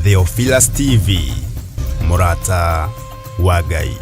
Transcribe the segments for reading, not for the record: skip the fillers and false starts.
Theophilus TV, mũrata wa Ngai.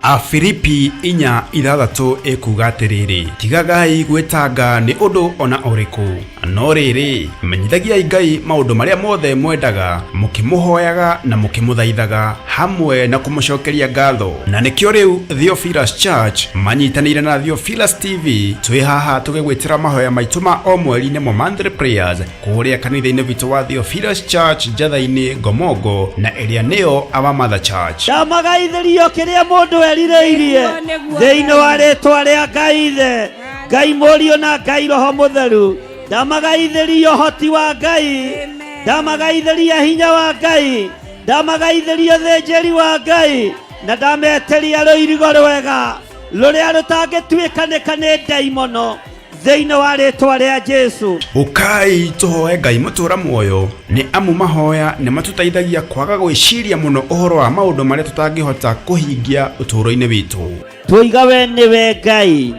Afilipi 4:6 ĩkuuga atĩrĩrĩ, tigagai gwĩtanga nĩ ũndũ ona ũrĩkũ, no rĩrĩ, menyithagiai Ngai maũndũ marĩa mothe mwendaga, mũkĩmũhoyaga na mũkĩmũthaithaga, hamwe na kũmũcokeria ngatho. Na nĩkĩo rĩu Theophilus Church manyitanĩire na Theophilus TV twĩ haha tũgĩgwĩtĩra mahoya maitũ ma o mweri nĩmo monthly prayers kũrĩa kanitha-inĩ witũ wa Theophilus Church Njatha-inĩ Ngomongo na ĩrĩa nĩyo Our Mother Church. Ndamagaithĩrio kĩrĩa mũndũ erirĩirie Nĩguo, nĩguo, thĩinĩ wa Ngai. rĩtwa rĩa Ngai Ithe, Ngai Mũriũ na Ngai Roho Mũtheru. Ndamagaithĩrio ũhoti wa Ngai, Amen. ndamagaithĩria hinya wa Ngai, ndamagaithĩria ũthĩnjĩri wa Ngai, na ndametĩria rũirigo rwega rũrĩa rũtangĩtuĩkanĩka nĩ ndaimono thĩinĩ wa rĩtwa rĩa Jesu. Ũkai tũhoe Ngai mũtũra muoyo, nĩ amu mahoya nĩ matũteithagia kwaga gwĩciria mũno ũhoro wa maũndũ marĩa tũtangĩhota kũhingia ũtũũro-inĩ witũ. Twoiga we nĩwe Ngai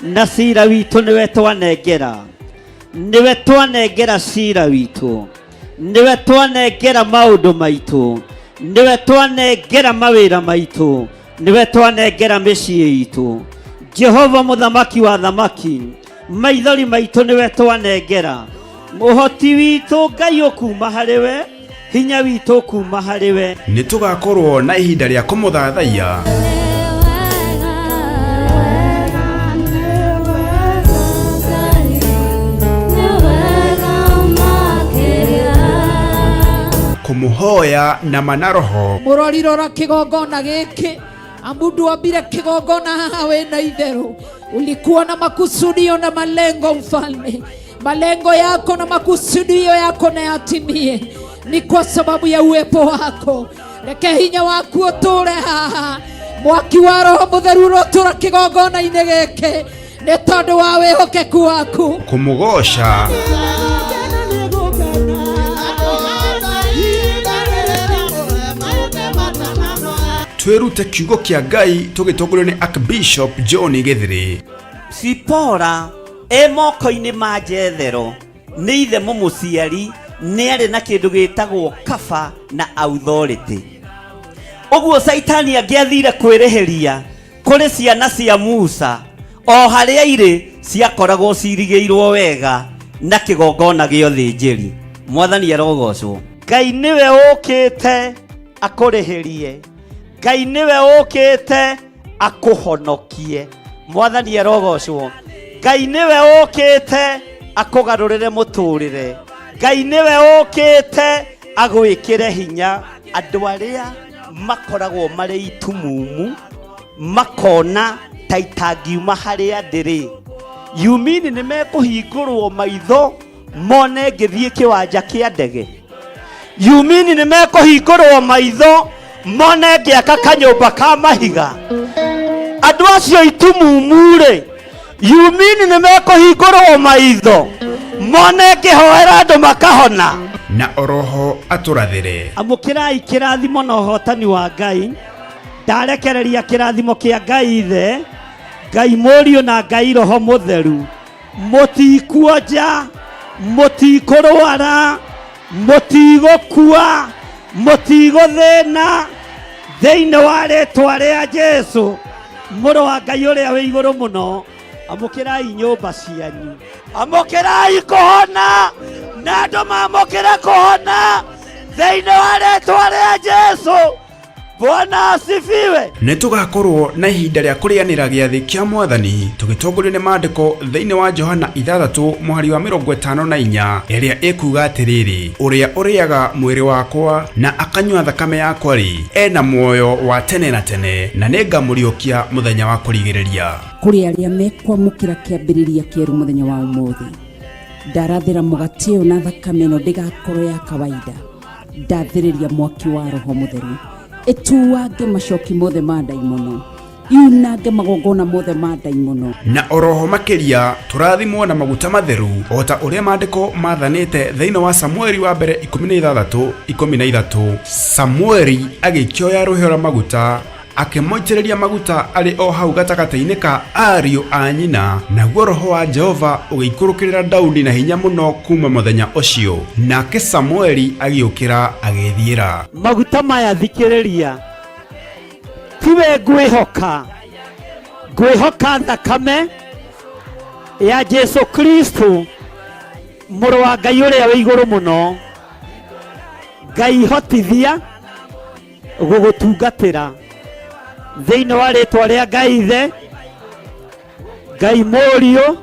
na cira witũ nĩwe twanengera, nĩwe twanengera cira witũ, nĩwe twanengera maũndũ maitũ, nĩwe twanengera mawĩra maitũ, nĩwe twanengera mĩciĩ itũ. Jehova mũthamaki wa thamaki, maithori maitũ nĩwe twanengera, ũhoti witũ Ngai ũkuma harĩ we, hinya witũ ũkuma harĩ we. Nĩ tũgakorwo na ihinda rĩa kũmũthathaiya kũmũhoya na ma na roho. Mũrori rora kĩgongona gĩkĩ, amu ndwambire kĩgongona haha wĩna itherũ, ulikuwa na makusudio na malengo mfalme. Malengo yako na makusudio yako na yatimie, ni kwa sababu ya uwepo wako. Reke hinya waku ũtũre haha, mwaki wa Roho Mũtheru ũrotũra kĩgongona-inĩ gĩkĩ nĩ tondũ wa wĩhokeku waku. Kũmũgoca twĩrute kiugo kĩa Ngai tũgĩtongorio nĩ Archbishop John Gĩthĩrĩ. Sipora e moko-inĩ ma Jethero nĩ ithe mũmũciari, nĩ arĩ na kĩndũ gĩtagwo kaba na authority. Ũguo Caitani angĩathire kwĩrĩhĩria kũrĩ ciana cia Musa, o harĩa irĩ ciakoragwo cirigĩirwo wega na kĩgongona gĩa ũthĩnjĩri. Mwathani arogocwo. Ngai nĩwe ũkĩte akũrĩhĩrie, Ngai nĩwe ũkĩte akũhonokie. Mwathani arogocwo. Ngai nĩwe ũkĩte akũgarũrĩre mũtũrĩre. Ngai nĩwe ũkĩte agwĩkĩre hinya. Andũ arĩa makoragwo marĩ itumumu makona ta itangiuma harĩa ndĩrĩ, yumini nĩ mekũhingũrwo maitho mone ngĩthiĩ kĩwanja kĩa ndege. Yumini nĩ mekũhingũrwo maitho mone ngĩaka kanyũmba ka mahiga. Andũ acio itumumu-rĩ, yumini nĩ mekũhingũrwo maitho mone ngĩhoera andũ makahona. Na oroho atũrathĩre. Amũkĩrai kĩrathimo na ũhotani wa Ngai. Ndarekereria kĩrathimo kĩa Ngai Ithe, Ngai Mũriũ na Ngai Roho Mũtheru. Mũtikuonja, mũtikũrwara, mũtigũkua, mũtigũthĩna, thĩinĩ wa rĩtwa rĩa Jesu mũrũ wa Ngai ũrĩa wĩ igũrũ mũno. Amũkĩrai nyũmba cianyu, amũkĩrai kũhona, na andũ mamũkĩre kũhona thĩinĩ wa rĩtwa rĩa Jesu. Bwana asifiwe. Nĩ tũgakorwo na ihinda rĩa kũrĩanĩra gĩathĩ kĩa Mwathani tũgĩtongorio nĩ maandĩko thĩinĩ wa Johana 6 mũhari wa 54 ĩrĩa ĩkuga atĩrĩrĩ, ũrĩa ũrĩaga mwĩrĩ wakwa na akanyua thakame yakwa-rĩ, ena muoyo wa tene na tene, na nĩngamũriũkia mũthenya wa kũrigĩrĩria. Kũrĩ arĩa mekwamũkĩra kĩambĩrĩria kĩerũ mũthenya wa ũmũthĩ, ndarathĩra mũgate ũyũ na thakame ĩno ndĩgakorwo ya kawaida. Ndathĩrĩria mwaki wa Roho Mũtheru ĩtuange macoki mothe ma ndaimono, yunange magongona mothe ma ndaimono. Na oroho makĩria tũrathimwo na maguta matheru o ta ũrĩa maandĩko mathanĩte thĩinĩ wa Samueli wa mbere 16:13. Samueli agĩkĩoya rũhĩa rwa maguta. Akĩmũitĩrĩria maguta arĩ o hau gatagatĩ-inĩ ka ariũ a nyina, naguo roho wa Jehova ũgĩikũrũkĩrĩra Daudi na hinya mũno kuma mũthenya ũcio. Nake Samueli agĩũkĩra agĩĩthiĩra. Maguta maya thikĩrĩria, tiwe ngwĩhoka, ngwĩhoka thakame ya Jesu Kristo mũrũ wa Ngai ũrĩa wĩ igũrũ mũno. Ngai hotithia gũgũtungatĩra thĩinĩ wa rĩtwa rĩa Ngai Ithe, Ngai Mũriũ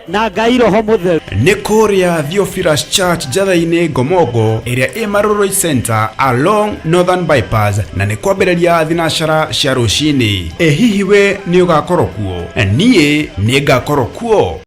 na Ngai Roho Mũtheru. Nĩ kũrĩa Theophilus Church Njatha-inĩ Ngomongo ĩrĩa ĩ Marurui Center along Northern Bypass, na nĩ kwambĩrĩria thinacara cia rũcinĩ. Ĩ hihi we nĩ ũgakorwo kuo? Niĩ nĩ ngakorwo kuo.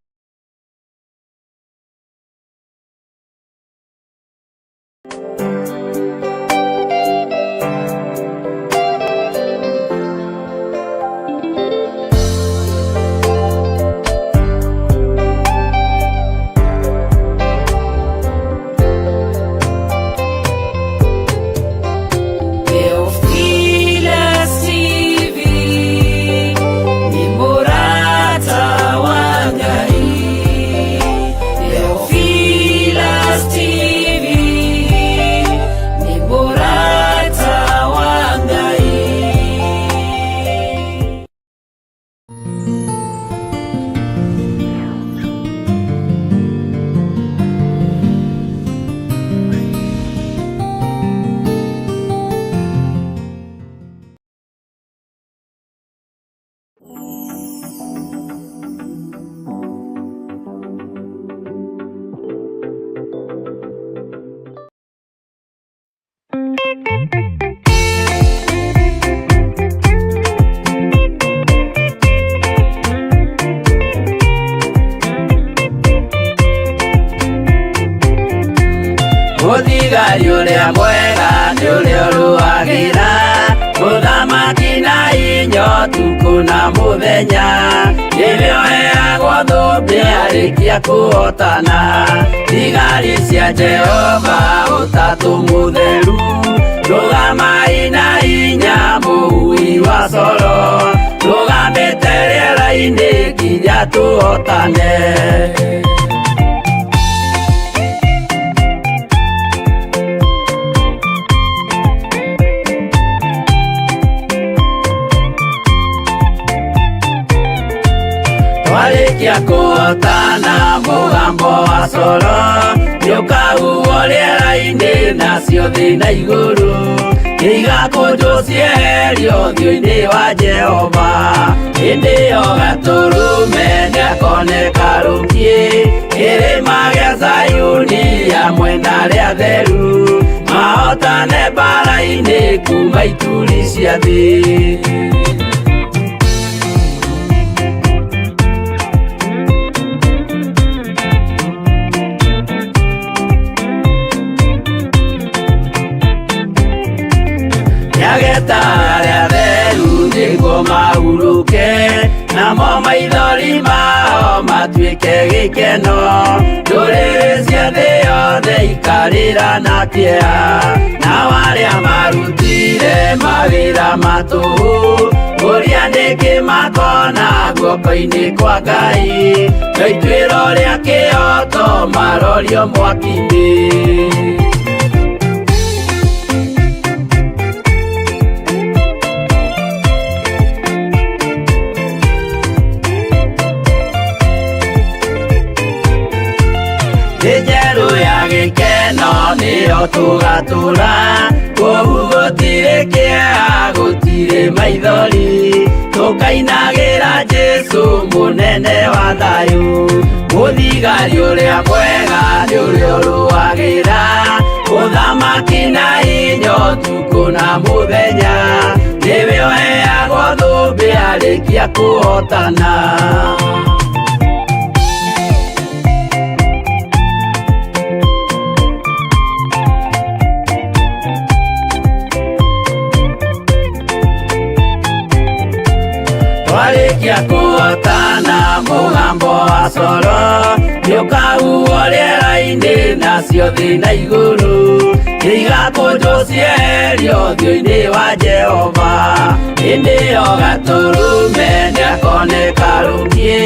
Theophilus TV ni murata wa Ngai. Theophilus TV ni murata wa Ngai. Mũthigari ũrĩa mwega nĩ ũrĩa ũrũagĩra mũthamaki na inyo ũtukũ na mũthenya, nĩwe ũheagwo thũmbĩ arĩkia kũhotana. Thigari cia Jehova ũtatũ mũtheru, rũgamai na hinya mũhui wa coro, rũgamĩte rĩera-inĩ nginya tũhotane. Twarĩkia kũhotana mũgambo wa coro nĩũkahuhwo rĩera-inĩ, nacio thĩ na igũrũ igakũnjwo cieherio ũthiũ-inĩ wa Jehova. Hĩndĩ ĩyo gatũrũme nĩakoneka rũkiĩ kĩrĩma gĩa Zayuni hamwe na arĩa atheru, mahotane mbara-inĩ kuma ituri cia thĩ. Nĩageta arĩa atheru nĩguo mahurũke, namo maithori mao matuĩke gĩkeno. Ndũrĩrĩ cia thĩ yothe ikarĩra na kĩeha, nao arĩa marutire mawĩra ma tũhũ ũrĩa nĩkĩ makona guoko-inĩ kwa Ngai, no ituĩro rĩa kĩhoto marorio mwaki-inĩ. Thĩ njerũ ya gĩkeno nĩyo tũgatũra, kũu gũtirĩ kĩeha gũtirĩ maithori, tũkainagĩra Jesũ mũnene wa thayũ. Mũthigari ũrĩa mwega nĩ ũrĩa ũrũagĩra ũthamaki na hinya ũtukũ na mũthenya, nĩwe ũheagwo thũmbĩ arĩkia kũhotana. Twarĩkia kũhotana mũgambo wa coro nĩũkahuhwo rĩera-inĩ, nacio thĩ na igũrũ Igakũnjwo cieherio ũthiũ-inĩ wa Jehova. Hĩndĩ ĩyo Gatũrũme nĩakoneka rũkiĩ,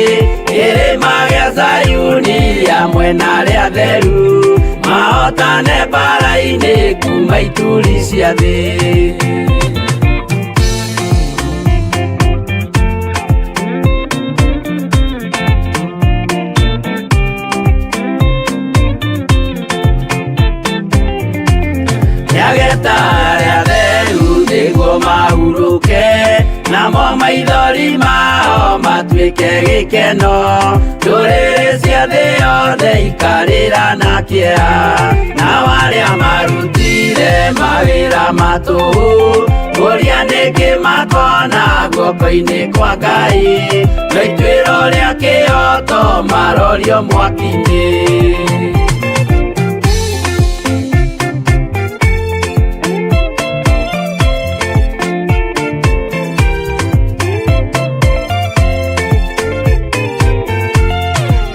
kĩrĩma gĩa Zayuni hamwe na arĩa atheru, mahotane mbara-inĩ kuma ituri cia thĩ. Nĩageta arĩa atheru nĩguo mahurũke, namo maithori mao matuĩke gĩkeno. Ndũrĩrĩ cia thĩ yothe ikarĩra na kĩeha, nao arĩa marutire mawĩra ma tũhũ, kũria nĩkĩ makona guoko-inĩ kwa Ngai, no ituĩro rĩa kĩhooto marorio mwaki-inĩ.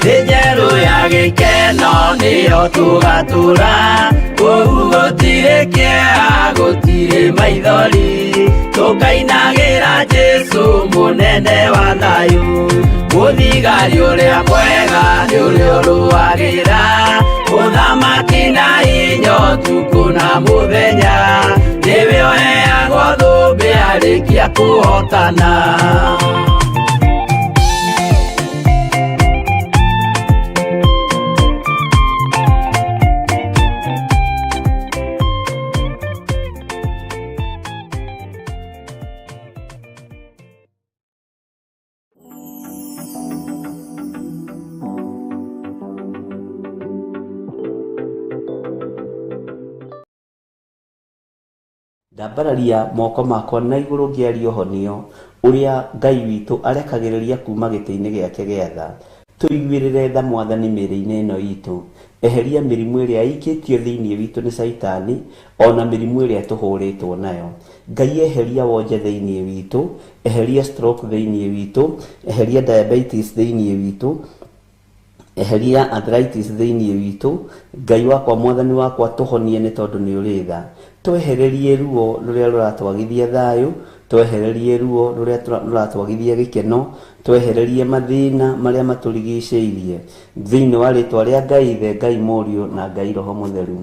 Thĩ njerũ ya gĩkeno nĩyo tũgatũra, kũu gũtirĩ kĩeha, gũtirĩ maithori, tũkainagĩra Jesũ mũnene wa thayũ. Mũthigari ũrĩa mwega nĩ ũrĩa ũrũagĩra ũthamaki na hinya ũtukũ na mũthenya, nĩwe ũheagwo thũmbĩ arĩkia kũhotana. Ndambararia moko makwa na igũrũ ngĩaria ũhonio ũrĩa Ngai witũ arekagĩrĩria kuma gĩtĩ-inĩ gĩake gĩa tha. Tũiguĩrĩre tha Mwathani mĩĩrĩ-inĩ ĩno itũ, eheria mĩrimũ ĩrĩa ĩikĩtio thĩinĩ witũ nĩ Caitani, ona mĩrimũ ĩrĩa tũhũrĩtwo nayo. Ngai eheria wonje thĩinĩ witũ, eheria stroke thĩinĩ witũ, eheria diabetes thĩinĩ witũ, eheria arthritis thĩinĩ witũ. Ngai wakwa Mwathani wakwa tũhonie nĩ tondũ nĩ ũrĩ tha. Twehererie ruo rũrĩa rũratwagithia thayũ, twehererie ruo rũrĩa rũratwagithia gĩkeno, twehererie mathĩna marĩa matũrigicĩirie. Thĩinĩ wa rĩtwa rĩa Ngai Ithe, Ngai Mũriũ na Ngai Roho Mũtheru.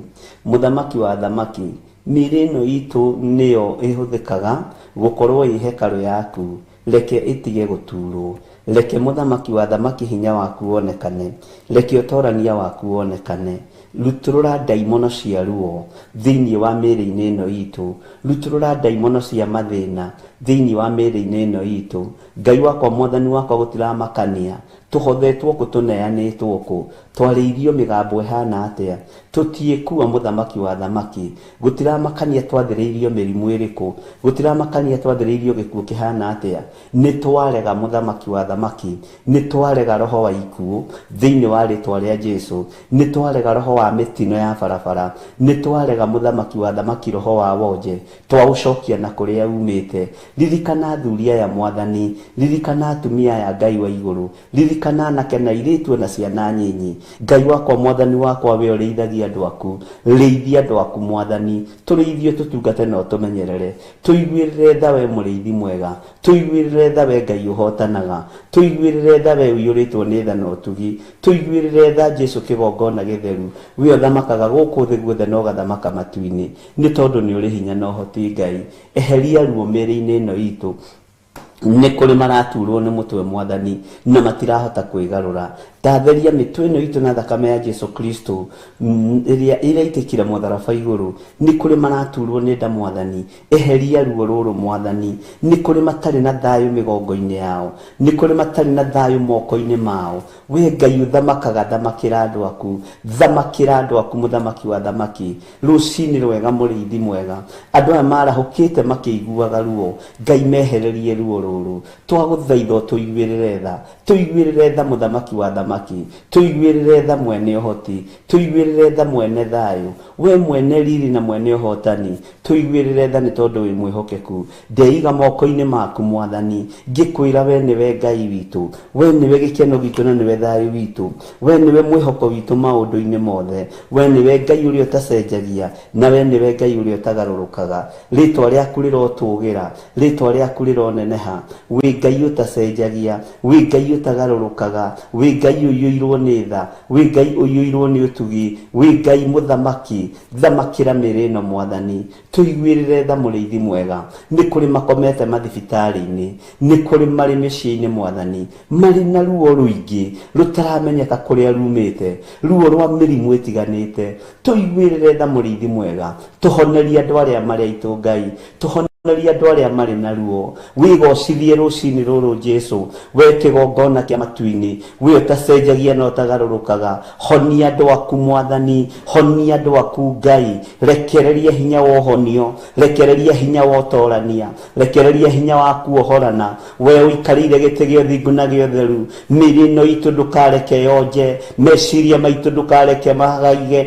Mũthamaki wa athamaki, mĩĩrĩ ĩno itũ nĩyo ĩhũthĩkaga gũkorwo ĩ hekarũ yaku, reke ĩtige gũturwo. Reke mũthamaki wa athamaki hinya waku wonekane, reke ũtorania waku wonekane. Rutũrũra ndaimono cia ruo thĩinĩ wa mĩĩrĩ-inĩ ĩno itũ, rutũrũra ndaimono cia mathĩna thĩinĩ wa mĩĩrĩ-inĩ ĩno itũ. Ngai wakwa Mwathani wakwa gũtiramakania tũhothetwo kũ, tũneanĩtwo kũ, twarĩirio mĩgambo ĩhana atĩa, tũtiĩkua mũthamaki wa athamaki. Gũtiramakania twathĩrĩirio mĩrimũ ĩrĩkũ, gũtiramakania twathĩrĩirio gĩkuũ kĩhana atĩa, nĩ twarega mũthamaki wa athamaki, nĩ twarega roho wa ikuũ thĩinĩ wa rĩtwa rĩa Jesũ, nĩ twarega roho wa mĩtino ya barabara, nĩ twarega mũthamaki wa athamaki roho wa wonje, twaũcokia na kũrĩa umĩte. Ririkana athuri aya Mwathani, ririkana atumia aya Ngai wa igũrũ, ririkana anake na airĩtu na ciana nyinyi. Ngai wakwa Mwathani wakwa we ũrĩithagia andũ aku, rĩithia andũ aku Mwathani, tũrĩithio tũtungate na ũtũmenyerere. Tũiguĩrĩre tha we mũrĩithi mwega, tũiguĩrĩre tha we Ngai ũhotanaga, tũiguĩrĩre tha we ũiyũrĩtwo nĩ tha na ũtugi, tũiguĩrĩre tha Jesũ kĩgongona gĩtheru, we ũthamakaga gũkũ thĩ guothe na ũgathamaka matu-inĩ, nĩ tondũ nĩ ũrĩ hinya na ũhoti Ngai. Eheria ruo mĩĩrĩ-inĩ ĩno itũ, nĩ kũrĩ maraturwo nĩ mũtwe Mwathani na matirahota kwĩgarũra. Ndatheria mĩtwe ĩno itũ na thakame ya Jesũ Kristo ĩrĩa ĩraitĩkire mũtharaba igũrũ. Nĩ kũrĩ maraturwo nĩ nda Mwathani, eheria ruo rũrũ Mwathani. Nĩ kũrĩ matarĩ na thayũ mĩgongo-inĩ yao, nĩ kũrĩ matarĩ na thayũ moko-inĩ mao. We Ngai ũthamakaga, thamakĩra andũ aku, thamakĩra andũ aku mũthamaki wa athamaki. Rũcinĩ rwega mũrĩithi mwega, andũ aya marahũkĩte makĩiguaga ruo, Ngai mehererie ruo rũrũ. rũrũ. Twagũthaitha ũtũiguĩrĩre tha, tũiguĩrĩre tha mũthamaki wa thamaki, tũiguĩrĩre tha mwene ũhoti, tũiguĩrĩre tha mwene thayũ, we mwene riri na mwene ũhotani, tũiguĩrĩre tha nĩ tondũ wĩ mwĩhokeku. Ndeiga moko-inĩ maku mwathani, ngĩkwĩra we nĩwe Ngai witũ, we nĩwe gĩkeno gitũ na nĩwe thayũ witũ, we nĩwe mwĩhoko witũ maũndũ-inĩ mothe, we nĩwe Ngai ũrĩa ũtacenjagia na we nĩwe Ngai ũrĩa ũtagarũrũkaga. Rĩtwa rĩaku rĩrotũgĩra, rĩtwa rĩaku rĩroneneha. Wĩ Ngai ũtacenjagia, wĩ Ngai ũtagarũrũkaga, wĩ Ngai ũiyũirwo nĩ tha, wĩ Ngai ũiyũirwo nĩ ũtugi, wĩ Ngai mũthamaki. Thamakĩra mĩĩrĩ ĩno mwathani, tũiguĩrĩre tha mũrĩithi mwega. Nĩ kũrĩ makomete mathibitarĩ-inĩ, nĩ kũrĩ marĩ mĩciĩ-inĩ mwathani, marĩ na ruo rũingĩ rũtaramenyeka kũrĩa rumĩte, ruo rwa mĩrimũ ĩtiganĩte. Tũiguĩrĩre tha mũrĩithi mwega, tũhonerie andũ arĩa marĩ aitũ Ngai, tũhonerie andũ arĩa marĩ na ruo. Wĩgocithie rũcinĩ rũrũ Jesu, we kĩgongona kĩa matu-inĩ, we ũtacenjagia na ũtagarũrũkaga. Honia andũ aku mwathani, honia andũ aku Ngai, rekereria hinya wa ũhonio, rekereria hinya wa ũtorania, rekereria hinya wa kuohorana. We ũikarĩire gĩtĩ gĩa ũthingu na gĩa ũtheru, mĩĩrĩ ĩno itũ ndũkareke yonje, meciria maitũ ndũkareke magaige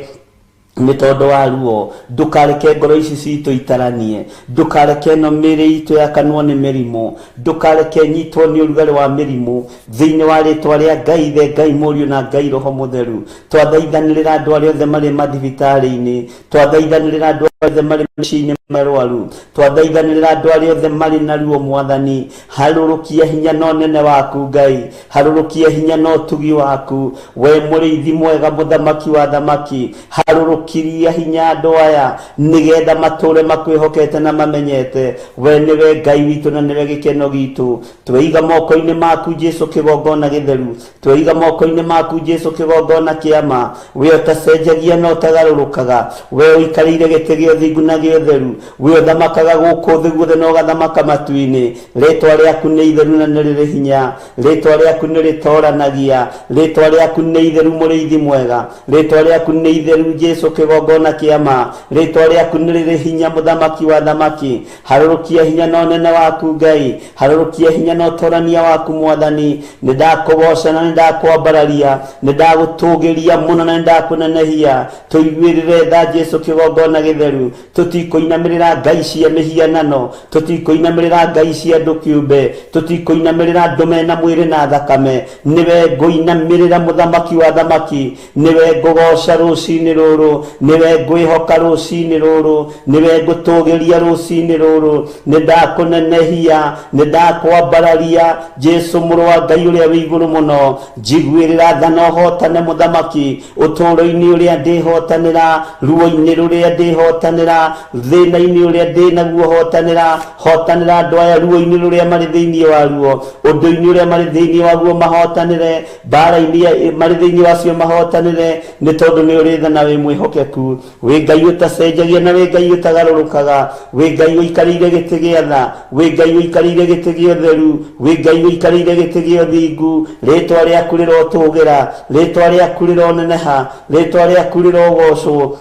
nĩ tondũ wa ruo. Ndũkareke ngoro ici citũ itaranie, ndũkareke ĩno mĩĩrĩ itũ yakanwo nĩ mĩrimũ, ndũkareke nyitwo nĩ ũrugarĩ wa mĩrimũ. Thĩinĩ wa rĩtwa rĩa Ngai Ithe, Ngai Mũriũ na Ngai Roho Mũtheru, twathaithanĩrĩra andũ arĩa othe marĩ mathibitarĩ-inĩ, twathaithanĩrĩra andũ arĩa othe marĩ mĩciĩ-inĩ marwaru, twathaithanĩrĩra andũ arĩa othe marĩ na ruo mwathani. Harũrũkia hinya na ũnene waku Ngai, harũrũkia hinya na ũtugi waku, we mũrĩithi mwega, mũthamaki wa thamaki. Harũrũkiria hinya andũ aya nĩgetha matũre makwĩhokete na mamenyete we nĩwe Ngai witũ na nĩwe gĩkeno gitũ. Tweiga moko-inĩ maku Jesu kĩgongona gĩtheru, tweiga moko-inĩ maku Jesu kĩgongona kĩa ma, we ũtacenjagia na ũtagarũrũkaga, we ũikarĩire gĩtĩ gĩa ũthingu na gĩa ũtheru, we ũthamakaga gũkũ thĩ guothe na ũgathamaka matu-inĩ. Rĩtwa rĩaku nĩ itheru na nĩ rĩrĩ hinya, rĩtwa rĩaku nĩ rĩtoranagia, rĩtwa rĩaku nĩ itheru mũrĩithi mwega, rĩtwa rĩaku nĩ itheru Jesu kĩgongona kĩa ma, rĩtwa rĩaku nĩ rĩrĩ hinya mũthamaki wa thamaki. Harũrũkia hinya na ũnene waku Ngai, harũrũkia hinya na ũtorania waku mwathani. Nĩ ndakũgoca na nĩ ndakwambararia, nĩ ndagũtũgĩria mũno na nĩ ndakũnenehia. Tũiguĩrĩre tha Jesu kĩgongona gĩtheru, tũtikũinamĩrĩra ngai cia mĩhianano, tũtikũinamĩrĩra ngai cia andũ kĩũmbe, tũtikũinamĩrĩra andũ mena mwĩrĩ na thakame. Nĩwe ngũinamĩrĩra mũthamaki wa thamaki, nĩwe ngũgoca rũcinĩ rũrũ, nĩwe ngwĩhoka rũcinĩ rũrũ, nĩwe ngũtũgĩria rũcinĩ rũrũ. Nĩ ndakũnenehia, nĩ ndakwambararia Jesu mũrũ wa Ngai ũrĩa wĩ igũrũ mũno. Njiguĩrĩra tha na ũhotane mũthamaki, ũtũũro-inĩ ũrĩa ndĩhotanĩra, ruo-inĩ rũrĩa ndĩhotanĩra, thĩna-inĩ ũrĩa ndĩnaguo hotanĩra. Hotanĩra andũ aya ruo-inĩ rũrĩa marĩ thĩinĩ wa ruo, ũndũ-inĩ ũrĩa marĩ thĩinĩ waguo mahotanĩre, mbara-inĩ marĩ thĩinĩ wacio mahotanĩre, nĩ tondũ nĩ ũrĩ tha na wĩ mwĩhokeku. Wĩ Ngai ũtacenjagia na wĩ Ngai ũtagarũrũkaga, wĩ Ngai ũikarĩire gĩtĩ gĩa tha, wĩ Ngai ũikarĩire gĩtĩ gĩa ũtheru, wĩ Ngai ũikarĩire gĩtĩ gĩa ũthingu. Rĩtwa rĩaku rĩrotũgĩra, rĩtwa rĩaku rĩroneneha, rĩtwa rĩaku rĩrogocwo,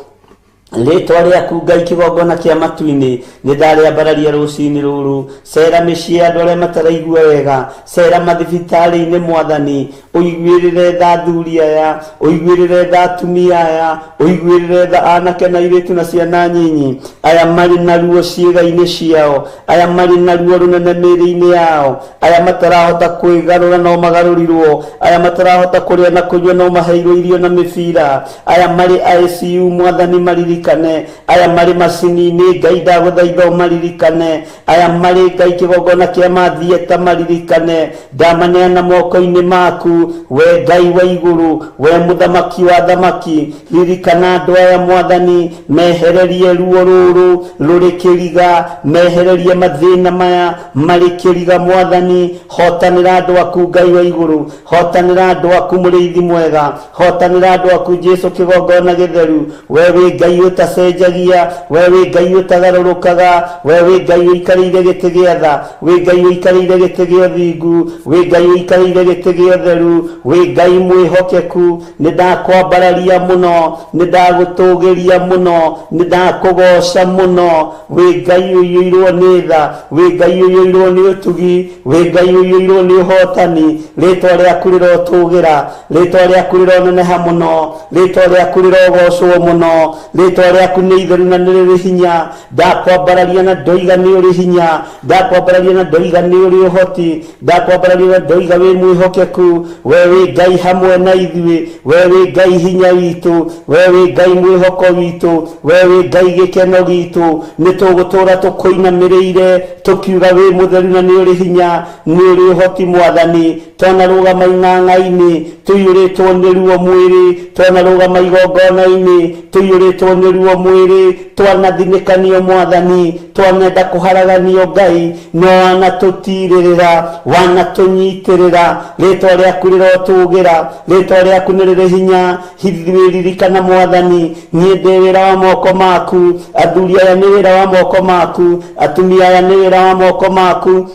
rĩtwa rĩaku Ngai kĩgongona kĩa matu-inĩ. Nĩ ndarĩambararia rũcinĩ rũrũ. Cera mĩciĩ ya andũ arĩa mataraigua wega, cera mathibitarĩ-inĩ mwathani, ũiguĩrĩre tha athuri aya, ũiguĩrĩre tha atumia aya, ũiguĩrĩre tha anake na airĩtu na ciana nyinyi, aya marĩ na ruo ciĩga-inĩ ciao, aya marĩ na ruo rũnene mĩĩrĩ-inĩ yao, aya matarahota kwĩgarũra no magarũrirwo, aya matarahota kũrĩa na kũnyua no maheirwo irio na mĩbira, aya marĩ ICU mwathani maririkane, aya marĩ macini-inĩ Ngai ndagũthaitha ũmaririkane, aya marĩ Ngai kĩgongona kĩa mathieta maririkane. Ndamaneana moko-inĩ maku we Ngai wa igũrũ, we mũthamaki wa thamaki. Ririkana andũ aya mwathani, mehererie ruo rũrũ rũrĩ kĩriga, mehererie mathĩna maya marĩ kĩriga mwathani. Hotanĩra andũ aku Ngai wa igũrũ, hotanĩra andũ aku mũrĩithi mwega, hotanĩra andũ aku Jesu kĩgongona gĩtheru. We wĩ Ngai Ũtacenjagia, we wĩ Ngai ũtagarũrũkaga, we wĩ Ngai ũikarĩire gĩtĩ gĩa tha, wĩ Ngai ũikarĩire gĩtĩ gĩa ũthingu, wĩ Ngai ũikarĩire gĩtĩ gĩa ũtheru, wĩ Ngai mwĩhokeku. Nĩ ndakwambararia mũno, nĩ ndagũtũgĩria mũno, nĩ ndakũgoca mũno. Wĩ Ngai ũiyũirwo nĩ tha, wĩ Ngai ũiyũirwo nĩ ũtugi, wĩ Ngai ũiyũirwo nĩ ũhotani. Rĩtwa rĩaku rĩrotũgĩra, rĩtwa rĩaku rĩroneneha mũno, rĩtwa rĩaku rĩrogocwo mũno. Rĩtwa rĩaku nĩ itheru na nĩ rĩrĩ hinya. Ndakwambararia na ndoiga nĩ ũrĩ hinya, ndakwambararia na ndoiga nĩ ũrĩ ũhoti, ndakwambararia na ndoiga wĩ mwĩhokeku. We wĩ Ngai hamwe na ithuĩ, we wĩ Ngai hinya witũ, we wĩ Ngai mwĩhoko witũ, we wĩ Ngai gĩkeno gitũ. Nĩ tũgũtũra tũkũinamĩrĩire tũkiuga wĩ mũtheru na nĩ ũrĩ hinya, nĩ ũrĩ ũhoti Mwathani. Twanarũgama ing'ang'a-inĩ tũiyũrĩtwo nĩ ruo mwĩrĩ, twanarũgama igongona-inĩ tũiyũrĩtwo nĩ ruo mwĩrĩ, twanathinĩkanio Mwathani, twanenda kũharaganio Ngai, no wanatũtirĩrĩra, wanatũnyitĩrĩra. Rĩtwa rĩaku rĩrotũgĩra, rĩtwa rĩaku nĩ rĩrĩ hinya. Ithuĩ ririkana Mwathani, niĩ ndĩ wĩra wa moko maku, athuri aya nĩ wĩra wa moko maku, atumia aya nĩ wĩra wa moko maku,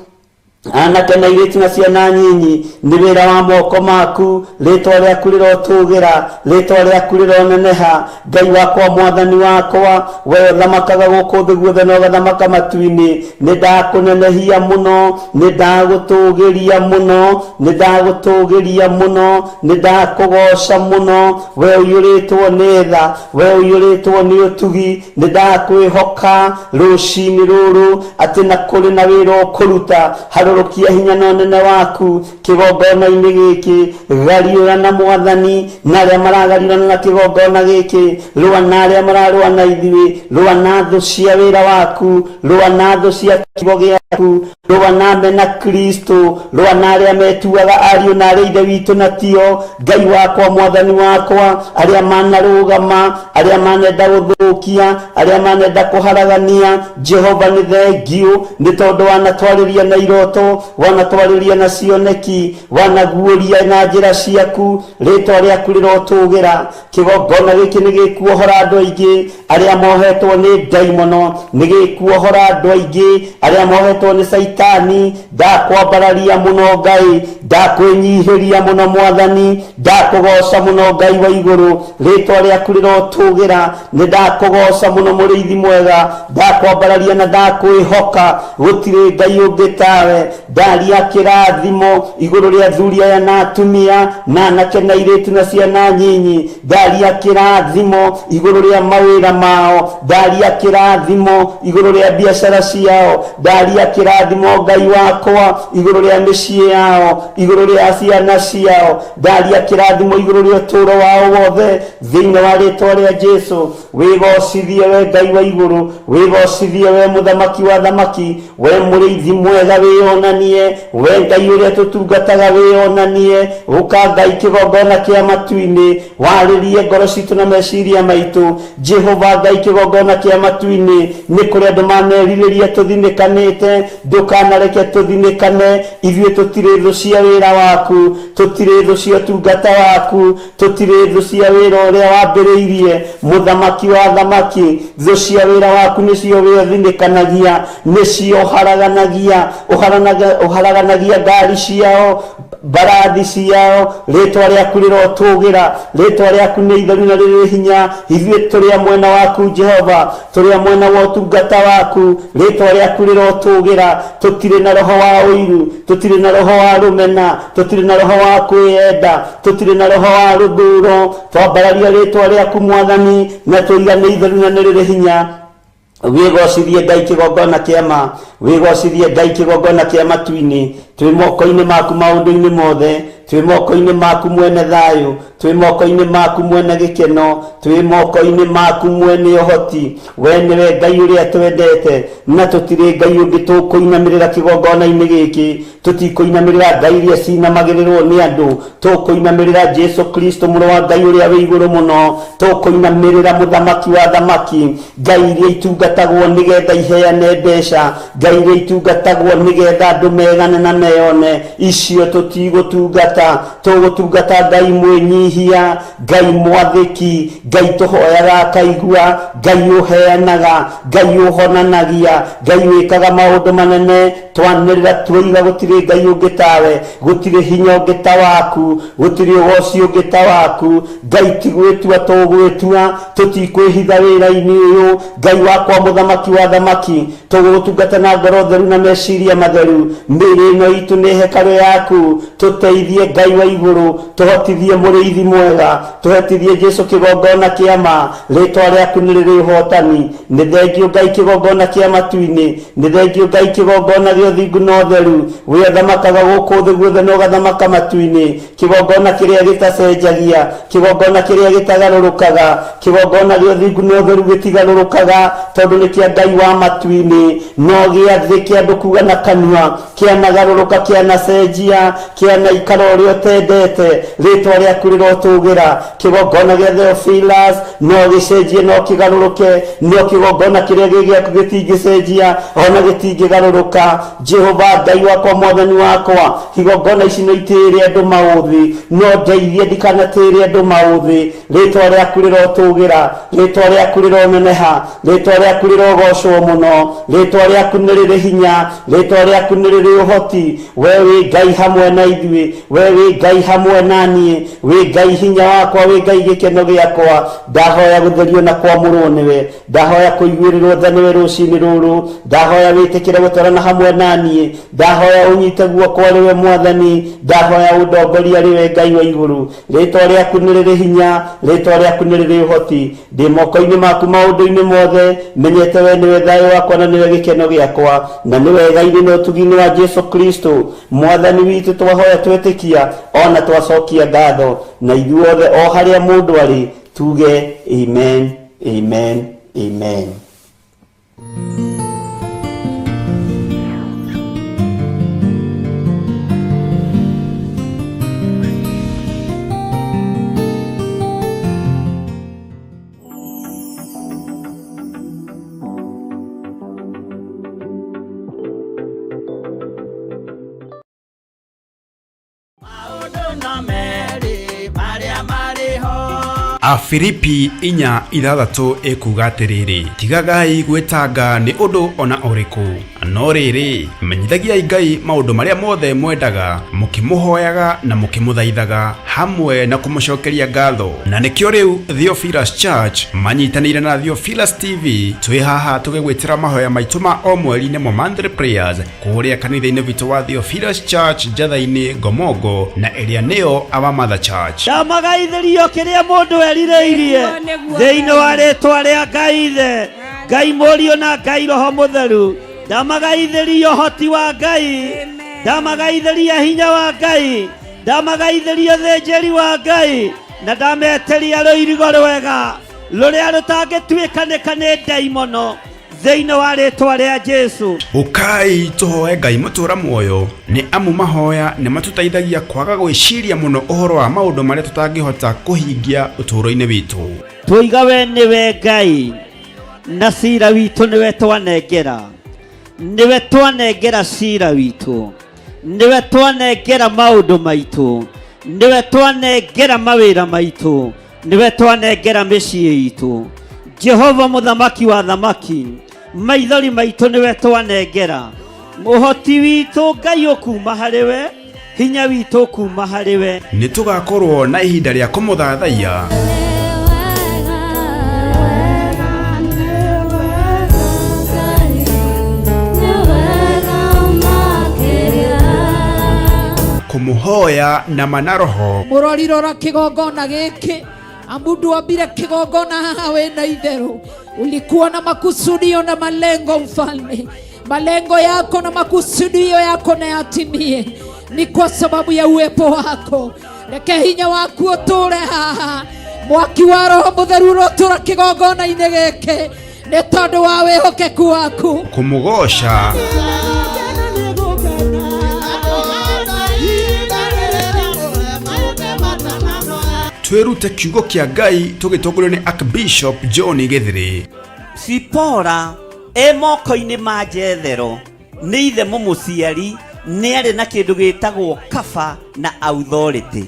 anake na airĩtu na ciana nyinyi nĩ wĩra wa moko maku. Rĩtwa rĩaku rĩrotũgĩra, rĩtwa rĩaku rĩroneneha. Ngai wakwa, Mwathani wakwa, we ũthamakaga gũkũ thĩ guothe na ũgathamaka matu-inĩ, nĩ ndakũnenehia mũno, nĩ ndagũtũgĩria mũno, nĩ ndagũtũgĩria mũno, nĩ ndakũgoca mũno. We ũiyũrĩtwo nĩ tha, we ũiyũrĩtwo nĩ ũtugi, nĩ ndakwĩhoka rũcinĩ rũrũ atĩ na kũrĩ na wĩra ũkũruta. Harũrũkia hinya na ũnene waku kĩgongona-inĩ gĩkĩ, gariũra na Mwathani na arĩa maragariũrana na kĩgongona gĩkĩ, rũa na arĩa mararũa na ithuĩ, rũa na thũ cia wĩra waku, rũa na thũ cia kiugo gĩaku, rũa na mena Kristo, rũa na arĩa metuaga ariũ na arĩa ithe witũ na tio. Ngai wakwa, Mwathani wakwa, arĩa manarũgama, arĩa manenda gũthũkia, arĩa manenda kũharagania, Jehova nĩ thengiũ nĩ tondũ wanatwarĩria na iroto, wanatwarĩria na cioneki, wanaguũria na njĩra ciaku. Rĩtwa rĩaku rĩrotũgĩra. Kĩgongona gĩkĩ nĩ gĩkuohora andũ aingĩ arĩa mohetwo nĩ ndaimono, nĩ gĩkuohora andũ aingĩ arĩa mohetwo nĩ Caitani. Ndakwambararia mũno Ngai, ndakwĩnyihĩria mũno Mwathani, ndakũgoca mũno Ngai wa igũrũ. Rĩtwa rĩaku rĩrotũgĩra. Nĩ ndakũgoca mũno mũrĩithi mwega, ndakwambararia na ndakwĩhoka, gũtirĩ Ngai ũngĩ tawe. Ndaria kĩrathimo igũrũ rĩa athuri aya na atumia na anake na airĩtu na ciana nyinyi, ndaria kĩrathimo igũrũ rĩa mawĩra mao, ndaria kĩrathimo igũrũ rĩa biacara ciao, ndaria kĩrathimo Ngai wakwa igũrũ rĩa mĩciĩ yao, igũrũ rĩa ciana ciao, ndaria kĩrathimo igũrũ rĩa ũtũũro wao wothe thĩinĩ wa rĩtwa rĩa Jesu. Wĩgocithie we Ngai wa igũrũ, wĩgocithie we mũthamaki wa thamaki, we mũrĩithi mwega wĩyonanie, we Ngai ũrĩa tũtungataga wĩyonanie. Ũka Ngai kĩgongona kĩa matu-inĩ, warĩrie ngoro citũ na meciria maitũ. Jehova Ngai kĩgongona kĩa matu-inĩ, nĩ kũrĩ andũ manerirĩria tũthinĩkanĩte, ndũkanareke tũthinĩkane. Ithuĩ tũtirĩ thũ cia wĩra waku, tũtirĩ thũ cia ũtungata waku, tũtirĩ thũ cia wĩra ũrĩa wambĩrĩirie. Mũthamaki wa thamaki, thũ cia wĩra waku nĩcio wĩthinĩkanagia, nĩcio ũharaganagia, ũharaganagia ngari ciao, mbarathi ciao. Rĩtwa rĩaku rĩrotũgĩra, rĩtwa rĩaku nĩ itheru na rĩrĩ hinya. Ithuĩ tũrĩ a mwena waku Jehova, tũrĩ a mwena wa ũtungata waku. Rĩtwa rĩaku rĩrotũgĩra. Tũtirĩ na roho wa ũiru, tũtirĩ na roho wa rũmena, tũtirĩ na roho wa kwĩyenda, tũtirĩ na roho wa rũthũro. Twambararia rĩtwa rĩaku Mwathani na tũiga nĩ itheru na nĩ rĩrĩ hinya. Wĩgocithie Ngai kĩgongona kĩa ma, wĩgocithie Ngai kĩgongona kĩa matu-inĩ. Twĩ moko-inĩ maku maũndũ-inĩ mothe, twĩ moko-inĩ maku mwene thayũ, twĩ moko-inĩ maku mwene gĩkeno, twĩ moko-inĩ maku mwene ũhoti. We nĩwe Ngai ũrĩa twendete, na tũtirĩ Ngai ũngĩ tũkũinamĩrĩra kĩgongona-inĩ gĩkĩ. Tũtikũinamĩrĩra ngai iria cinamagĩrĩrwo nĩ andũ, tũkũinamĩrĩra Jesu Kristo mũrũ wa Ngai ũrĩa wĩ igũrũ mũno, tũkũinamĩrĩra mũthamaki wa thamaki. Ngai iria itungatagwo nĩgetha iheane mbeca, ngai iria itungatagwo nĩgetha andũ megane na meyone, icio tũtigũtungata. Tũgũtungata, tũgũtungata Ngai mwĩnyihia, Ngai mwathĩki, Ngai tũhoyaga akaigua, Ngai ũheanaga, Ngai ũhonanagia, Ngai wĩkaga maũndũ manene. Twanĩrĩra tuoiga gũtirĩ Ngai ũngĩ tawe, gũtirĩ hinya ũngĩ ta waku, gũtirĩ ũgoci ũngĩ ta waku. Ngai ti gwĩtua tũgwĩtua, tũtikwĩhitha wĩra-inĩ ũyũ. Ngai wakwa, mũthamaki wa thamaki, tũgũgũtungata na ngoro theru na meciria matheru. Mĩĩrĩ ĩno itũ nĩ hekarũ yaku, tũteithie Ngai wa igũrũ, tũhotithie mũrĩithi mwega, tũhotithie Jesu kĩgongona kĩa ma. Rĩtwa rĩaku nĩ rĩrĩ ũhotani. Nĩ thengio Ngai kĩgongona kĩa matu-inĩ, nĩ thengio Ngai kĩgongona gĩa ũthingu na ũtheru. We athamakaga gũkũ thĩ guothe na ũgathamaka matu-inĩ. Kĩgongona kĩrĩa gĩtacenjagia, kĩgongona kĩrĩa gĩtagarũrũkaga, kĩgongona gĩa ũthingu na ũtheru gĩtigarũrũkaga, tondũ nĩ kĩa Ngai wa matu-inĩ. No gĩa thĩ kĩa andũ kuga na kanua, kĩanagarũrũka, kĩanacenjia, kĩanaikara ũrĩa ũtendete. Rĩtwa rĩaku rĩrotũgĩra. Kĩgongona gĩa Theophilus no gĩcenjie, no kĩgarũrũke, no kĩgongona kĩrĩa gĩ gĩaku gĩtingĩcenjia ona gĩtingĩgarũrũka. Jehova Ngai wakwa, mwathani wakwa, igongona ici no itĩĩre andũ maũthĩ, no ndeithie ndikanatĩĩre andũ maũthĩ. Rĩtwa rĩaku rĩrotũgĩra, rĩtwa rĩaku rĩroneneha, rĩtwa rĩaku rĩrogocwo mũno. Rĩtwa rĩaku nĩ rĩrĩ hinya, rĩtwa rĩaku nĩ rĩrĩ ũhoti. We wĩ Ngai hamwe na ithuĩ, we wĩ Ngai hamwe na niĩ, wĩ Ngai hinya wakwa, wĩ Ngai gĩkeno gĩakwa. Ndahoya gũtherio na kwamũrwo nĩwe, ndahoya kũiguĩrĩrwo tha nĩwe rũcinĩ rũrũ, ndahoya wĩtĩkĩre gũtwarana hamwe na niĩ, ndahoya ũnyite guoko arĩ we Mwathani, ndahoya ũndongorie arĩ we Ngai wa igũrũ. Rĩtwa rĩaku nĩ rĩrĩ hinya, rĩtwa rĩaku nĩ rĩrĩ ũhoti. Ndĩ moko-inĩ maku maũndũ-inĩ mothe, menyete we nĩwe thayũ wakwa na nĩwe gĩkeno gĩakwa, na nĩ wega-inĩ na ũtugi-inĩ wa Jesu Kristo Mwathani witũ twahoya twetĩkia ona twacokia ngatho, na ithuothe o harĩa mũndũ arĩ tuge amen, amen, amen. Afilipi 4:6 ĩkuuga atĩrĩrĩ, tigagai gwĩtanga nĩ ũndũ ona ũrĩkũ, no rĩrĩ, menyithagiai Ngai maũndũ marĩa mothe mwendaga, mũkĩmũhoyaga na mũkĩmũthaithaga, hamwe na kũmũcokeria ngatho. Na nĩkĩo rĩu Theophilus Church manyitanĩire na Theophilus TV twĩ haha tũgĩgwĩtĩra mahoya maitũ ma o mweri nĩmo monthly prayers kũrĩa kanitha-inĩ witũ wa Theophilus Church Njatha-inĩ Ngomongo, na ĩrĩa nĩyo Our Mother Church. Ndamagaithĩrio kĩrĩa mũndũ erirĩirie Nĩguo, nĩguo, thĩinĩ wa rĩtwa rĩa Ngai Ithe, Ngai Mũriũ na Ngai Roho Mũtheru. Ndamagaithĩria ũhoti wa Ngai, ndamagaithĩria hinya wa Ngai, ndamagaithĩria ũthĩnjĩri wa Ngai, na ndametĩria rũirigo rwega rũrĩa rũtangĩtuĩkanĩka nĩ ndaimono thĩinĩ wa rĩtwa rĩa Jesu. Ũkai tũhoe Ngai mũtũra muoyo, nĩ amu mahoya nĩ matũteithagia kwaga gwĩciria mũno ũhoro wa maũndũ marĩa tũtangĩhota kũhingia ũtũũro-inĩ witũ. Twoiga we nĩwe Ngai, na cira witũ nĩwe twanengera, nĩwe twanengera cira witũ, nĩwe twanengera maũndũ maitũ, nĩwe twanengera mawĩra maitũ, nĩwe twanengera mĩciĩ itũ. Jehova mũthamaki wa thamaki, maithori maitũ nĩwe twanengera, ũhoti witũ Ngai ũkuma harĩ we, hinya witũ ũkuma harĩ we. Nĩ tũgakorwo na ihinda rĩa kũmũthathaiya kũmũhoya na ma na roho. Mũrori rora kĩgongona gĩkĩ, amu ndwambire kĩgongona haha wĩna itherũ, ulikuwa na makusudio na malengo mfalme. Malengo yako na makusudio yako na yatimie, ni kwa sababu ya uwepo wako. Reke hinya waku ũtũre haha, mwaki wa Roho Mũtheru ũrotũra kĩgongona-inĩ gĩkĩ nĩ tondũ wa wĩhokeku waku. Kũmũgoca twĩrute kiugo kĩa Ngai tũgĩtongorio nĩ Archbishop John Gĩthĩrĩ. Sipora e moko-inĩ ma Jethero nĩ ithe mũmũciari Nĩ arĩ na kĩndũ gĩtagwo kaba na authority.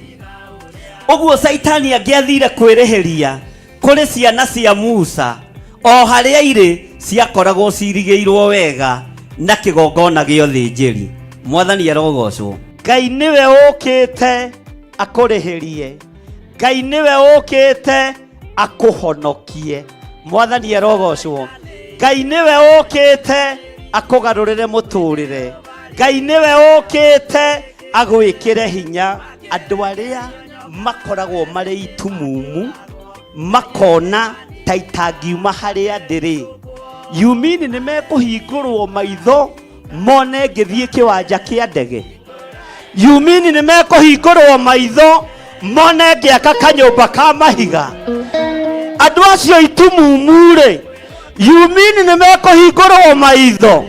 Ũguo Caitani angĩathire kwĩrĩhĩria kũrĩ ciana cia Musa, o harĩa irĩ ciakoragwo cirigĩirwo wega na kĩgongona gĩa ũthĩnjĩri. Mwathani arogocwo. Ngai nĩwe ũkĩte akũrĩhĩrie, Ngai nĩwe ũkĩte akũhonokie. Mwathani arogocwo. Ngai nĩwe ũkĩte akũgarũrĩre mũtũrĩre. Ngai nĩwe ũkĩte agwĩkĩre hinya. Andũ arĩa makoragwo marĩ itumumu makona ta itangiuma harĩa ndĩrĩ, yumini nĩ mekũhingũrwo maitho mone ngĩthiĩ kĩwanja kĩa ndege. Yumini nĩ mekũhingũrwo maitho mone ngĩaka kanyũmba ka mahiga. Andũ acio itumumu-rĩ, yumini nĩ mekũhingũrwo maitho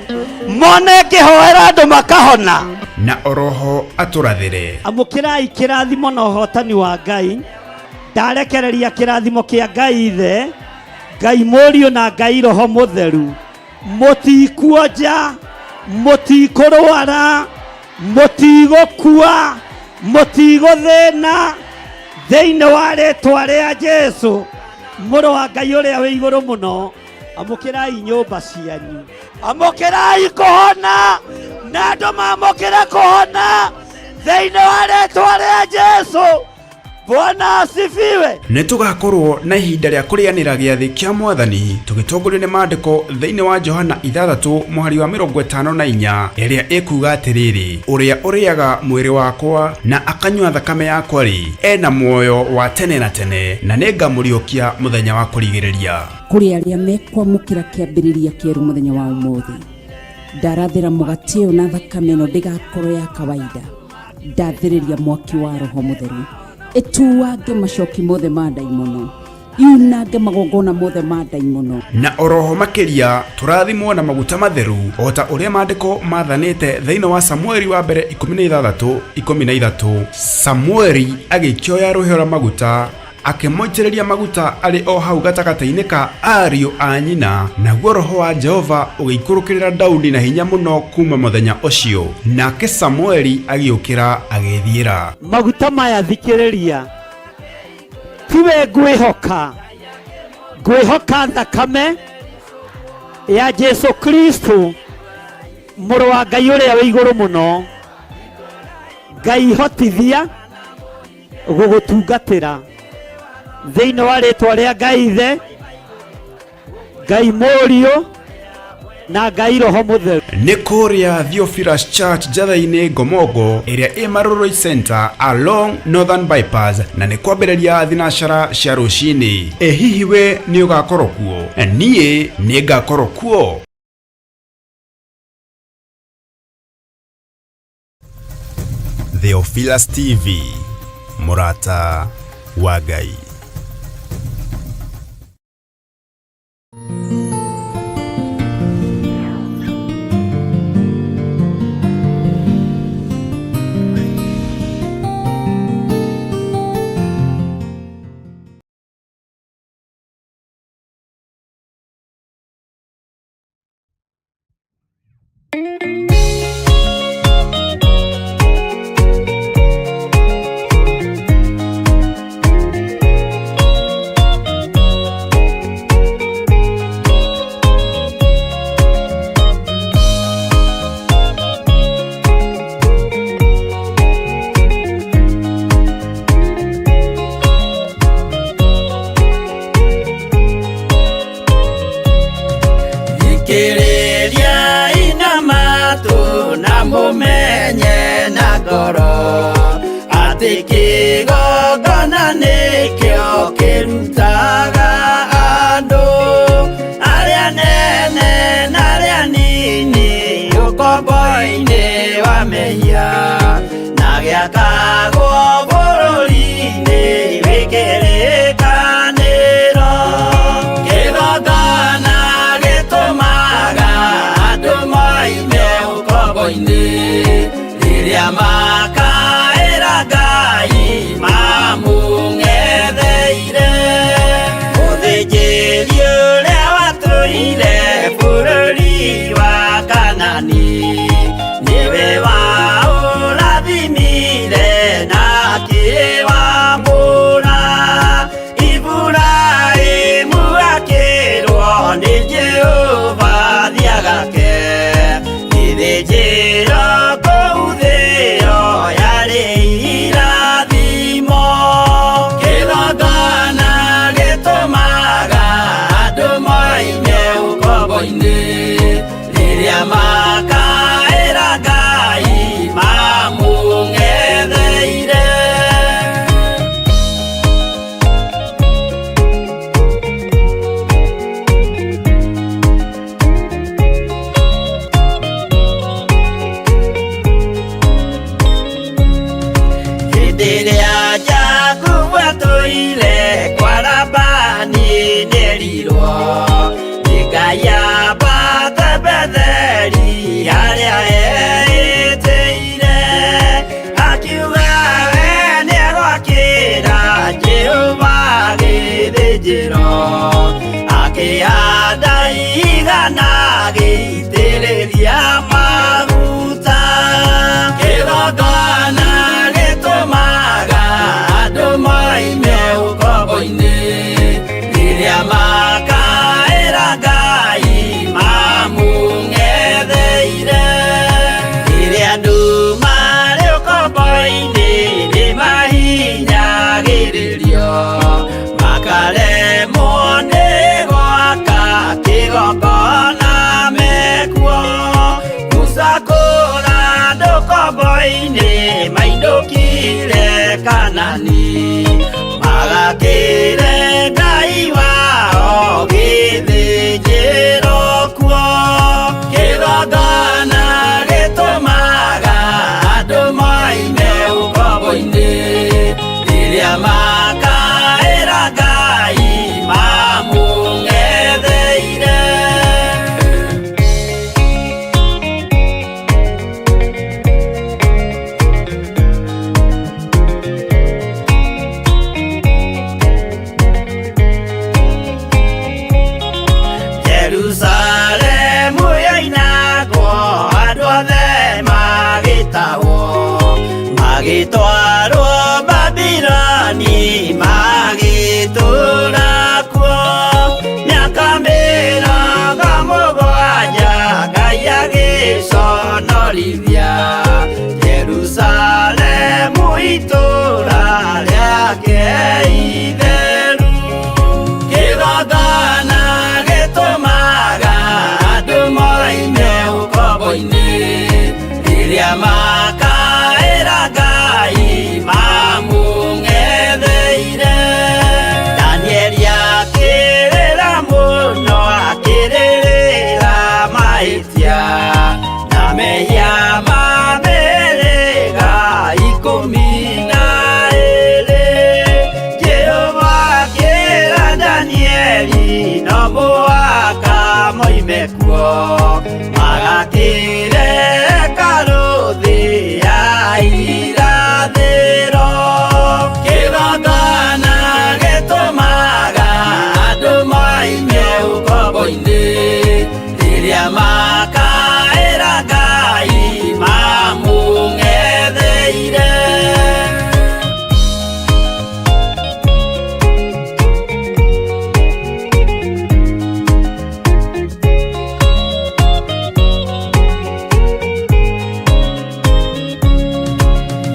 mone ngĩhoera andũ makahona. Na oroho atũrathĩre. Amũkĩrai kĩrathimo na ũhotani wa Ngai. Ndarekereria kĩrathimo kĩa Ngai Ithe, Ngai Mũriũ na Ngai Roho Mũtheru. Mũtikuonja, mũtikũrwara, mũtigũkua, mũtigũthĩna, thĩinĩ wa rĩtwa rĩa Jesu mũrũ wa Ngai ũrĩa wĩ igũrũ mũno. Amũkĩrai nyũmba cianyu, amũkĩrai kũhona, na andũ mamũkĩre kũhona thĩinĩ wa rĩtwa rĩa Jesu. Bwana asifiwe. Nĩ tũgakorwo na ihinda rĩa kũrĩanĩra gĩathĩ kĩa Mwathani tũgĩtongorio nĩ maandĩko thĩinĩ wa Johana 6 mũhari wa 54 ĩrĩa ĩkuga atĩrĩrĩ, ũrĩa ũrĩaga mwĩrĩ wakwa na akanyua thakame yakwa-rĩ, ena muoyo wa tene na tene, na nĩngamũriũkia mũthenya wa kũrigĩrĩria. Kũrĩ arĩa mekwamũkĩra kĩambĩrĩria kĩerũ mũthenya wa ũmũthĩ, ndarathĩra mũgate ũyũ na thakame ĩno ndĩgakorwo ya kawaida. Ndathĩrĩria mwaki wa Roho Mũtheru ĩtuange macoki mothe ma ndaimono, yunange magongona mothe ma ndaimono. Na oroho makĩria tũrathimwo na maguta matheru o ta ũrĩa maandĩko mathanĩte thĩinĩ wa Samueli wa mbere 16 13. Samueli agĩkĩoya rũhĩa rwa maguta akĩmũitĩrĩria maguta arĩ o hau gatagatĩ-inĩ ka ariũ a nyina, naguo roho wa Jehova ũgĩikũrũkĩrĩra Daudi na hinya mũno kuuma mũthenya ũcio. Nake Samueli agĩũkĩra agĩĩthiĩra. Maguta maya thikĩrĩria, tiwe ngwĩhoka, ngwĩhoka thakame ya Jesu Kristo mũrũ wa Ngai ũrĩa wĩ igũrũ mũno. Ngai hotithia gũgũtungatĩra thĩinĩ wa rĩtwa rĩa Ngai Ithe, Ngai Mũriũ na Ngai Roho Mũtheru. Nĩ kũrĩa Theophilus Church Njatha-inĩ Ngomongo ĩrĩa ĩ Marurui Center along Northern Bypass, na nĩ kwambĩrĩria thinacara cia rũcinĩ. Ĩ hihi we nĩ ũgakorwo kuo? Niĩ nĩ ngakorwo kuo. Theophilus TV, mũrata wa Ngai. Thikĩrĩriai na matũ na mũmenye na ngoro atĩ kĩgongona nĩkĩo kĩrutaga andũ arĩa nene na arĩa nini ũkombo-inĩ wa mehia na gĩakagwo bũrũri-inĩ wĩ kĩrĩkanĩro. Kĩgongona gĩtũmaga andũ moime ũkombo-inĩ rĩrĩa makaĩra Ngai mamũng'etheire. Mũthĩnjĩri ũrĩa watũire bũrũri wa Kanani nĩwe wa ũkombo-inĩ rĩrĩa makaĩra Ngai mamũng'etheire. Hĩndĩ ĩrĩa Jakubu atũire kwa Labani nĩerirwo nĩ Ngai ambate Betheli harĩa eĩtĩire, akiuga we nĩegwakĩra Jehova gĩthĩnjĩro, akĩhanda igana agĩitĩrĩria maguta. Kĩgongona gĩtũmaga andũ moime ũkombo-inĩ rĩrĩa makaĩra Ngai mamũng'etheire. Rĩrĩa andũ marĩ ũkombo-inĩ nĩmahinyagĩrĩrio, makaremwo nĩ gwaka kĩgongona mekuo. Musa kũra andũ ũkombo-inĩ mainũkire Kanani, magakĩre Ngai wao gĩthĩnjĩro kuo. Kĩgongona gĩtũmaga andũ moime ũkombo-inĩ rĩrĩa makaĩra Ngai mamũng'etheire. Jerusalemu yoinagwo andũ othe magĩtahwo, magĩtwarwo Babiloni magĩtũũra kuo. Mĩaka 70 Ngai agĩconorithia Jerusalemu itũũra rĩake itheru. Kĩgongona gĩtũmaga andũ moime ũkombo-inĩ rĩrĩa makaĩra Ngai mamũng'etheire. Danieli akĩrĩra mũno akĩrĩrĩra mahĩtia na mehia ma mĩhĩrĩga 12. Jehova akĩra Danieli no mũhaka moime kuo, magakĩre hekarũ thĩ ya irathĩro. Kĩgongona gĩtũmaga andũ moime ũkombo-inĩ rĩrĩa makaĩra Ngai mamũng'etheire.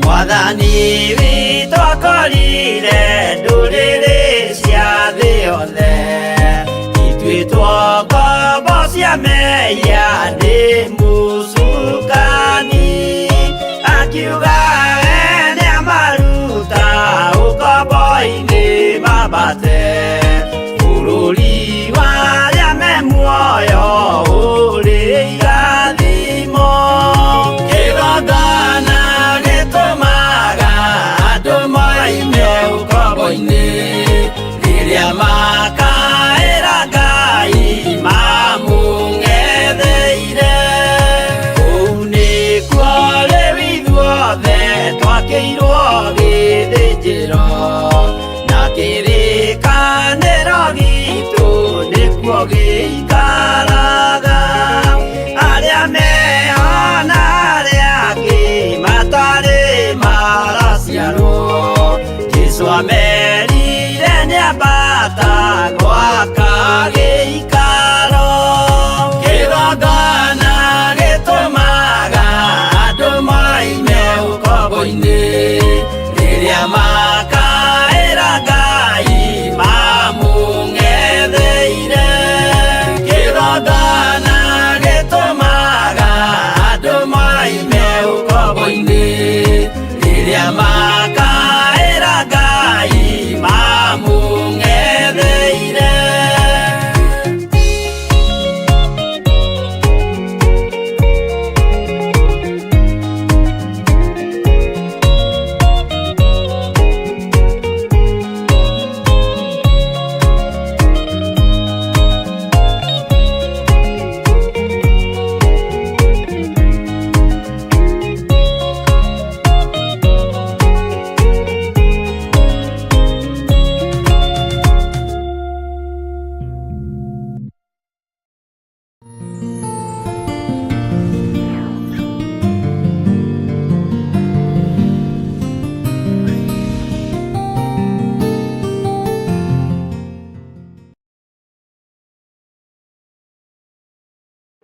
Mwathani witũ akorire ndũrĩrĩ cia thĩ yothe ituĩtwo ngombo cia mehia nĩ mũcukani, akiuga we nĩamaruta ũkombo-inĩ mambate bũrũri wa arĩa me muoyo ũrĩ irathimo. Kĩgongona gĩtũmaga andũ moime ũkombo-inĩ rĩrĩa makaĩra Ngai mamũng'etheire.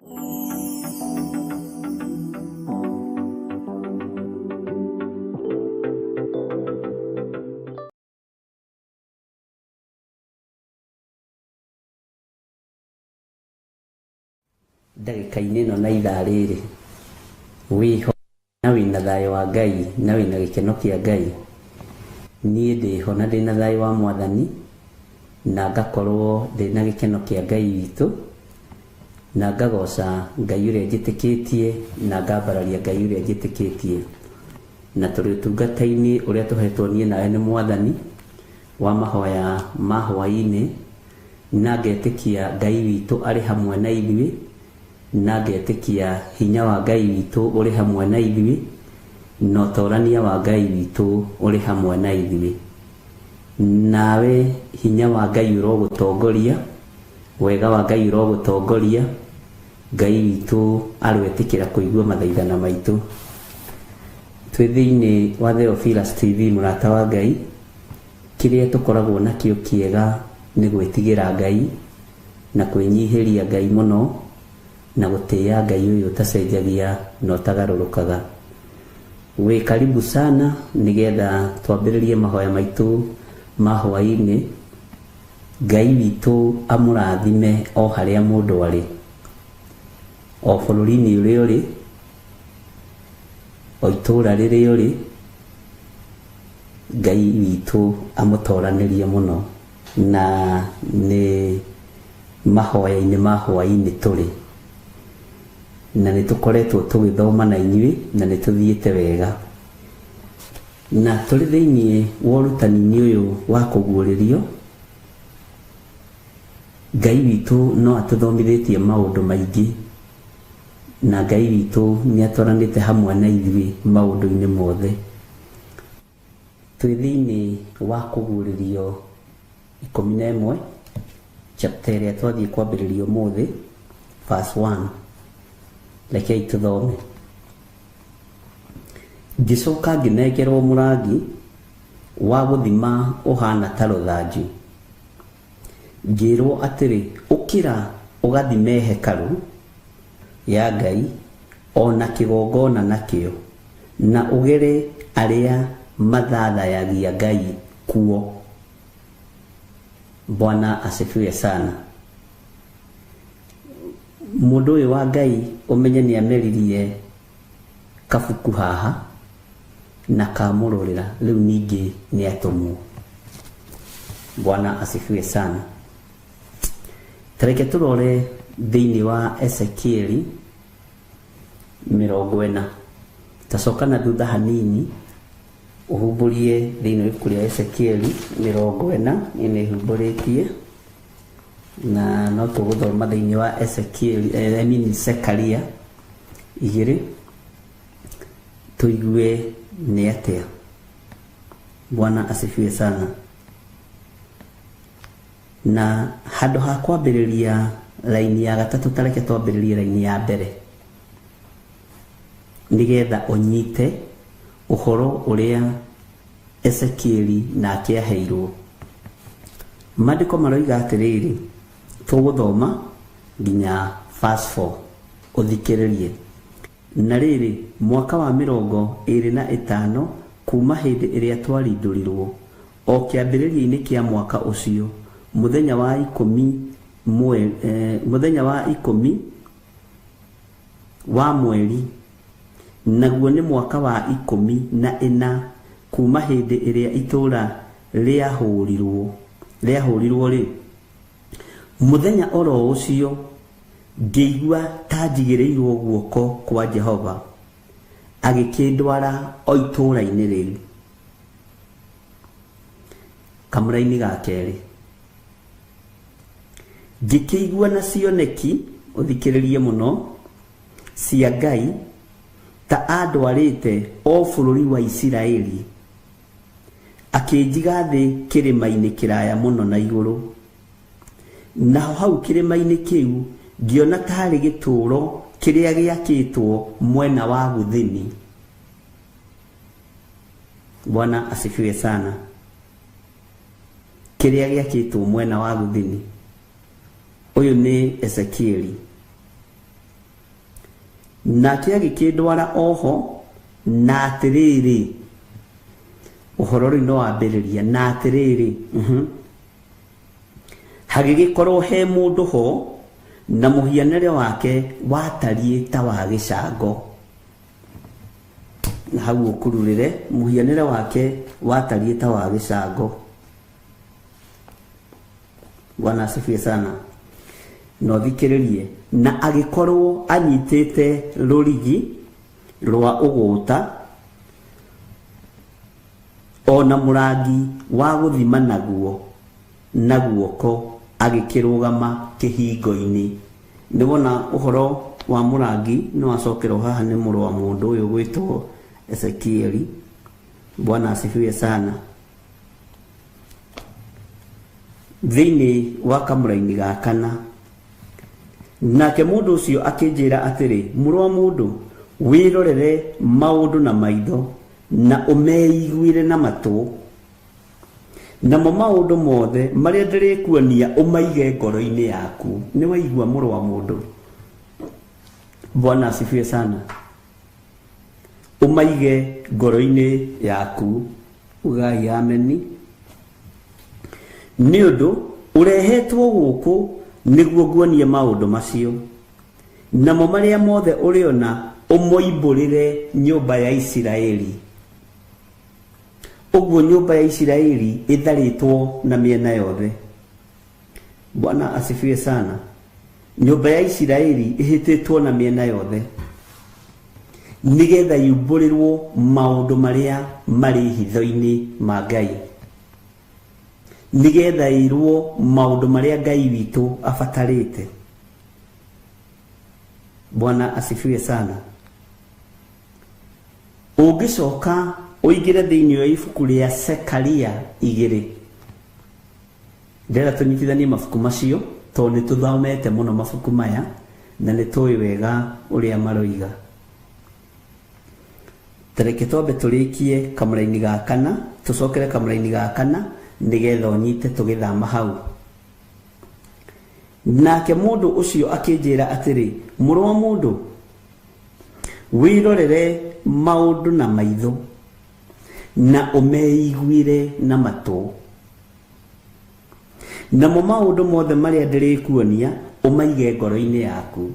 Ndagĩka-inĩ ĩno na ithaa rĩrĩ wĩho na wĩna thayũ wa Ngai na wĩna gĩkeno kĩa Ngai. Niĩ ndĩho na ndĩna thayũ wa Mwathani na ngakorwo ndĩna gĩkeno kĩa Ngai witũ na ngagoca Ngai ũrĩa njĩtĩkĩtie na ngambararia Ngai ũrĩa njĩtĩkĩtie. Na tũrĩ ũtungata-inĩ ũrĩa tũhetwo niĩ nawe nĩ Mwathani wa mahoya ma hwaĩ-inĩ, na ngetĩkia Ngai witũ arĩ hamwe na ithuĩ, na ngetĩkia hinya wa Ngai witũ ũrĩ hamwe na ithuĩ, na ũtorania wa Ngai witũ ũrĩ hamwe na ithuĩ. Nawe hinya wa Ngai ũrogũtongoria, wega wa Ngai ũrogũtongoria, Ngai witũ aroetĩkĩra kũigua mathaithana maitũ. Twĩ thĩinĩ wa Theophilus TV, mũrata wa Ngai, kĩrĩa tũkoragwo nakĩo kĩega nĩ gwĩtigĩra Ngai na kwĩnyihĩria Ngai mũno na gũtĩĩa Ngai ũyũ ũtacenjagia na ũtagarũrũkaga. Wĩ karibu sana nĩgetha twambĩrĩrie mahoya maitũ ma hwaĩ-inĩ. Ngai witũ amũrathime o harĩa mũndũ arĩ, o bũrũri-inĩ ũrĩa ũrĩ, o itũũra rĩrĩa ũrĩ, Ngai witũ amũtoranĩrie mũno. Na nĩ mahoya-inĩ ma hwaĩ-inĩ tũrĩ, na nĩ tũkoretwo tũgĩthoma na inyuĩ na nĩ tũthiĩte wega. Na tũrĩ thĩinĩ wa ũrutani-inĩ ũyũ wa kũguũrĩrio, Ngai witũ no atũthomithĩtie maũndũ maingĩ, na Ngai witũ nĩ atwaranĩte hamwe na ithuĩ maũndũ-inĩ mothe. Twĩ thĩinĩ wa kũguũrĩrio 11, chapter ĩrĩa twathiĩ kwambĩrĩria ũmũthĩ, verse 1. Rekei tũthome. Ngĩcoka ngĩnengerwo mũrangi wa gũthima ũhana ta rũthanju, ngĩrwo atĩrĩ, ũkĩra ũgathime hekarũ ya Ngai o na kĩgongona nakĩo, na ũgere arĩa mathathayagia Ngai kuo. Bwana asifiwe sana. Mũndũ ũyũ wa Ngai ũmenye nĩ ameririe kabuku haha na kamũrũrĩra, rĩu ningĩ nĩ atũmwo. Bwana asifiwe sana. Tareke tũrore thĩinĩ wa Ezekieli 40. Tacoka na thutha hanini ũhumbũrie thĩinĩ wa ibuku rĩa Ezekieli 40, niĩ nĩ humbũrĩtie na no tũgũthoma thĩinĩ wa Ezekieli, I mean Zekaria 2, tũigue nĩ atĩa. Bwana asifiwe sana. Na handũ ha kwambĩrĩria raini ya gatatũ, tareke twambĩrĩrie raini ya mbere nĩgetha ũnyite ũhoro ũrĩa Ezekieli nake aheirwo. Maandĩko maroiga atĩrĩrĩ, tũgũthoma nginya verse 4, ũthikĩrĩrie. Na rĩrĩ, mwaka wa 25 kuma hĩndĩ ĩrĩa twarindũrirwo, o kĩambĩrĩria-inĩ kĩa mwaka ũcio, mũthenya wa 10 mũthenya wa 10 wa mweri, naguo nĩ mwaka wa 14 kuma hĩndĩ ĩrĩa itũũra rĩahũrirwo rĩ, mũthenya oro ũcio ngĩigua ta njigĩrĩirwo guoko kwa Jehova, agĩkĩndwara o itũũra-inĩ rĩu. Kamũra-inĩ ga kerĩ, ngĩkĩigua na cioneki, ũthikĩrĩrie mũno, cia Ngai ta andwarĩte o bũrũri wa Isiraeli, akĩnjiga thĩ kĩrĩma-inĩ kĩraya mũno na igũrũ. Naho hau kĩrĩma-inĩ kĩu ngĩona tarĩ gĩtũũro kĩrĩa gĩakĩtwo mwena wa gũthini. Bwana asifiwe sana. Kĩrĩa gĩakĩtwo mwena wa gũthini. Ũyũ nĩ Ezekieli. Nake agĩkĩndwara oho, na atĩrĩrĩ, ũhoro rĩu no wambĩrĩria, na atĩrĩrĩ, hagĩgĩkorwo he mũndũ ho na mũhianĩre wake watariĩ ta wa gĩcango. Na hau ũkururĩre, mũhianĩre wake watariĩ ta wa gĩcango. Bwana asifiwe sana. Na ũthikĩrĩrie, na agĩkorwo anyitĩte rũrigi rwa ũgũta ona mũrangi wa gũthima naguo na guoko, agĩkĩrũgama kĩhingo-inĩ. Nĩ wona ũhoro wa mũrangi nĩ wacokerwo haha nĩ mũrũ wa mũndũ ũyũ gwĩtwo Ezekieli. Bwana asifiwe sana. Thĩinĩ wa kamũraini ga kana, nake mũndũ ũcio akĩnjĩra atĩrĩ, mũrũ wa mũndũ, wĩrorere maũndũ na maitho na ũmeiguĩre na matũ, namo maũndũ mothe marĩa ndĩrĩkuonia ũmaige ngoro-inĩ yaku. Nĩ waigua mũrũ wa mũndũ? Bwana asifiwe sana. Ũmaige ngoro-inĩ yaku. Ugai ameni. Nĩ ũndũ ũrehetwo gũkũ nĩguo nguonie maũndũ macio, namo marĩa mothe ũrĩona ũmoimbũrĩre nyũmba ya Isiraeli. Ũguo nyũmba ya Isiraeli ĩtharĩtwo na mĩena yothe. Bwana asifiwe sana. Nyũmba ya Isiraeli ĩhĩtĩtwo na mĩena yothe nĩgetha yumbũrĩrwo maũndũ marĩa marĩ hitho-inĩ ma Ngai, nĩgetha ĩrwo maũndũ marĩa Ngai witũ abatarĩte. Bwana asifiwe sana. Ũngĩcoka ũingĩre thĩinĩ wa ibuku rĩa Sekaria 2, ndĩrenda tũnyitithanie mabuku macio tondũ nĩ tũthomete mũno mabuku maya na nĩ tũĩ wega ũrĩa maroiga. Tareke twambe tũrĩkie kamũraini ga kana, tũcokere kamũraini ga kana nĩgetha ũnyite tũgĩthama hau. Nake mũndũ ũcio akĩnjĩra atĩrĩ, mũrũ wa mũndũ, wĩrorere maũndũ na maitho na ũmeiguĩre na matũ, namo maũndũ mothe marĩa ndĩrĩkuonia ũmaige ngoro-inĩ yaku.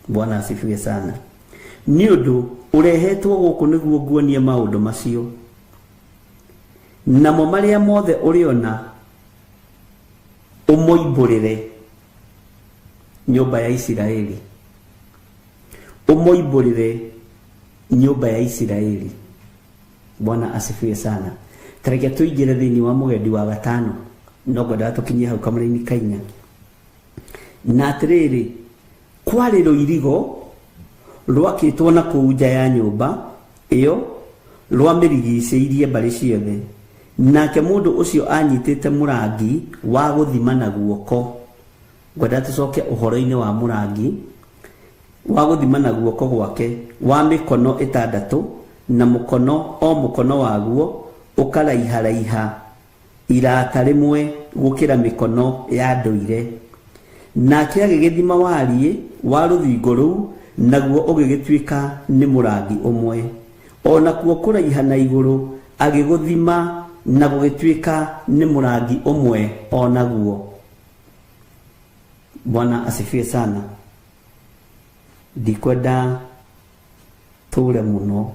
Bwana asifiwe sana. Nĩ ũndũ ũrehetwo gũkũ nĩguo nguonie maũndũ macio, namo marĩa mothe ũrĩona ũmoimbũrĩre nyũmba ya Isiraeli. Ũmoimbũrĩre nyũmba ya Isiraeli. Bwana asifiwe sana. Tareke tũingĩre thĩinĩ wa mũgendi wa gatano, no ngwendaga tũkinyie hau kamũraini kainya. Na atĩrĩrĩ, kwarĩ rũirigo rwakĩtwo na kũu nja ya nyũmba ĩyo rwamĩrigicĩirie mbarĩ ciothe. Nake mũndũ ũcio anyitĩte mũrangi wa gũthima na guoko. Ngwenda tũcoke ũhoro-inĩ wa mũrangi wa gũthima na guoko gwake wa mĩkono 6, na mũkono o mũkono waguo ũkaraiharaiha irata rĩmwe gũkĩra mĩkono ya ndũire. Nake agĩgĩthima wariĩ wa rũthingo rũu, naguo ũgĩgĩtuĩka nĩ mũrangi ũmwe. O nakuo kũraiha na igũrũ agĩgũthima, na gũgĩtuĩka nĩ mũrangi ũmwe o naguo. Bwana asifiwe sana. Ndikwenda tũre mũno.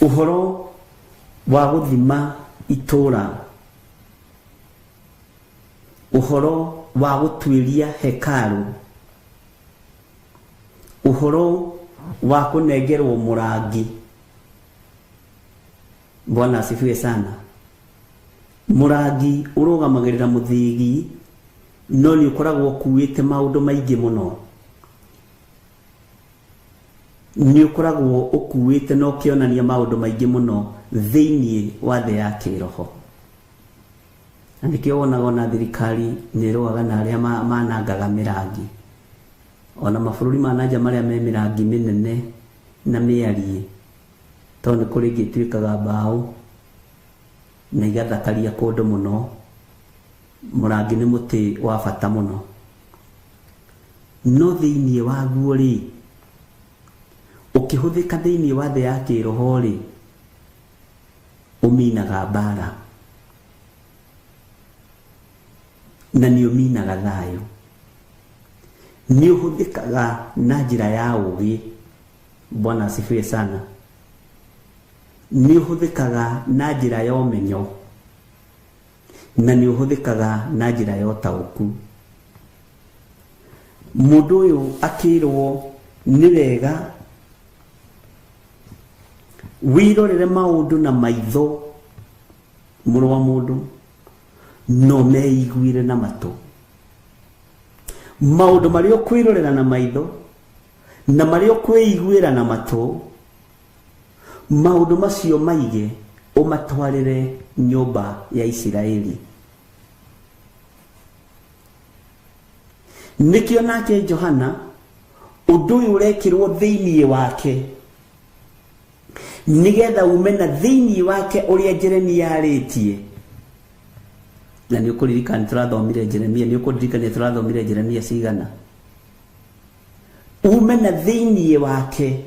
Ũhoro wa gũthima itũũra, ũhoro wa gũtuĩria hekarũ, ũhoro wa kũnengerwo mũrangi. Bwana asifiwe sana. Mũrangi ũrũgamagĩrĩra mũthĩgi, no nĩ ũkoragwo ũkuĩte maũndũ maingĩ mũno. Nĩ ũkoragwo ũkuĩte na ũkĩonania maũndũ maingĩ mũno thĩinĩ wa thĩ ya kĩroho. Na nĩkĩo wonaga ona thirikari nĩ ĩrũaga na arĩa manangaga mĩrangi. Ona mabũrũri ma nanja marĩa me mĩrangi mĩnene na mĩariĩ, tondũ nĩ kũrĩ ĩngĩ ĩtuĩkaga mbaũ na igathakaria kũndũ mũno. Mũrangi nĩ mũtĩ wa bata mũno, no thĩinĩ waguo rĩ, ũkĩhũthĩka thĩinĩ wa thĩ ya kĩroho rĩ, ũminaga mbara na nĩ ũminaga thayũ. Nĩ ũhũthĩkaga na njĩra ya ũgĩ. Bwana asifiwe sana. Nĩ ũhũthĩkaga na njĩra ya ũmenyo na nĩ ũhũthĩkaga na njĩra ya ũtaũku. Mũndũ ũyũ akĩrwo nĩ wega wĩrorere maũndũ na maitho, mũrũ wa mũndũ, no meiguire na matũ. Maũndũ marĩa ũkwĩrorera na maitho na marĩa ũkwĩiguĩra na matũ, maũndũ macio maige ũmatwarĩre nyũmba ya Isiraeli. Nĩkĩo nake Johana ũndũ ũyũ ũrekĩrwo thĩinĩ wake, nĩgetha ume na thĩinĩ wake ũrĩa Jeremia arĩtie. Na nĩ ũkũririkana tũrathomire Jeremia, nĩ ũkũririkana tũrathomire Jeremia cigana. Ume na thĩinĩ wake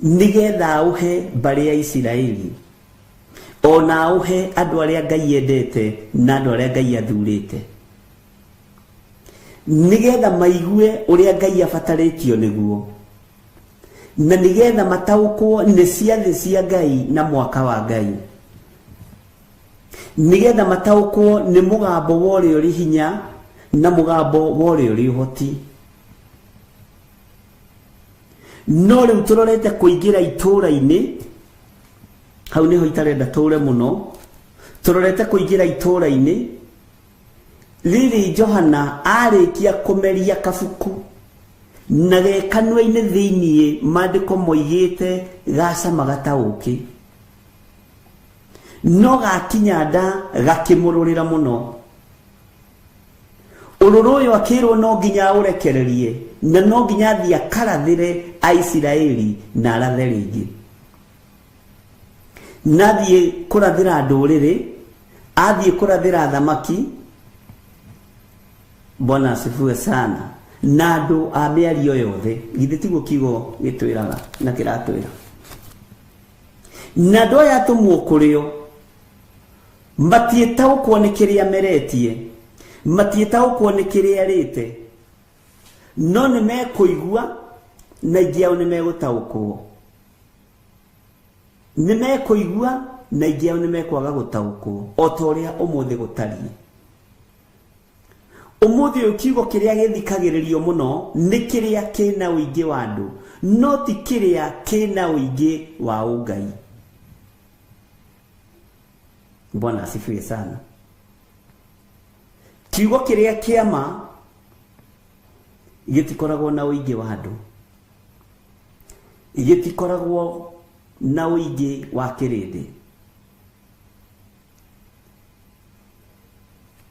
nĩgetha aũhe mbarĩ ya Isiraeli, ona aũhe andũ arĩa Ngai endete na andũ arĩa Ngai athurĩte, nĩgetha maigue ũrĩa Ngai abatarĩtio nĩguo, na nĩgetha mataũkwo nĩ ciathĩ cia Ngai na mwaka wa Ngai, nĩgetha mataũkwo nĩ mũgambo wa ũrĩa ũrĩ hinya na mũgambo wa ũrĩa ũrĩ ũhoti. No rĩu tũrorete kũingĩra itũũra-inĩ, hau nĩho itarenda tũũre mũno, tũrorete kũingĩra itũũra-inĩ rĩrĩ Johana arĩkia kũmeria kabuku na ge kanua-inĩ thĩiniĩ, maandĩko moigĩte gacamaga ta ũkĩ, no gakinya nda gakĩmũrũrĩra mũno. Ũrũrũ ũyũ akĩrwo no nginya aũrekererie na no nginya athiĩ akarathĩre Aisiraeli na arathe rĩngĩ, na athiĩ kũrathĩra ndũrĩrĩ, athiĩ kũrathĩra thamaki. Bwana asifiwe sana. Na andũ a mĩario yothe, githĩ tiguo kiugo gĩtwĩraga na kĩratwĩra? Na andũ aya atũmwo kũrĩo matiĩtaũkwo nĩ kĩrĩa meretie, matiĩtaũkwo nĩ kĩrĩa arĩte, no nĩ mekũigua na aingĩ ao nĩ megũtaũkwo. Nĩ mekũigua na aingĩ ao nĩ mekwaga gũtaũkwo, o ta ũrĩa ũmũthĩ gũtariĩ. Ũmũthĩ ũyũ kiugo kĩrĩa gĩthikagĩrĩrio mũno nĩ kĩrĩa kĩna ũingĩ wa andũ, no ti kĩrĩa kĩna ũingĩ wa ũngai. Bwana asifiwe sana. Kiugo kĩrĩa kĩama gĩtikoragwo na ũingĩ wa andũ, gĩtikoragwo na ũingĩ wa kĩrĩndĩ.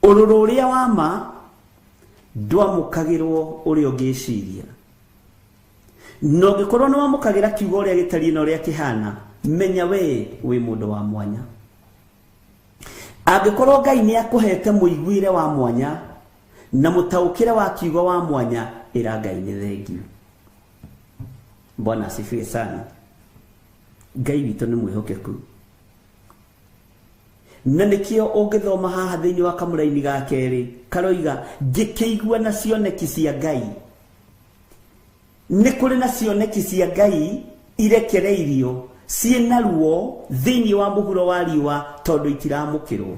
Ũrũrũ ũrĩa wa ma ndwamũkagĩrwo ũrĩa ũngĩciria, na ũngĩkorwo nĩ wamũkagĩra kiugo ũrĩa gĩtariĩ na ũrĩa kĩhana, menya we wĩ mũndũ wa mwanya. Angĩkorwo Ngai nĩ akũhete mũiguĩre wa mwanya na mũtaũkĩre wa kiugo wa mwanya, ĩra Ngai nĩ thengiũ. Bwana asifiwe sana. Ngai witũ nĩ mwĩhokeku, na nĩkĩo ũngĩthoma haha thĩinĩ wa kamũraini ga kerĩ karoiga ngĩkĩigua na cioneki cia Ngai. Nĩ kũrĩ na cioneki cia Ngai irekereirio ciĩna ruo thĩinĩ wa mũhuro wa riũa tondũ itiramũkĩrwo.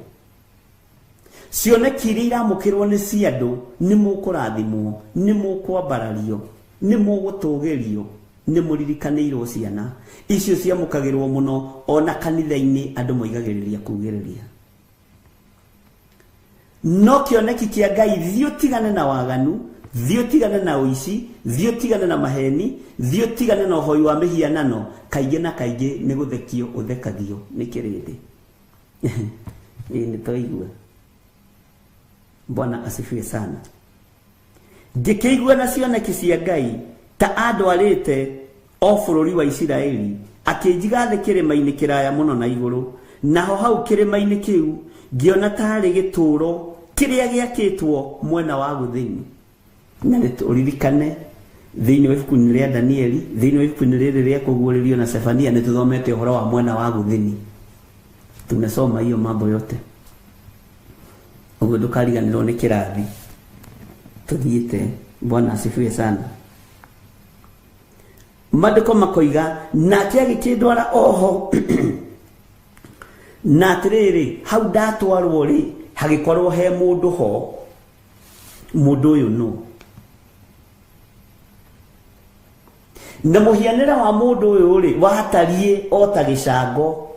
Cioneki iria iramũkĩrwo nĩ cia andũ, nĩ mũkũrathimwo, nĩ mũkwambarario, nĩ mũgũtũgĩrio, nĩ mũririkanĩirwo ciana. Icio ciamũkagĩrwo mũno ona kanitha-inĩ andũ moigagĩrĩria kugĩrĩria. No kĩoneki kĩa Ngai, thiĩ ũtigane na waganu, thiĩ ũtigane na ũici, thiĩ ũtigane na maheni, thiĩ ũtigane na ũhoi wa mĩhianano, kaingĩ na kaingĩ nĩ gũthekio ũthekagio nĩ kĩrĩndĩ. Ĩĩ nĩ twaigua. Bwana asifiwe sana. Ngĩkĩigua na cioneki cia Ngai ta andwarĩte o bũrũri wa Isiraeli, akĩnjiga thĩ kĩrĩma-inĩ kĩraya mũno na igũrũ. Naho hau kĩrĩma-inĩ kĩu ngĩona tarĩ gĩtũũro kĩrĩa gĩakĩtwo mwena wa gũthini. Na ũririkane thĩinĩ wa ibuku-inĩ rĩa Danieli, thĩinĩ wa ibuku-inĩ rĩrĩ rĩa kũguũrĩrio na Sefania, nĩ tũthomete ũhoro wa mwena wa gũthini. Tumesoma hiyo mambo yote. Ũguo ndũkariganĩrwo nĩ kĩrathi tũthiĩte. Bwana asifiwe sana. Maandĩko makoiga nake agĩkĩndwara oho na atĩrĩrĩ, hau ndatwarwo rĩ, hagĩkorwo he mũndũ ho. Mũndũ ũyũ nũ? Na mũhianĩre wa mũndũ ũyũ rĩ, watariĩ o ta gĩcango.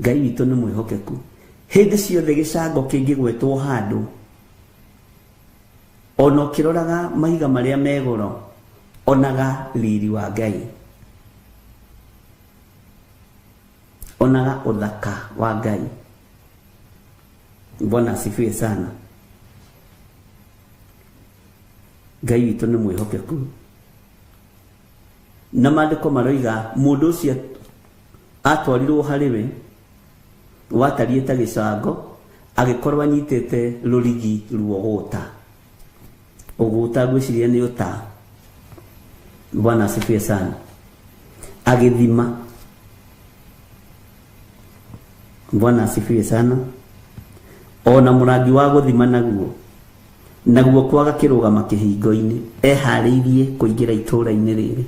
Ngai witũ nĩ mwĩhokeku. Hĩndĩ ciothe gĩcango kĩngĩgwetwo handũ, ona ũkĩroraga mahiga marĩa me goro, onaga riri wa Ngai, onaga ũthaka wa Ngai. Bwana asifiwe sana. Ngai witũ nĩ mwĩhokeku. Na maandĩko maroiga mũndũ ũcio atwarirwo harĩ we watariĩ ta gĩcango, agĩkorwo anyitĩte rũrigi ruogũta. Ũgũta ngwĩciria nĩ ũta. Bwana asifiwe sana. Agĩthima. Bwana asifiwe sana. Ona mũrangi wa gũthima naguo, naguo kwaga kĩrũgama kĩhingo-inĩ, eharĩirie kũingĩra itũũra-inĩ rĩrĩ.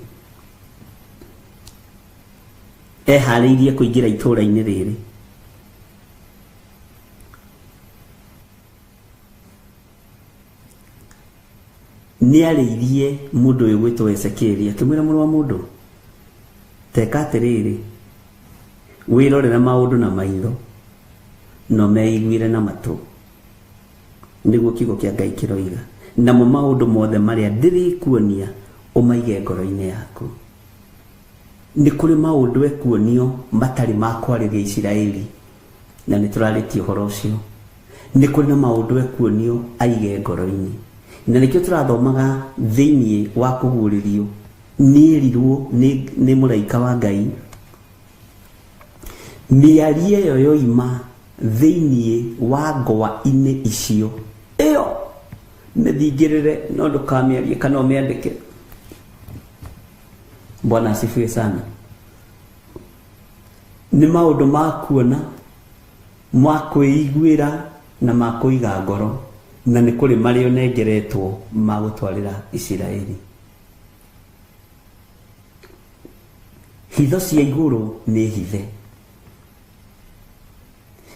Eharĩirie kũingĩra itũũra-inĩ rĩrĩ. Nĩarĩirie mũndũ ũyũ gwĩtwo Ezekieli, akĩmwĩra, mũrũ wa mũndũ, teka atĩrĩrĩ, wĩrorere maũndũ na maitho, no meiguire na matũ. Nĩguo kiugo kĩa Ngai kĩroiga. Namo maũndũ mothe marĩa ndĩrĩkuonia ũmaige ngoro-inĩ yaku. Nĩ kũrĩ maũndũ ekuonio matarĩ ma kwarĩria Isiraeli, na nĩ tũrarĩtie ũhoro ũcio. Nĩ kũrĩ na maũndũ ekuonio aige ngoro-inĩ. Na nĩkĩo tũrathomaga thĩinĩ wa kũguũrĩrio, nĩerirwo nĩ mũraika wa Ngai mĩario ĩyo yoima thĩinĩ wa ngwa-inĩ icio. Ĩyo mĩthingĩrĩre, no ndũkamĩarie kana ũmĩandĩke. Bwana asifiwe sana. Nĩ maũndũ ma kuona, ma kwĩiguĩra na ma kũiga ngoro, na nĩ kũrĩ marĩa ũnengeretwo ma gũtwarĩra Isiraeli. Hitho cia igũrũ nĩ hithe.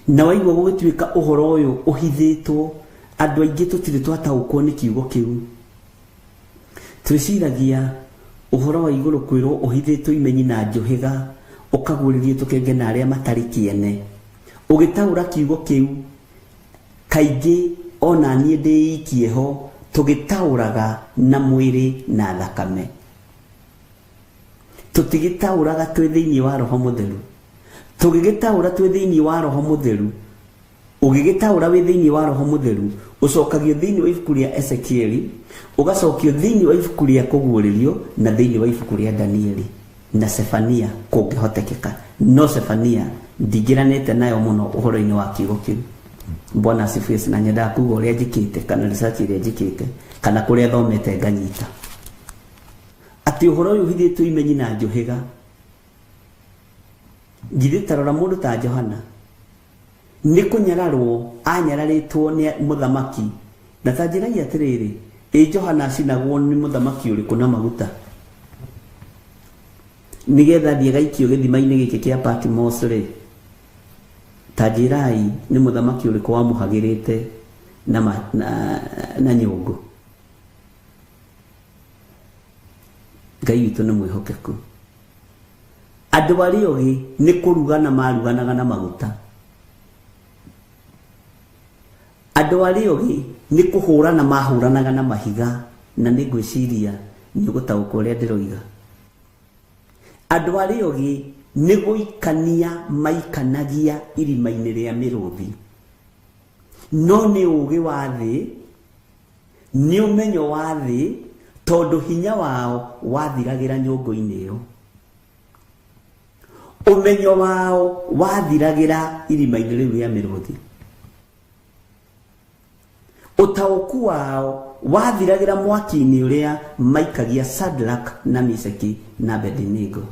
Na waigua gũgĩtuĩka ũhoro ũyũ ũhithĩtwo, andũ aingĩ tũtirĩ twataũkwo nĩ kiugo kĩu. Twĩciragia ũhoro wa igũrũ kwĩrwo ũhithĩtwo imenyi na njũhĩga, ũkaguũrĩrio tũkenge na arĩa matarĩ kĩene. Ũgĩtaũra kiugo kĩu, kaingĩ ona niĩ ndĩikie ho, tũgĩtaũraga na mwĩrĩ na thakame. Tũtigĩtaũraga twĩ thĩinĩ wa Roho Mũtheru. Tũgĩgĩtaũra twĩ thĩinĩ wa Roho Mũtheru, ũgĩgĩtaũra wĩ thĩinĩ wa Roho Mũtheru, ũcokagio thĩinĩ wa ibuku rĩa Ezekieli, ũgacokio thĩinĩ wa ibuku rĩa Kũguũrĩrio, na thĩinĩ wa ibuku rĩa Danieli na Sefania kũngĩhotekeka. No Sefania ndingĩranĩte nayo mũno ũhoro-inĩ wa kiugo kĩu. Bwana asifiwe. Na nyendaga kuga ũrĩa njĩkĩte, kana research ĩrĩa njĩkĩte, kana kũrĩa thomete nganyita atĩ ũhoro ũyũ ũhithĩtwo imenyi na njũhĩga. Githĩ ta rora mũndũ ta Johana, nĩ kũnyararwo anyararĩtwo nĩ mũthamaki. Na ta njĩrai atĩrĩrĩ, ĩ Johana acinagwo nĩ mũthamaki ũrĩkũ na maguta, nĩgetha thiĩ gaikio gĩthima-inĩ gĩkĩ kĩa Patmos rĩ? Ta njĩrai nĩ mũthamaki ũrĩkũ wamũhagĩrĩte na nyũngũ? Ngai witũ nĩ mwĩhokeku. Andũ arĩa ogĩ nĩ kũrugana maruganaga na maguta. Andũ arĩa ogĩ nĩ kũhũrana mahũranaga na mahiga, na nĩ ngwĩciria nĩ ũgũtaũkwo ũrĩa ndĩroiga. Andũ arĩa ogĩ nĩ gũikania maikanagia irima-inĩ rĩa mĩrũthi. No nĩ ũũgĩ wa thĩ, nĩ ũmenyo wa thĩ, tondũ hinya wao wathiragĩra nyũngũ-inĩ ĩyo. Ũmenyo wao wathiragĩra irima-inĩ rĩu rĩa mĩrũthi. Ũtaũku wao wathiragĩra mwaki-inĩ ũrĩa maikagia Shadrach na Meshaki na Abednego.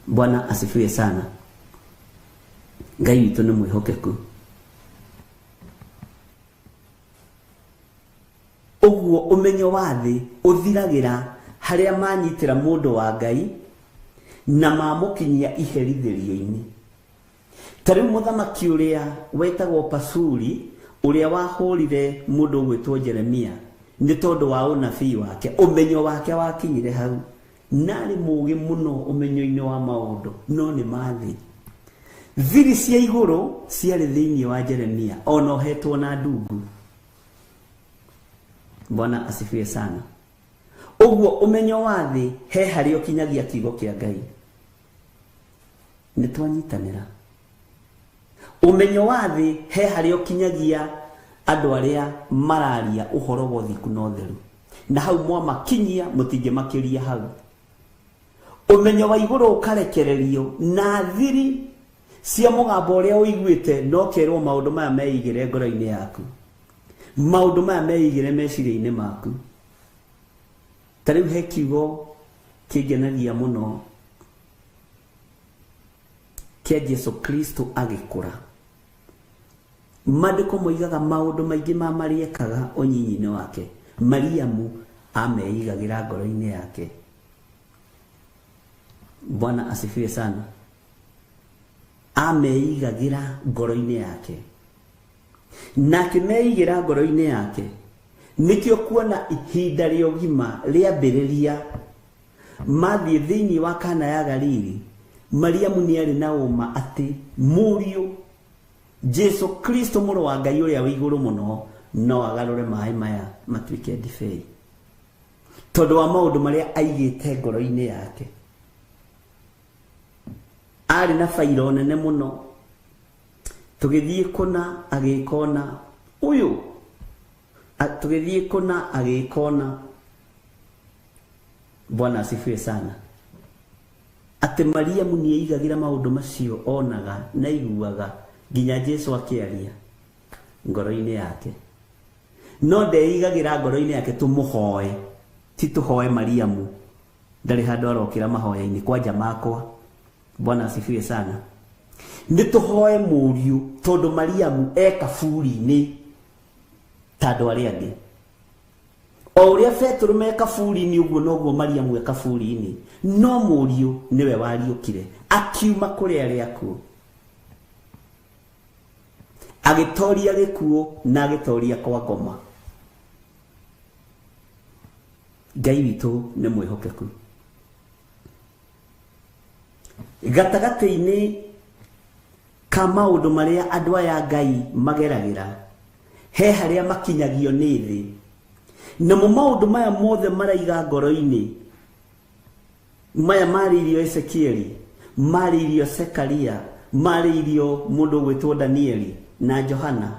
Bwana asifiwe sana. Ngai witũ nĩ mwĩhokeku. Ũguo ũmenyo wa thĩ ũthiragĩra harĩa manyitĩra mũndũ wa Ngai na mamũkinyia iherithĩrio-inĩ. Ta rĩu mũthamaki ũrĩa wetagwo Pasuri ũrĩa wahũrire mũndũ ũgwĩtwo Jeremia nĩ tondũ wa ũnabii wake, ũmenyo wake wakinyire hau. Narĩ mũũgĩ mũno ũmenyo-inĩ wa maũndũ, no nĩ ma thĩ. Thiri cia igũrũ ciarĩ thĩinĩ wa Jeremia ona ohetwo na ndungu. Bwana asifiwe sana. Ũguo ũmenyo wa thĩ he harĩa ũkinyagia kiugo kĩa Ngai. Nĩ twanyitanĩra. Ũmenyo wa thĩ he harĩa ũkinyagia andũ arĩa mararia ũhoro wa ũthingu na ũtheru. Na hau mwamakinyia mũtingĩmakĩria hau. Ũmenyo wa igũrũ ũkarekererio na thiri cia mũgambo ũrĩa ũiguĩte no kerwo maũndũ maya meigĩre ngoro-inĩ yaku. Maũndũ maya meigĩre meciria-inĩ maku. Ta rĩu he kiugo kĩngenagia mũno kĩa Jesu Kristo agĩkũra. Maandĩko moigaga maũndũ maingĩ ma marĩa ekaga ũnyinyi-inĩ wake. Mariamu ameigagĩra ngoro-inĩ yake. Bwana asifiwe sana. Ameigagĩra ngoro-inĩ yake. Na akĩmeigĩra ngoro-inĩ yake nĩkĩo kuona ihinda rĩa ũgima rĩambĩrĩria mathiĩ thĩinĩ wa Kana ya Galili. Mariamu nĩ arĩ na ũma atĩ mũriũ Jesu Kristo mũrũ wa Ngai ũrĩa wĩ igũrũ mũno no agarũre maĩ maya matuĩke ndibei tondũ wa maũndũ marĩa aigĩte ngoro-inĩ yake. Arĩ na bairo nene mũno. Tũgĩthiĩ kũna agĩkona ũyũ, tũgĩthiĩ kũna agĩkona. Bwana asifiwe sana. Atĩ Mariamu nĩ aigagĩra maũndũ macio onaga na aiguaga nginya Jesu akĩaria ngoro-inĩ yake. No ndeigagĩra ngoro-inĩ yake tũmũhoe, ti tũhoe Mariamu. Ndarĩ handũ arokĩra mahoya-inĩ kwanja makwa. Bwana asifiwe sana. Nĩ tũhoe mũriũ tondũ Mariamu e kaburi-inĩ ta andũ arĩa angĩ. O ũrĩa Petero me kaburi-inĩ ũguo noguo Mariamu e kaburi-inĩ. No mũriũ nĩwe wariũkire akiuma kũrĩ arĩa akuũ, agĩtoria gĩkuũ na agĩtoria kwa ngoma. Ngai witũ nĩ mwĩhokeku. Gatagatĩ-inĩ ka maũndũ marĩa andũ aya Ngai mageragĩra, he harĩa makinyagio nĩ thĩ. Namo maũndũ maya mothe maraiga ngoro-inĩ, maya marĩirio Ezekieli, marĩirio Zekaria, marĩirio mũndũ ũgwĩtwo Danieli na Johana,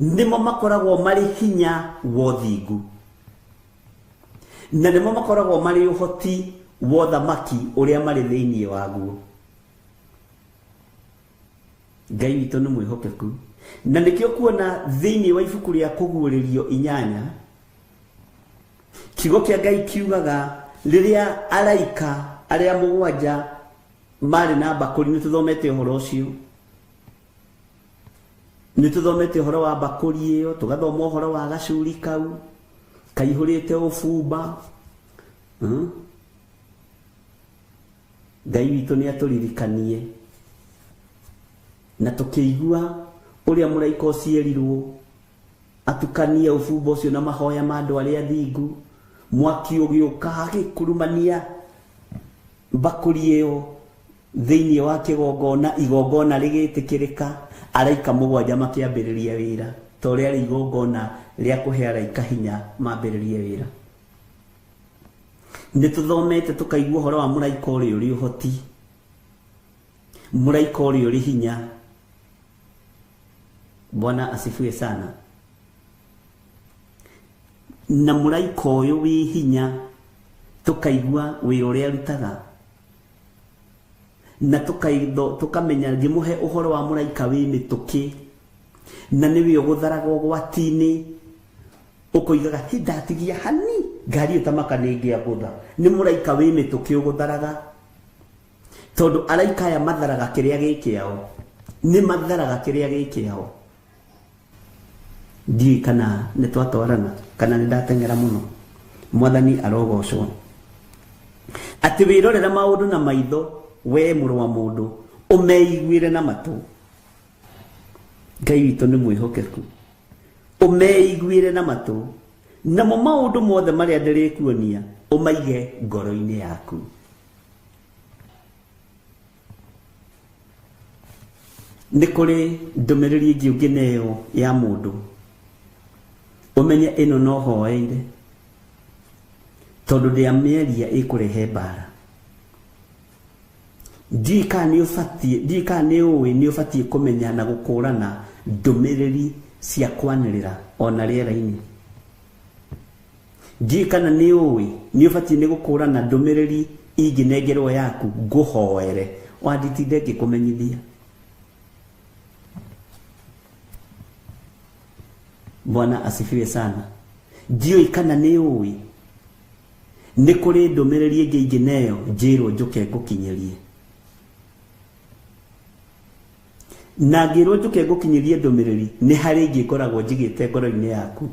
nĩmo makoragwo marĩ hinya wa ũthingu, na nĩmo makoragwo marĩ ũhoti wa ũthamaki ũrĩa marĩ thĩinĩ waguo. Ngai witũ nĩ mwĩhokeku. Na nĩkĩo kuona thĩinĩ wa ibuku rĩa Kũguũrĩrio 8 kiugo kĩa Ngai kiugaga rĩrĩa araika arĩa 7 marĩ na mbakũri, nĩ tũthomete ũhoro ũcio, nĩ tũthomete ũhoro wa mbakũri ĩyo, tũgathoma ũhoro wa gacuri kau kaihũrĩte ũbumba. Ngai witũ nĩ atũririkanie na tũkĩigua ũrĩa mũraika ũcio erirwo atukanie ũbumba ũcio na mahoya ma andũ arĩa athingu. Mwaki ũgĩũka agĩkurumania mbakũri ĩyo thĩinĩ wa kĩgongona, igongona rĩgĩtĩkĩrĩka. Araika 7 makĩambĩrĩria wĩra, ta ũrĩa rĩ igongona rĩa kũhe araika hinya mambĩrĩrie wĩra. Nĩ tũthomete tũkaigua ũhoro wa mũraika ũrĩa ũrĩ ũhoti, mũraika ũrĩa ũrĩ hinya. Bwana asifiwe sana. Na mũraika ũyũ wĩ hinya tũkaigua wĩra ũrĩa arutaga. Na tukamenya ngĩmũhe ũhoro wa mũraika wĩ mĩtũkĩ na nĩwe ũgũtharaga ũgwati-inĩ ũkoigaga hĩ ndatigia hani ngari ĩtamaka nĩ ĩngĩagũtha nĩ mũraika wĩ mĩtũkĩ ũgũtharaga tondũ araika aya matharaga kĩrĩa gĩ kĩao nĩ matharaga kĩrĩa gĩ kĩao. Ndiũĩ kana nĩ twatwarana kana nĩ ndateng'era mũno. Mwathani arogocwo. Atĩ wĩrorera maũndũ na maitho we mũrũ wa mũndũ ũmeiguĩre na matũ. Ngai witũ nĩ mwĩhokeku. Ũmeiguĩre na matũ namo maũndũ mothe marĩa ndĩrĩkuonia ũmaige ngoro-inĩ yaku. Nĩ kũrĩ ndũmĩrĩri ĩngĩ ũngĩneo ya mũndũ ũmenye ĩno no hoeire tondũ ndĩamĩaria ĩkũrehe mbara. Ndiũĩ kana nĩ ũbatiĩ, ndiũĩ kana nĩ ũĩ nĩ ũbatiĩ kũmenya na gũkũrana ndũmĩrĩri cia kwanĩrĩra ona rĩera-inĩ. Ndiũĩ kana nĩ ũĩ nĩ ũbatiĩ nĩ gũkũrana ndũmĩrĩri ingĩnengerwo yaku ngũhoere wanditinde ngĩkũmenyithia. Bwana asifiwe sana. Ndiũĩ kana nĩ ũĩ nĩ kũrĩ ndũmĩrĩri ĩngĩ ingĩneo njĩrwo njũke ngũkinyĩrie. Na ngĩrwo njũke ngũkinyĩrie ndũmĩrĩri nĩ harĩ ĩngĩ ngoragwo njigĩte ngoro-inĩ yaku.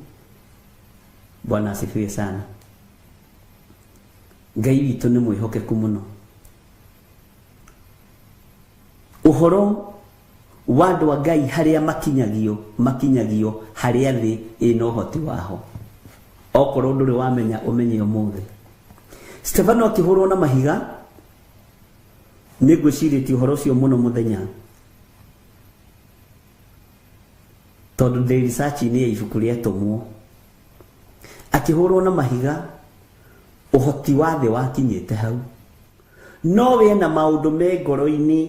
Bwana asifiwe sana. Ngai witũ nĩ mwĩhokeku mũno. Ũhoro wa andũ a Ngai harĩa makinyagio makinyagio harĩa thĩ ĩna ũhoti waho. Okorwo ndũrĩ wamenya ũmenye ũmũthĩ. Stefano akĩhũrwo na mahiga nĩ ngwĩcirĩtie ũhoro ũcio mũno mũthenya tondũ ndĩ research-inĩ ya ibuku rĩa Atũmwo. Akĩhũrwo na mahiga ũhoti wa thĩ wakinyĩte hau, no we na maũndũ me ngoro-inĩ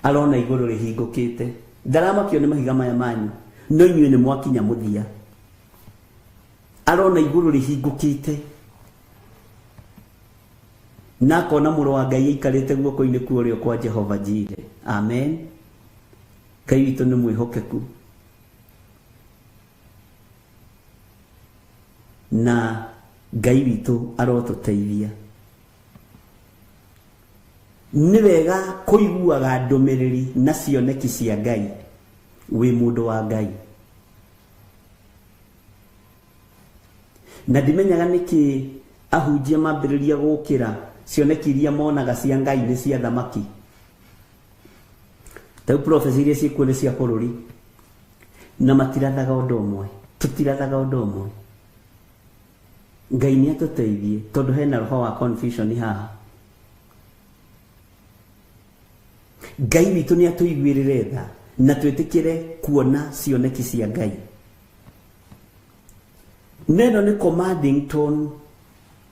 arona igũrũ rĩhingũkĩte. Ndaramakio nĩ mahiga maya manyu no inyuĩ nĩ mwakinya mũthia. Arona igũrũ rĩhingũkĩte na akona mũrũ wa Ngai aikarĩte guoko-inĩ kwa ũrĩo kwa Jehova Jire. Amen. Ngai witũ nĩ mwĩhokeku na Ngai witũ arotũteithia. Nĩ wega kũiguaga ndũmĩrĩri na cioneki cia Ngai wĩ mũndũ wa Ngai. Na ndimenyaga nĩkĩ ahunjia mambĩrĩria gũkĩra cioneki iria monaga cia Ngai nĩ cia thamaki. Ta rĩu prophecy iria ciĩkuo nĩ cia bũrũri na matirathaga ũndũ ũmwe, tũtirathaga ũndũ ũmwe. Ngai nĩ atũteithie tondũ hena roho wa confusion haha. Ngai witũ nĩ atũiguĩrĩre tha na twĩtĩkĩre kuona cioneki cia Ngai. Neno nĩ commanding tone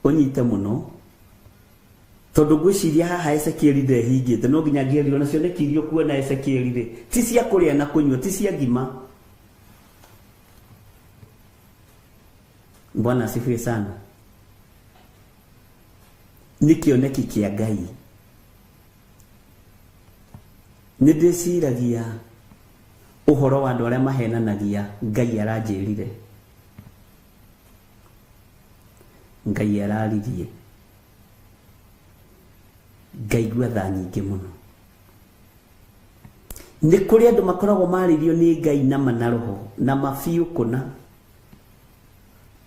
ũnyite mũno tondũ ngwĩciria haha Ezekieli ndehingĩte no nginya ngĩerirwo na cioneki iria ũkuona Ezekieli rĩ ti cia kũrĩa na kũnyua, ti cia ngima. Bwana asifiwe sana. Nĩ kĩoneki kĩa Ngai. Nĩ ndĩciragia ũhoro wa andũ arĩa mahenanagia Ngai aranjĩrire, Ngai araririe, ngaigua tha nyingĩ mũno. Nĩ kũrĩ andũ makoragwo marĩirio nĩ Ngai na mana roho na mabiũ kũna,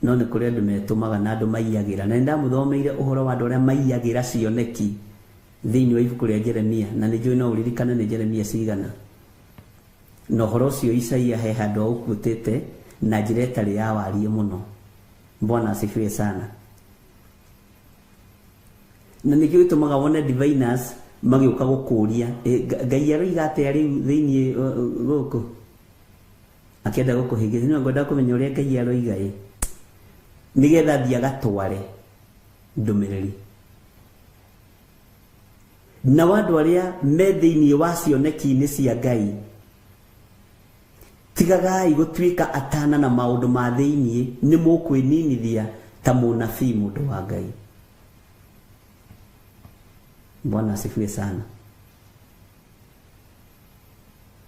no nĩ kũrĩ andũ metũmaga na andũ maiyagĩra. Na nĩ ndamũthomeire ũhoro wa andũ arĩa maiyagĩra cioneki thĩinĩ wa ibuku rĩa Jeremia, na nĩ njũĩ no ũririkane nĩ Jeremia cigana. Na ũhoro ũcio Isaia he handũ aũkuĩtĩte na njĩra ĩtarĩ ya wariĩ mũno. Bwana asifiwe sana. Na nĩkĩo gĩtũmaga wone diviners magĩũka gũkũria Ngai aroiga atĩa rĩu thĩinĩ gũkũ, akĩenda gũkũhĩngĩca. Nĩ ngwenda kũmenya ũrĩa Ngai aroiga ĩ, nĩgetha athiĩ agatware ndũmĩrĩri. Na andũ arĩa me thĩinĩ wa cioneki-inĩ cia Ngai, tigagai gũtuĩka atana na maũndũ ma thĩinĩ, nĩ mũkwĩninithia ta mũnabii mũndũ wa Ngai. Bwana asifiwe sana.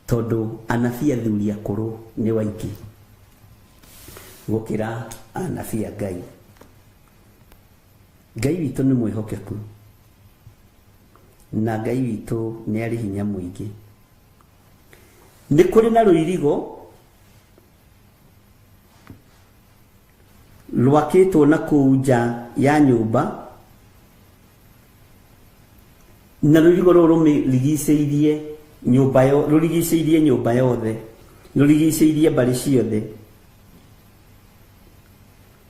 Tondu anabii athuri akũrũ nĩ waingĩ gũkĩra anabii a Ngai. Ngai witũ nĩ mwĩhokeku na Ngai witũ nĩ arĩ hinya mũingĩ. Nĩ kũrĩ na rũirigo rwakĩtwo na kũu nja ya nyũmba, na rũirigo rũrũ rũmĩrigicĩirie nyũmba yo, rũrigicĩirie nyũmba yothe, rũrigicĩirie mbarĩ ciothe.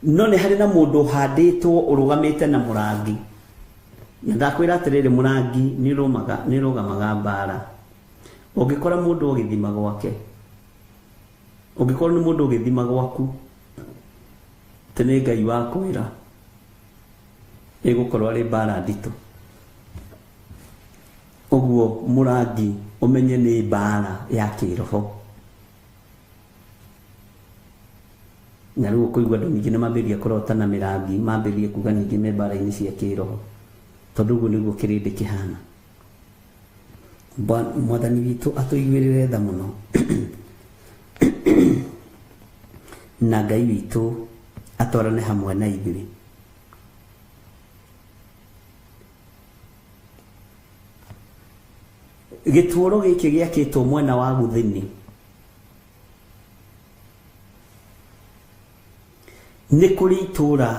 No nĩ harĩ na mũndũ ũhandĩtwo ũrũgamĩte na mũrangi. Na ndakwĩra atĩrĩrĩ, mũrangi nĩ ũrũgamaga mbara. Ũngĩkora mũndũ ũgĩthima gwake, ũngĩkorwo nĩ mũndũ ũgĩthima gwaku, atĩ nĩ Ngai wakwĩra, ĩgũkorwo arĩ mbara nditũ. Ũguo mũrangi ũmenye nĩ mbara ya kĩroho. Na rĩu ũkũigua andũ ningĩ nĩ mambĩrĩria kũrota na mĩrangi, mambĩrĩrie kuga ningĩ me mbara-inĩ cia kĩroho, tondũ ũguo nĩguo kĩrĩndĩ kĩhana. Mwathani witũ atũiguĩrĩre tha mũno na Ngai witũ atwarane hamwe na ithuĩ. Gĩtũũro gĩkĩ gĩakĩtwo mwena wa gũthini nĩ kũrĩ itũũra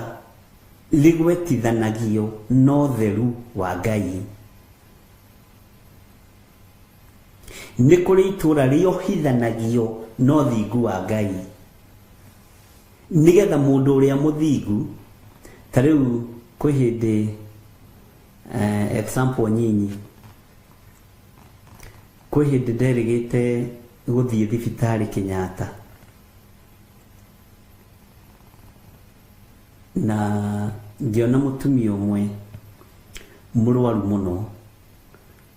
rĩgwetithanagio na ũtheru wa Ngai. Nĩ kũrĩ itũũra rĩohithanagio na ũthingu wa Ngai, nĩgetha mũndũ ũrĩa mũthingu, ta rĩu kwĩ hĩndĩ example nyinyi, kwĩ hĩndĩ nderĩgĩte gũthiĩ thibitarĩ Kenyatta, na ngĩona mũtumia ũmwe mũrwaru mũno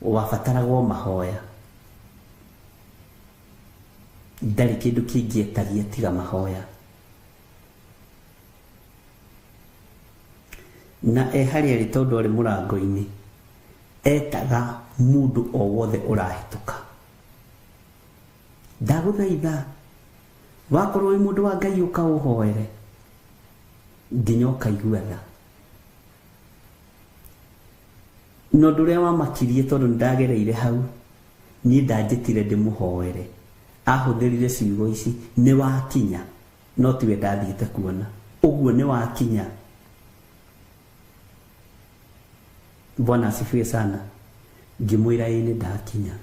wabataragwo mahoya. Ndarĩ kĩndũ kĩngĩ etagia tiga mahoya. Na e harĩa arĩ, tondũ arĩ mũrango-inĩ, etaga mũndũ o wothe ũrahĩtũka, ndagũthaitha wakorwo wĩ mũndũ wa Ngai ũka ũhoere nginya ũkaigua tha. Na ũndũ ũrĩa wamakirie, tondũ nĩndagereire hau, niĩ ndanjĩtire ndĩmũhoere, ahũthĩrire ciugo ici, nĩ wakinya, no tiwe ndathiĩte kuona, ũguo nĩ wakinya. Bwana asifiwe sana. Ngĩmwĩra ĩĩ nĩ ndakinya.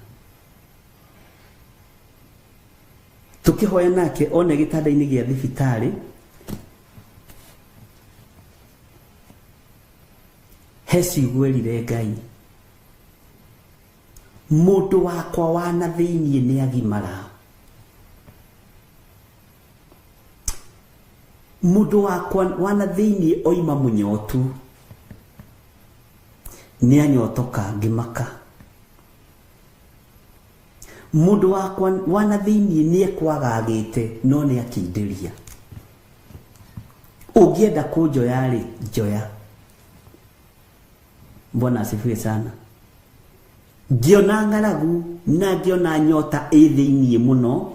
Tũkĩhoya nake one gĩtanda-inĩ gĩa thibitarĩ, he ciugo erire Ngai, mũndũ wakwa wa na thĩiniĩ nĩ agimara, mũndũ wakwa wa na thĩiniĩ oima mũnyotu, nĩ anyotoka ngĩmaka. Mũndũ wakwa wa na thĩiniĩ nĩ ekwagagĩte, no nĩ akindĩria. Ũngĩenda kũnjoya rĩ, njoya. Bwana asifiwe sana. Ngĩona ng'aragu na ngĩona nyota ĩ thĩiniĩ mũno,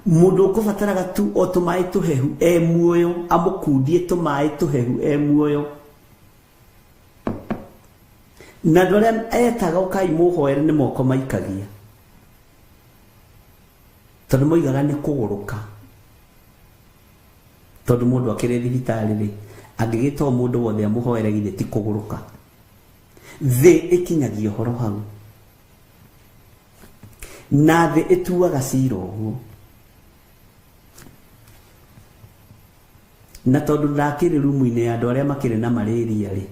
mũndũ ũkũbataraga tu o tũmaĩ tũhehu e muoyo, amũkundie tũmaĩ tũhehu e muoyo. Na andũ arĩa etaga ũkai mũhoere nĩ moko maikagia, tondũ moigaga nĩ kũgũrũka. Tondũ mũndũ akĩrĩ thibitarĩ rĩ, angĩgĩta o mũndũ wothe amũhoere githĩ ti kũgũrũka. Thĩ ĩkinyagia ũhoro hau, na thĩ ĩtuaga cira ũguo. Na tondũ ndakĩrĩ rumu-inĩ ya andũ arĩa makĩrĩ na malaria rĩ,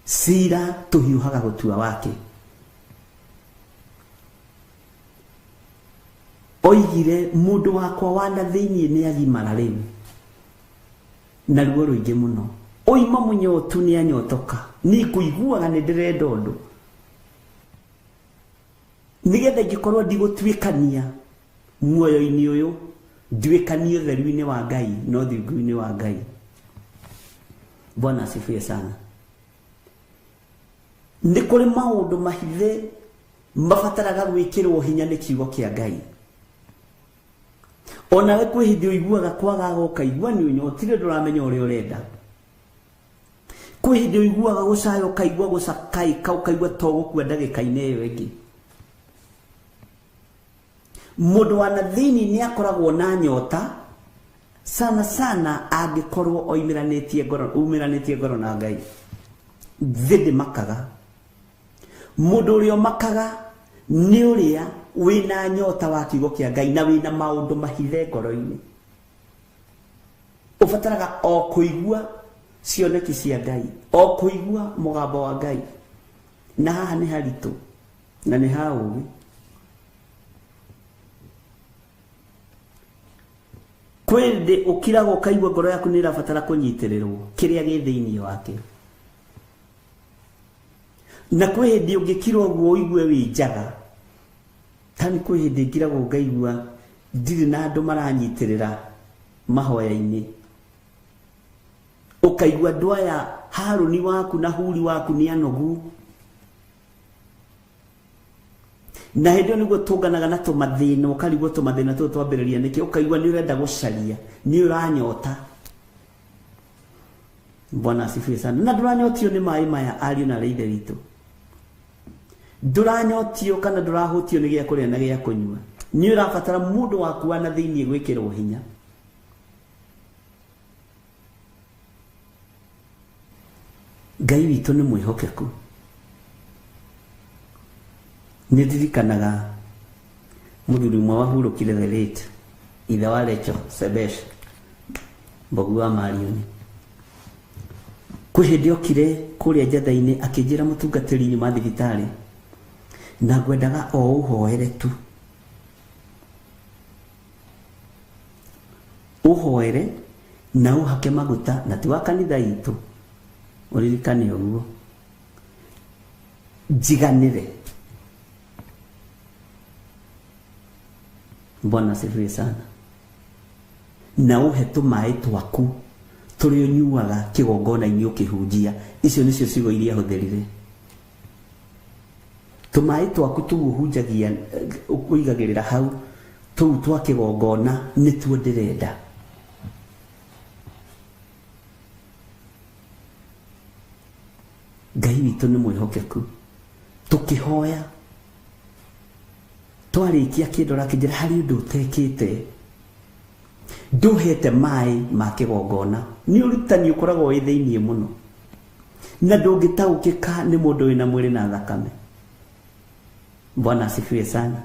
cira tũhiũhaga gũtua wake. Oigire mũndũ wakwa wa na thĩiniĩ nĩ agimara rĩu, na ruo rũingĩ mũno, oima mũnyotu nĩ anyotoka, niĩ ngũiguaga nĩ ndĩrenda ũndũ, nĩgetha ingĩkorwo ndigũtuĩkania muoyo-inĩ ũyũ, nduĩkanie ũtheru-inĩ wa Ngai na ũthingu-inĩ wa Ngai. Bwana asifiwe sana. Nĩ kũrĩ maũndũ mahithe mabataraga gwĩkĩrwo hinya nĩ kiugo kĩa Ngai. Onawe kwĩ hĩndĩ ũiguaga kwagaga ũkaigua nĩ ũnyotire ndũramenya ũrĩa ũrenda. Kwĩ hĩndĩ ũiguaga gũcaya ũkaigua gũcakaĩka ũkaigua to gũkua ndagĩka-inĩ ĩyo ĩngĩ. Mũndũ wa na thĩinĩ nĩ akoragwo na nyota sana sana angĩkorwo oimĩranĩtie ngoro umĩranĩtie ngoro na Ngai. Thĩ ndĩmakaga. Mũndũ ũrĩa ũmakaga nĩ ũrĩa wĩna nyota wa kiugo kĩa Ngai na wĩna maũndũ mahithe ngoro-inĩ. Ũbataraga o kũigua cioneki cia Ngai, o kũigua mũgambo wa Ngai. Na haha nĩ haritũ na nĩ ha ũũgĩ. Kwĩ hĩndĩ ũkiraga ũkaigua ngoro yaku nĩ ĩrabatara kũnyitĩrĩrwo kĩrĩa gĩ thĩinĩ wake. Na kwĩ hĩndĩ ũngĩkira ũguo ũigue wĩ njaga. Tani kwĩ hĩndĩ ngiragwo ngaigua ndirĩ na andũ maranyitĩrĩra mahoya-inĩ. Ũkaigua andũ aya Harũni waku na Huri waku nĩ anogu. Na hĩndĩ ĩyo nĩguo tũnganaga na tũmathĩna, ũkarigwo tũmathĩna tũtũ twambĩrĩria nĩkĩ, ũkaigua nĩ ũrenda gũcaria, nĩ ũranyota. Bwana asifiwe sana. Na ndũranyotio nĩ maĩ maya ariũ na arĩa ithe witũ. Ndũranyotio kana ndũrahũtio nĩ gĩa kũrĩa na gĩa kũnyua. Nĩ ũrabatara mũndũ waku wa na thĩinĩ gwĩkĩrwo hinya. Ngai witũ nĩ mwĩhokeku. Nĩ ndirikanaga mũthuri ũmwe wahurũkire the late ithe wa Recho Sebesh Mbogu wa Marioni. Kwĩ hĩndĩ okire kũrĩa njatha-inĩ akĩnjĩra mũtungatĩri nyuma thibitarĩ na ngwendaga o ũhoere tu. Ũhoere na ũhake maguta na ti wa kanitha itũ. Ũririkane ũguo. Njiganĩre. Bwana asifiwe sana. Na ũhe tũmaĩ twaku tũrĩa ũnyuaga kĩgongona-inĩ ũkĩhunjia. Icio nĩcio ciugo iria ahũthĩrire. Tũmaĩ twaku tũu ũhunjagia ũigagĩrĩra hau tũu twa kĩgongona nĩtuo ndĩrenda. Ngai witũ nĩ mwĩhokeku. Tũkĩhoya twarĩkia kĩndora kĩnjĩra harĩ ũndũ ũtekĩte. Ndũhete maĩ ma kĩgongona. Nĩ ũrutani ũkoragwo wĩ thĩinĩ mũno. Na ndũngĩtaũkĩka nĩ mũndũ wĩna mwĩrĩ na thakame. Bwana asifiwe sana.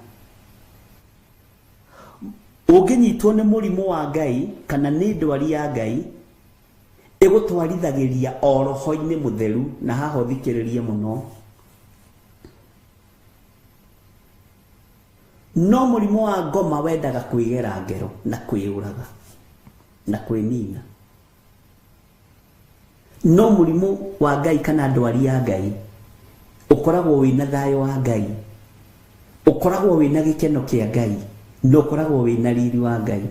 Ũngĩnyitwo nĩ mũrimũ wa Ngai kana nĩ ndwari ya Ngai ĩgũtwarithagĩria o roho-inĩ mũtheru na haha ũthikĩrĩrie mũno. No mũrimũ wa ngoma wendaga kwĩgera ngero na kwĩyũraga na kwĩnina. No mũrimũ wa Ngai kana ndwari ya Ngai ũkoragwo wĩna thayũ wa Ngai, ũkoragwo wĩna gĩkeno kĩa Ngai, na ũkoragwo wĩna riri wa Ngai.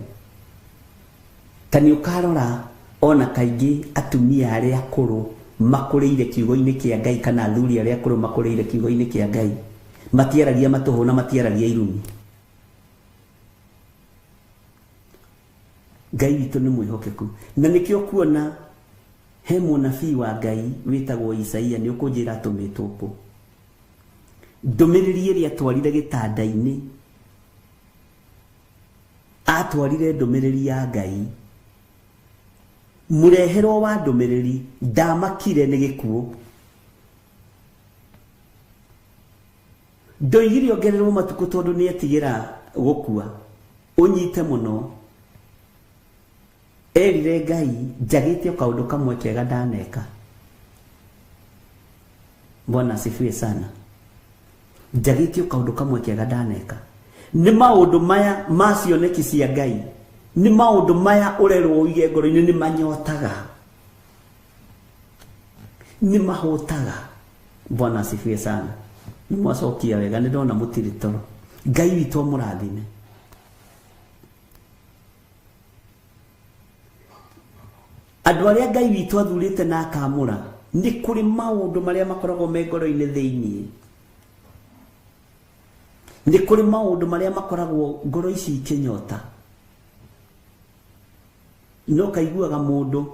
Ta nĩ ũkarora ona kaingĩ atumia arĩa akũrũ makũrĩire kiugo-inĩ kĩa Ngai kana athuri arĩa akũrũ makũrĩire kiugo-inĩ kĩa Ngai matiaragia matũhũ na matiaragia irumi. Ngai witũ nĩ mwĩhokeku. Na nĩkĩo kuona he mũnabii wa Ngai wĩtagwo Isaia nĩ ũkũnjĩra atũmĩtwo kũ. Ndũmĩrĩri ĩrĩa atwarire gĩtanda-inĩ, atwarire ndũmĩrĩri ya Ngai. Mũreherwo wa ndũmĩrĩri ndamakire nĩ gĩkuũ. Ndoigire ongererwo matukũ tondũ nĩ etigĩra gũkua. Ũnyite mũno. Erire Ngai njagĩte o kaũndũ kamwe kega ndaneka. Bwana asifiwe sana. Njagĩte o kaũndũ kamwe kega ndaneka. Nĩ maũndũ maya ma cioneki cia Ngai, nĩ maũndũ maya ũrerwo ũige ngoro-inĩ nĩ manyotaga, nĩ mahũtaga. Bwana asifiwe sana. Nĩ mwacokia wega, nĩ ndona mũtirĩ toro. Ngai witũ amũrathime. Andũ arĩa Ngai witũ athurĩte na akamũra Nĩ kũrĩ maũndũ marĩa makoragwo me ngoro-inĩ thĩinĩ. Nĩ kũrĩ maũndũ marĩa makoragwo ngoro ici ikĩnyota. No kaiguaga mũndũ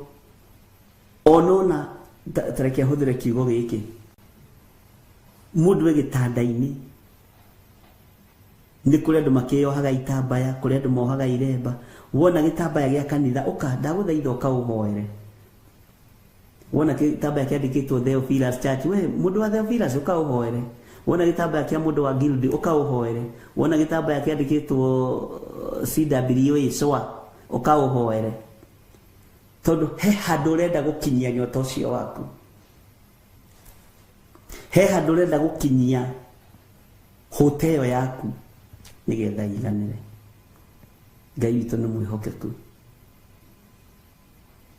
onona ta reke hũthĩre kiugo gĩkĩ, mũndũ e gĩtanda-inĩ, nĩ kũrĩ andũ makĩyohaga itambaya, kũrĩ andũ mohaga iremba. Wona gĩtambaya gĩa kanitha, ũka ndagũthaitha ũka ũhoere. Wona gĩtambaya kĩandĩkĩtwo Theophilus Church, we mũndũ wa Theophilus ũka ũhoere. Wona gĩtambaya kĩa mũndũ wa Guild, ũka ũhoere. Wona gĩtambaya kĩandĩkĩtwo CWA SWA, ũka ũhoere. Tondũ he handũ ũrenda gũkinyia nyota ũcio waku, he handũ ũrenda gũkinyia hũta ĩyo yaku nĩgetha iganĩre. Ngai witũ nĩ mwĩhokeku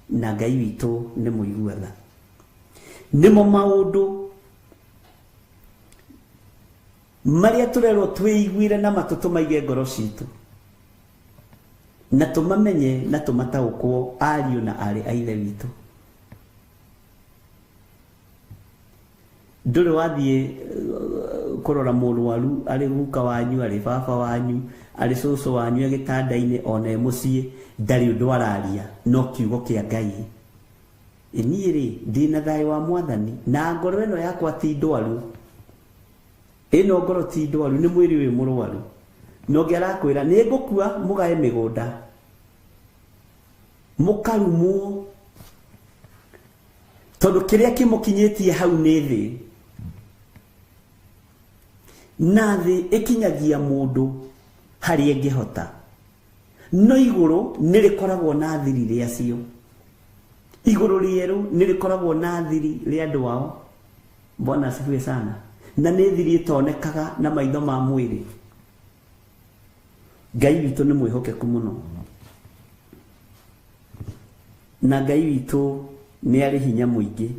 na Ngai witũ nĩ mũigua tha. Nĩmo maũndũ marĩa tũrerwo twĩiguire na matũ, tũmaige ngoro citũ na tũmamenye na tũmataũkwo, ariũ na arĩ a Ithe witũ. Ndũrĩ wathiĩ kũrora mũrwaru, arĩ guka wanyu, arĩ baba wanyu, arĩ cũcũ wanyu, e gĩtanda-inĩ ona e mũciĩ, ndarĩ ũndũ araria no kiugo kĩa Ngai. Niĩ rĩ, ndĩna thayũ wa Mwathani na ngoro ĩno yakwa ti ndwaru, ĩno ngoro ti ndwaru, nĩ mwĩrĩ ũyũ mũrwaru. Na ũngĩ arakwĩra nĩ ngũkua mũgae mĩgũnda, mũkarumwo, tondũ kĩrĩa kĩmũkinyĩtie hau nĩ thĩ, na thĩ ĩkinyagia mũndũ harĩa ĩngĩhota, no igũrũ nĩ rĩkoragwo na thiri rĩacio. Igũrũ rĩerũ nĩ rĩkoragwo na thiri rĩa andũ ao. Bwana asifiwe sana. Na nĩ thiri ĩtonekaga na maitho ma mwĩrĩ. Ngai witũ nĩ mwĩhokeku mũno, na Ngai witũ nĩ arĩ hinya mũingĩ.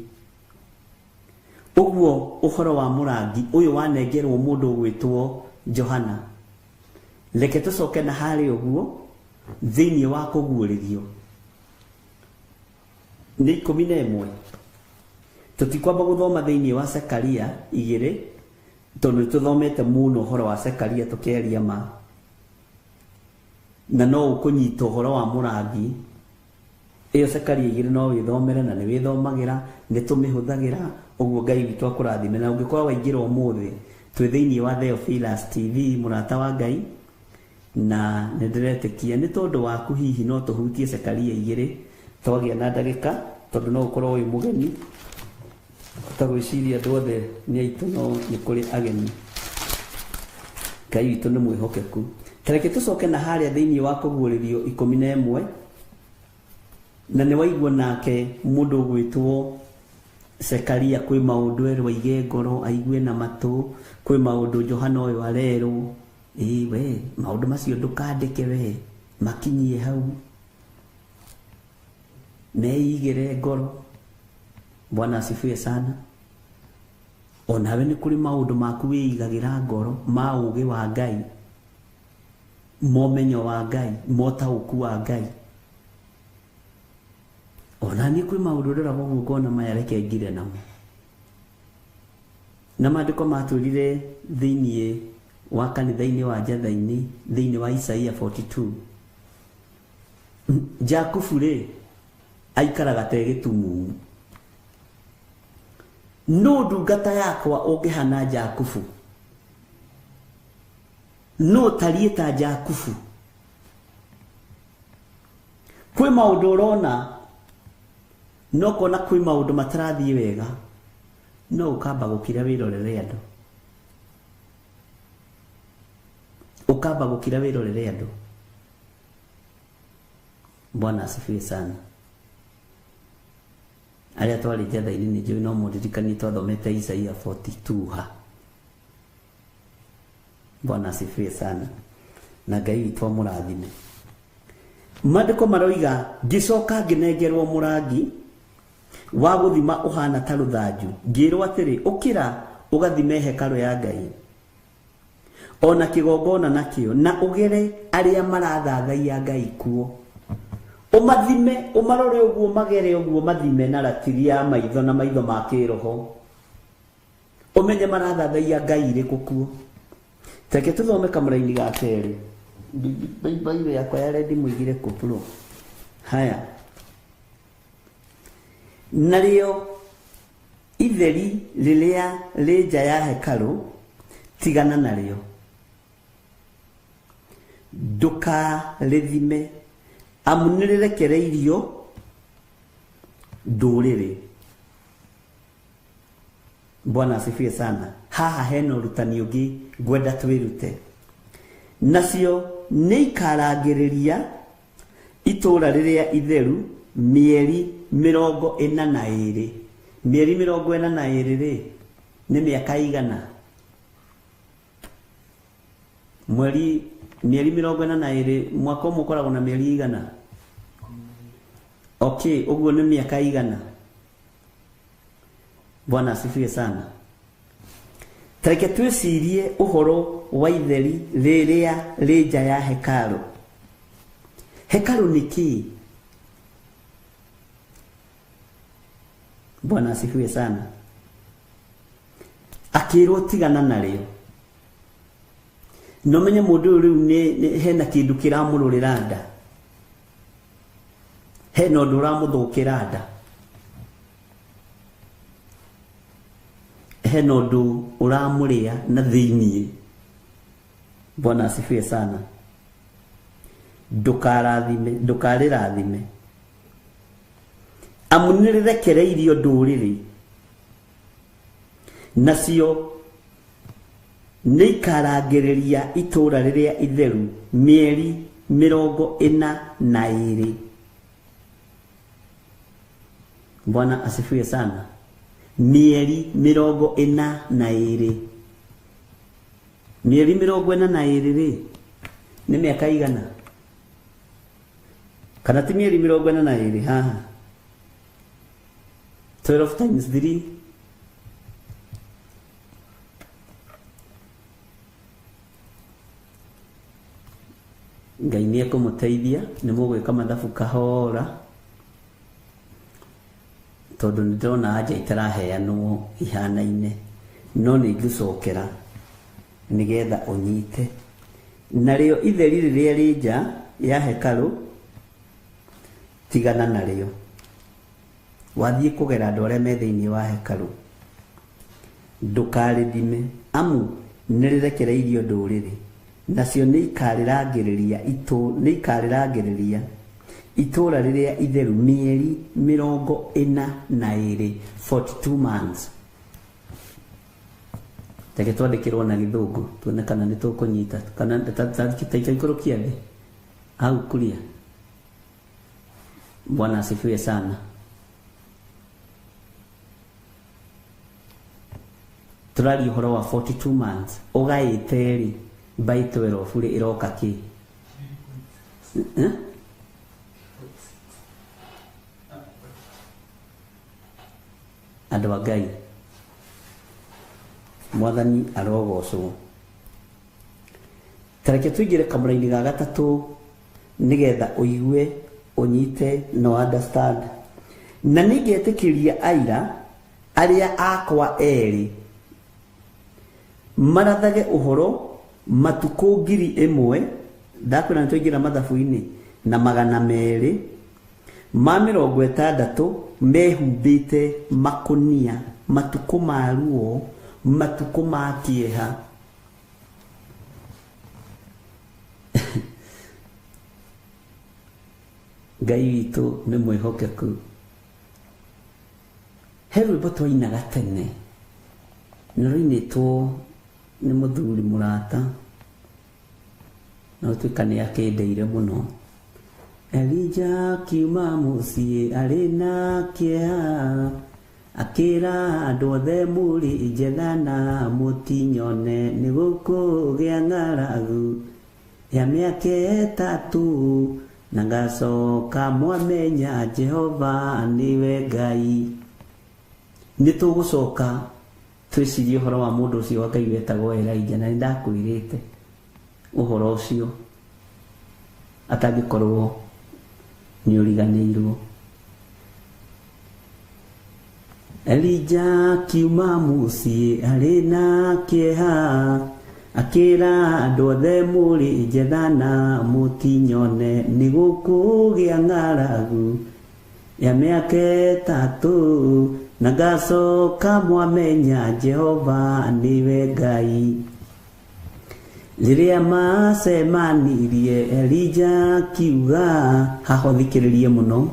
Ũguo ũhoro wa mũrangi ũyũ wanengerwo mũndũ ũgwĩtwo Johana, reke tũcoke na harĩa ũguo thĩinĩ wa kũguũrĩrio nĩ 11. Tũtikwamba gũthoma thĩinĩ wa Zekaria 2, tondũ nĩ tũthomete mũno ũhoro wa Zekaria tũkĩaria ma, na no ũkũnyita ũhoro wa mũrangi ĩyo Zekaria 2, no wĩthomere na nĩ wĩthomagĩra, nĩ tũmĩhũthagĩra. Ũguo Ngai witũ akũrathime. Na ũngĩkorwo waingĩra ũmũthĩ, twĩ thĩinĩ wa Theophilus TV, mũrata wa Ngai, na nĩ ndĩretĩkia nĩ tondũ waku hihi no tũhutie Zekaria 2 twagĩa na ndagĩka, tondũ no ũkorwo wĩ mũgeni. Ta gwĩciria andũ othe nĩ aitũ, no nĩ kũrĩ ageni. Ngai witũ nĩ mwĩhokeku. Tareke tũcoke na harĩa thĩinĩ wa kũguũrĩrio 11, na nĩ waigua nake mũndũ ũgwĩtwo Zekaria kwĩ maũndũ erwo aige ngoro, aigue na matũ. Kwĩ maũndũ Johana ũyũ arerwo, ĩĩ we maũndũ macio ndũkandĩke, we makinyie hau, meigĩre ngoro. Bwana asifiwe sana. Onawe nĩ kũrĩ maũndũ maku wĩigagĩra ngoro, ma ũũgĩ wa Ngai, ma ũmenyo wa Ngai, ma ũtaũku wa Ngai. Ona niĩ kwĩ maũndũ ndoraga ũguo ngona maya reke ngire namo. Na maandĩko matwĩrire thĩinĩ wa kanitha-inĩ wa Njatha-inĩ, thĩinĩ wa Isaia 42, Jakubu rĩ aikaraga ta gĩtumumu, no ndungata yakwa ũngĩhana Jakubu, no tariĩ ta Jakubu. Kwĩ maũndũ ũrona, no kona kwĩ maũndũ matarathiĩ wega, no ũkamba gũkira wĩrorere andũ, ũkamba gũkira wĩrorere andũ. Bwana asifiwe sana. Arĩa twarĩ Njatha-inĩ nĩ njũĩ no mũririkanie twathomete Isaia 42 ha. Bwana asifiwe sana, na Ngai witũ amũrathime. Maandĩko maroiga, ngĩcoka ngĩnengerwo mũrangi wa gũthima ũhana ta rũthanju, ngĩrwo atĩrĩ, ũkĩra ũgathime hekarũ ya Ngai ona kĩgongona nakĩo, na ũgere arĩa marathathaiya Ngai kuo. Ũmathime, ũmarore ũguo magere ũguo mathime na ratiri ya maitho na maitho ma kĩroho. Ũmenye marathathaiya Ngai irĩkũ kuo. Reke tũthome kamũraini ga kerĩ. Bible yakwa ya rendi mũigire kũ bro? Haya. Narĩo itheri rĩrĩa rĩ nja ya hekarũ tigana narĩo. Ndũkarĩthime amu nĩrĩrekereirio ndũrĩrĩ. Bwana asifiwe sana. Haha hena ũrutani ũngĩ ngwenda twĩrute. Nacio nĩikarangĩrĩria itũra rĩrĩa itheru mĩeri 42. Mĩeri 42 rĩ nĩ mĩaka igana? Mweri mĩeri 42 mwaka ũmwe ũkoragwo na mĩeri igana? Okay, ũguo nĩ mĩaka igana. Bwana asifiwe sana. Tareke twĩcirie ũhoro wa itheri rĩrĩa rĩ nja ya hekarũ. Hekarũ nĩ kĩĩ? Bwana asifiwe sana. Akĩrwo tigana narĩo. No menye mũndũ ũyũ rĩu nĩ hena kĩndũ kĩramũrũrĩra nda. Hena ũndũ ũramũthũkĩra nda. Hena ũndũ ũramũrĩa na thĩiniĩ. Bwana asifiwe sana. Ndũkarathime, ndũkarĩrathime. Amu nĩrĩrekereirio ndũrĩrĩ. Nacio nĩikarangĩrĩria itũra rĩrĩa itheru mĩeri 42. Bwana asifiwe sana. Mĩeri 42. Mĩeri 42 rĩ nĩ mĩaka igana? Kana ti mĩeri 42 haha? 12 times 3 Ngai nĩ ekũmũteithia, nĩ mũgwĩka mathabu kahora tondũ nĩ ndĩrona anja itaraheanwo ihanaine, no nĩ ngũcokera nĩgetha ũnyite. Narĩo itheri rĩrĩa rĩ nja ya hekarũ tigana narĩo. Wathiĩ kũgera andũ arĩa me thĩinĩ wa hekarũ, ndũkarĩthime amu nĩrĩrekereirio ndũrĩrĩ. Nacio nĩikarĩrangĩrĩria itũra rĩrĩa itheru mĩeri 42, 42 months. Reke twandĩkĩrwo na gĩthũngũ tuone kana nĩ tũkũnyita kana taikũrũkia thĩ hau kuria. Bwana asifiwe sana. Tũraria ũhoro wa 42 months ũgaĩte rĩ by 12 rĩ ĩroka kĩ? Andũ a Ngai, Mwathani arogocwo. Tareke tũingĩre kamũra-inĩ ga gatatũ nĩgetha ũigue, ũnyite no understand. Na nĩngetĩkĩria aira arĩa akwa erĩ marathage ũhoro matukũ 1000, ndakwĩra nĩtwaingĩra mathabu-inĩ, na 260 mehumbĩte makũnia, matukũ ma ruo, matukũ ma kĩeha. Ngai witũ nĩ mwĩhokeku. He rwĩmbo twainaga tene nĩ rũinĩtwo nĩ mũthuri mũrata na ũtuĩka nĩ akĩndeire mũno. Elija akiuma mũciĩ arĩ na kĩeha, akĩra andũ othe mũrĩ njetha na mũtinyone, nĩ gũkũgĩa ng'aragu ya mĩaka 3 na ngacoka mwamenya Jehova nĩwe Ngai. Nĩ tũgũcoka twĩcirie ũhoro wa mũndũ ũcio wa Ngai wetagwo Elijah, na nĩ ndakwĩrĩte ũhoro ũcio atangĩkorwo Nĩ ũriganĩirwo. Elija akiuma mũciĩ arĩ na kĩeha, akĩra andũ othe mũrĩ njetha na mũtinyone, nĩ gũkũgĩa ng'aragu ya mĩaka ĩtatũ, na ngacoka mwamenya Jehova nĩwe Ngai. Rĩrĩa macemanirie Elija akiuga, haha ũthikĩrĩrie mũno,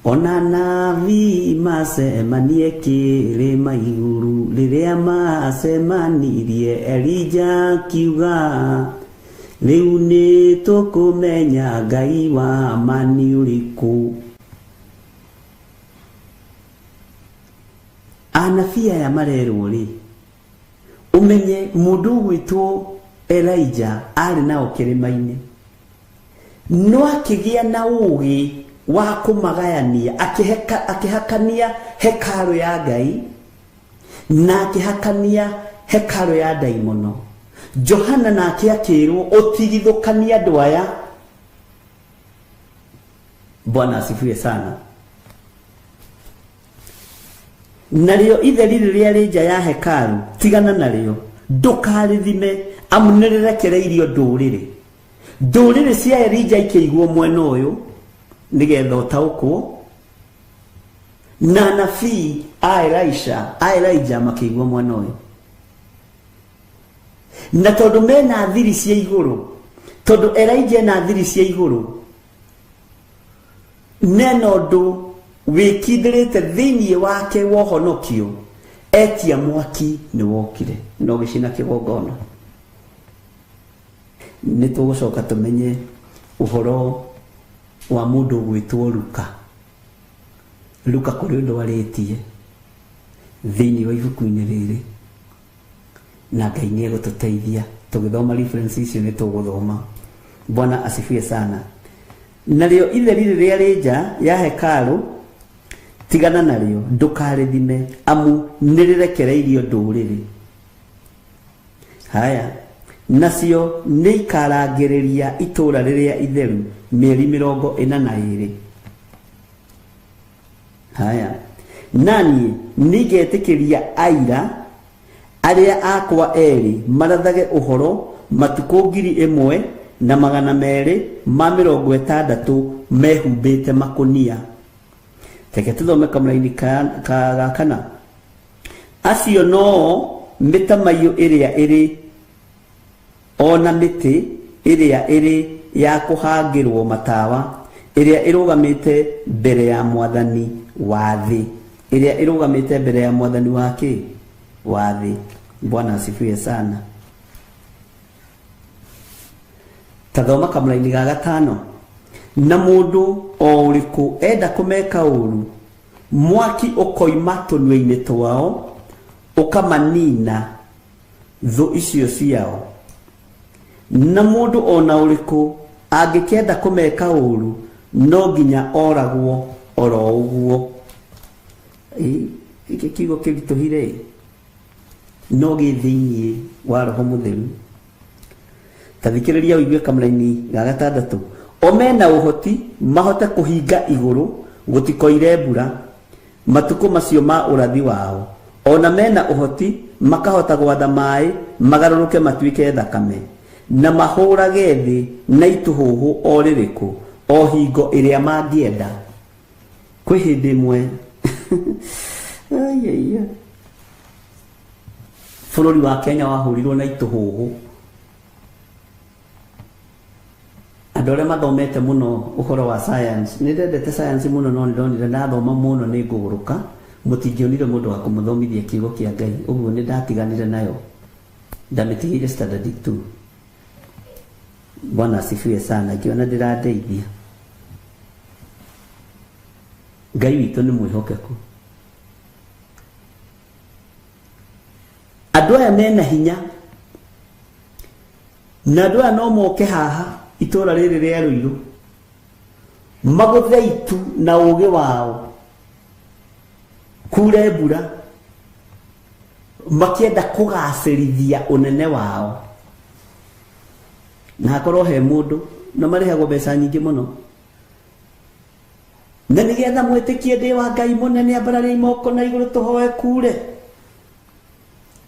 ona nabii macemanie kĩrĩma igũrũ, rĩrĩa macemanirie Elija akiuga, rĩu nĩ tũkũmenya Ngai wa ma nĩ ũrĩkũ. Anabii aya marerwo rĩ, ũmenye mũndũ ũgwĩtwo Elijah arĩ nao kĩrĩma-inĩ, no akĩgĩa na ũũgĩ wa kũmagayania, akĩhakania hekarũ ya Ngai na akĩhakania hekarũ ya ndaimono. Johana nake akĩrwo ũtigithũkanie andũ aya. Bwana asifiwe sana. Narĩo itheri rĩrĩa rĩ nja ya hekaru tigana narĩo, ndũkarĩthime, amu nĩrĩrekereirio ndũrĩrĩ. Ndũrĩrĩ cia Elija ikĩigwo mwena ũyũ nĩgetha ũtaũkwo, na anabii a Elisha, a Elijah makĩigwo mwena ũyũ. Na tondũ mena thiri cia igũrũ, tondũ Elijah ena thiri cia igũrũ, nena ũndũ wĩkindĩrĩte thĩinĩ wake wa ũhonokio, etia mwaki nĩ wokire na ũgĩcina kĩgongona. Nĩ tũgũcoka tũmenye ũhoro wa mũndũ ũgwĩtwo Luka. Luka kũrĩ ũndũ arĩtie thĩinĩ wa ibuku-inĩ rĩrĩ, na Ngai nĩ egũtũteithia tũgĩthoma reference icio nĩ tũgũthoma. Bwana asifiwe sana. Narĩo itheri rĩrĩa rĩ nja ya hekarũ tigana narĩo, ndũkarĩthime, amu nĩrĩrekereirio ndũrĩrĩ. Haya, nacio nĩikarangĩrĩria itũũra rĩrĩa itheru mĩeri 42. Haya, naniĩ nĩngetĩkĩria aira arĩa akwa erĩ marathage ũhoro matukũ 1260 mehumbĩte makũnia. Reke tũthome kamũraini ga kana. Acio noo mĩtamaiyũ ĩrĩa ĩrĩ o na mĩtĩ ĩrĩa ĩrĩ ya kũhangĩrwo matawa, ĩrĩa ĩrũgamĩte mbere ya mwathani wa thĩ, ĩrĩa ĩrũgamĩte mbere ya mwathani wa kĩ? Wa thĩ. Bwana asifiwe sana. Ta thoma kamũraini ga gatano. Na mũndũ o ũrĩkũ enda kũmeka ũũru, mwaki ũkoima tũnua-inĩ twao ũkamanina thũ icio ciao. Na mũndũ o na ũrĩkũ angĩkenda kũmeka ũũru, no nginya oragwo oro ũguo. Gĩkĩ kiugo kĩritũhire no gĩ thĩinĩ wa Roho Mũtheru. Ta thikĩrĩria ũigue kamũraini ga gatandatũ. O mena ũhoti mahote kũhinga igũrũ gũtikoire mbura matukũ macio ma ũrathi wao. O na mena ũhoti makahota gwatha maĩ magarũrũke matuĩke thakame, na mahũrage thĩ na itũhũhũ o rĩrĩkũ, o hingo ĩrĩa mangĩenda. Kwĩ hĩndĩ ĩmwe bũrũri wa Kenya wahũrirwo na itũhũhũ. Andũ arĩa mathomete mũno ũhoro wa science, nĩ ndendete science mũno no nĩ ndonire ndathoma mũno nĩ ngũgũrũka, mũtingĩonire mũndũ wa kũmũthomithia kiugo kĩa Ngai, ũguo nĩ ndatiganire nayo, ndamĩtigĩire standard 2. Bwana asifiwe sana, ngĩona ndĩrandeithia. Ngai witũ nĩ mwĩhokeku. Andũ aya mena hinya, na andũ aya no moke haha itũũra rĩrĩ rĩa Rũirũ magũthe itu na ũũgĩ wao, kure mbura, makĩenda kũgacĩrithia ũnene wao. Na hakorwo he mũndũ, na marĩhagwo mbeca nyingĩ mũno. Na nĩgetha mwĩtĩkie ndĩ wa Ngai mũnene, ambarariai moko na igũrũ tũhoe kure.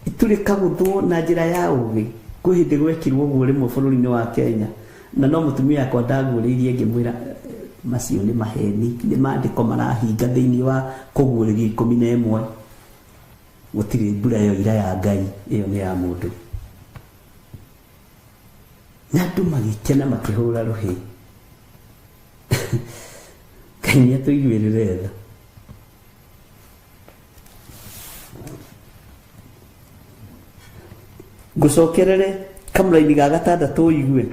Itu rĩkaguthwo na njĩra ya ũgĩ. Kwĩ hĩndĩ gwekirwo ũguo rĩmwe bũrũri-inĩ wa Kenya, na no mũtumia wakwa ndaguũrĩirie ngĩmwĩra macio nĩ maheni, nĩ maandĩko marahinga thĩinĩ wa kũguũrĩrio 11. Gũtirĩ mbura yoira ya Ngai, ĩyo nĩ ya mũndũ. Na andũ magĩkena makĩhũra rũhĩ. Ngai nĩ atũiguĩrĩre tha. Ngũcokerere kamũraini ga gatandatũ ũigue,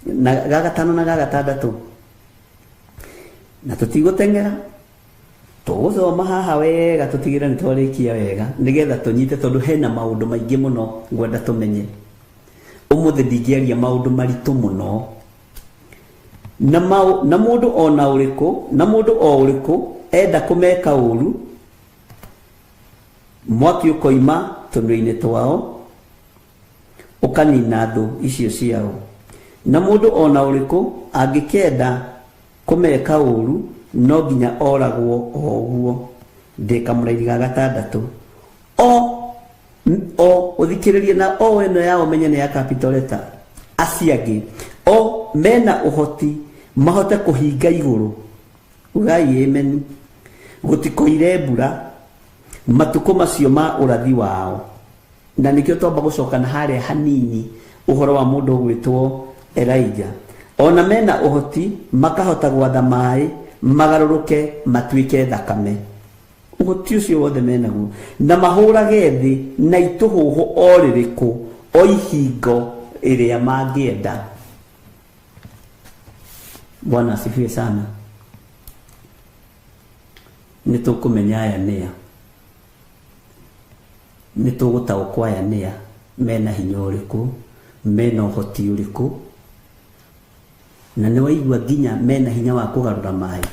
na ga gatano na ga gatandatũ. Na tũtigũteng'era, tũgũthoma haha wega tũtigĩrĩre nĩ twarĩkia wega nĩgetha tũnyite, tondũ hena maũndũ maingĩ mũno ngwenda tũmenye. Ũmũthĩ ndingĩaria maũndũ maritũ mũno. Na na mũndũ ona ũrĩkũ, na mũndũ o ũrĩkũ enda kũmeka ũru, mwaki ũkoima tũnua-inĩ twao ũkanina thũ icio ciao. Na mũndũ ona ũrĩkũ angĩkenda kũmeka ũru, no nginya oragwo o ũguo. Ndĩ kamũraini ga gatandatũ. O ũthikĩrĩrie na o ĩno yao menye nĩ ya capital letter. Acio angĩ o mena ũhoti mahote kũhinga igũrũ. Ugai amen. Gũtikoire mbura matukũ macio ma ũrathi wao. Na nĩkĩo twamba gũcoka na harĩa hanini ũhoro wa mũndũ ũgwĩtwo Elijah. Ona mena ũhoti makahota gwatha maĩ magarũrũke matuĩke thakame. Ũhoti ũcio wothe menaguo. Na mahũrage thĩ na itũhũhũ o rĩrĩkũ o ihingo ĩrĩa mangĩenda. Bwana asifiwe sana. Nĩ tũkũmenya aya nĩa, nĩ tũgũtaũkwo aya nĩa, mena hinya ũrĩkũ, mena ũhoti ũrĩkũ, na nĩ waigua nginya mena hinya wa kũgarũra maĩ.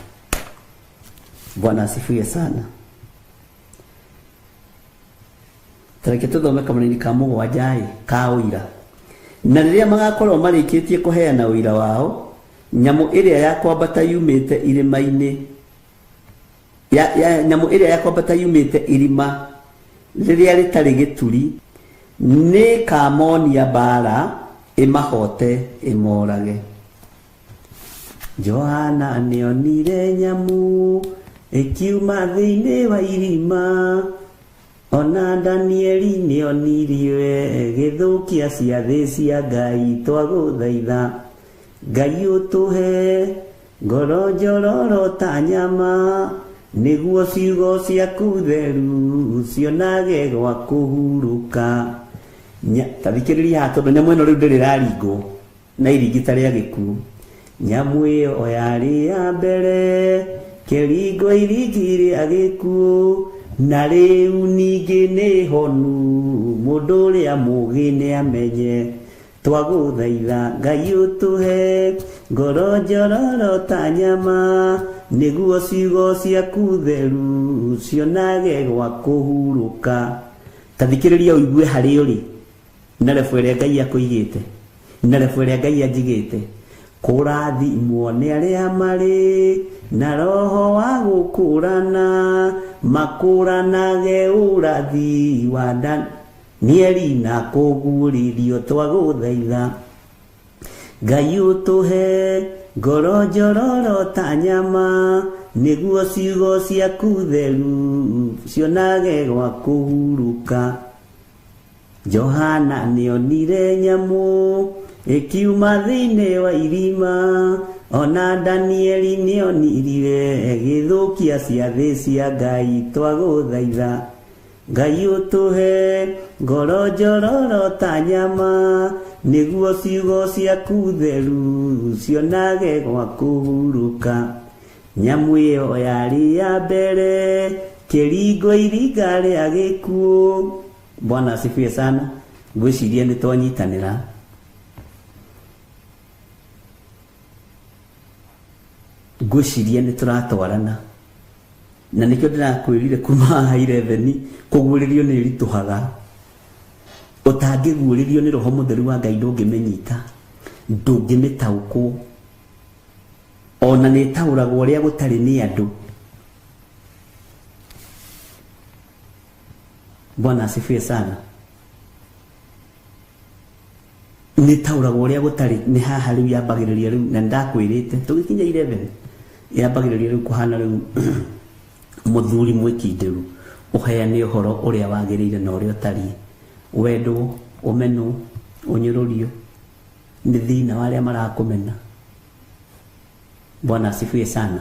Bwana asifiwe sana. Tareke tũthome kamũraini ka mũgwanja ĩ, ka ũira. Na rĩrĩa magakorwo marĩkĩtie kũheana ũira wao, nyamũ ĩrĩa ya kwambata yumĩte irĩma-inĩ, ya nyamũ ĩrĩa ya kwambata yumĩte irima rĩrĩa rĩtarĩ gĩturi, nĩ ĩkamonia mbara ĩmahote ĩmorage. Johana nĩonire nyamũ ĩkiuma thĩinĩ wa irima, ona Danieli nĩonirie gĩthũkia ciathĩ cia Ngai. Twagũthaitha Ngai ũtũhe ngoro njororo ta nyama, nĩguo ciugo ciaku theru cionage gwa kũhurũka. Ta thikĩrĩria haha, tondũ nyamũ ĩno rĩu ndĩrĩ ĩraringwo na iringi ta rĩa gĩkuũ. Nyamũ ĩyo yarĩ ya mbere kĩringo iringi rĩa gĩkuũ, na rĩu ningĩ nĩ honu, mũndũ ũrĩa mũũgĩ nĩamenye. Twagũthaitha Ngai ũtũhe ngoro njororo ta nyama, nĩguo ciugo ciaku theru cionage gwa kũhurũka. Ta thikĩrĩria ũigue harĩa ũrĩ na rebu ĩrĩa Ngai akũigĩte, na rebu ĩrĩa Ngai anjigĩte. Kũrathimwo nĩ arĩa marĩ na roho wa gũkũrana, makũranage ũrathi wa Danieli na kũguũrĩrio. Twagũthaitha Ngai ũtũhe ngoro njororo ta nyama, nĩguo ciugo ciaku theru cionage gwa kũhurũka. Johana nĩonire nyamũ ĩkiuma thĩinĩ wa irima, ona Danieli nĩonirie gĩthũkia ciathĩ cia Ngai. Twagũthaitha Ngai ũtũhe ngoro njororo ta nyama, nĩguo ciugo ciaku theru cionage gwa kũhurũka. Nyamũ ĩyo yarĩ ya mbere kĩringo iringa rĩa gĩkuũ. Bwana asifiwe sana. Ngwĩciria nĩ twanyitanĩra. Ngwĩciria nĩ tũratwarana. Na nĩkĩo ndĩrakwĩrire kuma haha 11 kũguũrĩrio nĩ ĩritũhaga. Ũtangĩguũrĩrio nĩ Roho Mũtheru wa Ngai ndũngĩmĩnyita, ndũngĩmĩtaũkwo. Ona nĩ ĩtaũragwo ũrĩa gũtarĩ nĩ andũ. Bwana asifiwe sana. Nĩ ĩtaũragwo ũrĩa gũtarĩ nĩ haha rĩu yambagĩrĩria rĩu na nĩndakwĩrĩte tũgĩkinya 11 yambagĩrĩria rĩu kũhana rĩu mũthuri mwĩkindĩru ũheane ũhoro ũrĩa wagĩrĩire na ũrĩa ũtariĩ. Wendwo, ũmenwo, ũnyũrũrio nĩ thĩna wa arĩa marakũmena. Bwana asifiwe sana.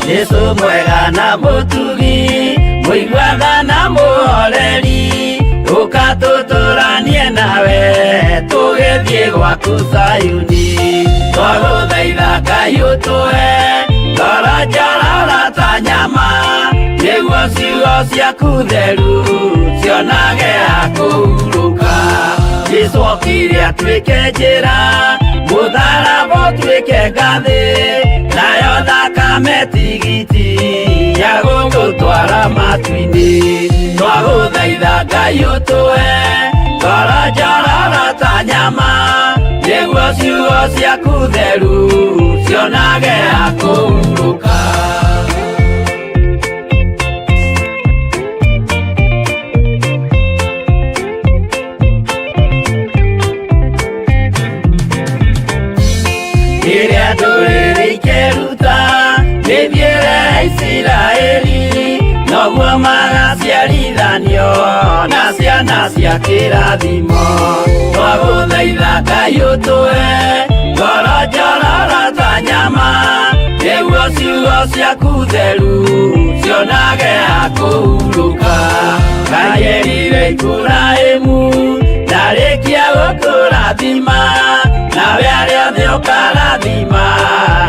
Jesu mwega na mũtugi, mũiguaga na mũhoreri, ũka tũtũranie nawe, tũgĩthiĩ gwaku Zayuni. Twagũthaitha Ngai ũtũhe ngoro njororo ta nyama, nĩguo ciugo ciaku theru cionage ha kũhurũka. Jesu okire atuĩke njĩra, mũtharaba ũtuĩke ngathĩ, nayo thakame tigiti ya gũgũtwara matu-inĩ. Twagũthaitha Ngai ũtũhe ngoro njororo ta nyama, nĩguo ciugo ciaku theru cionage ha kũhurũka. Rĩrĩa ndũrĩrĩ ikeruta mĩthiĩre ya Isiraeli, noguo magaciarithanio na ciana cia kĩrathimo. Twagũthaitha Ngai ũtũhe ngoro njororo ta nyama, nĩguo ciugo ciaku theru cionage ha kũhurũka. Ngai erire Iburahĩmu ndarĩkia gũkũrathima, nawe arĩa othe ũkarathima,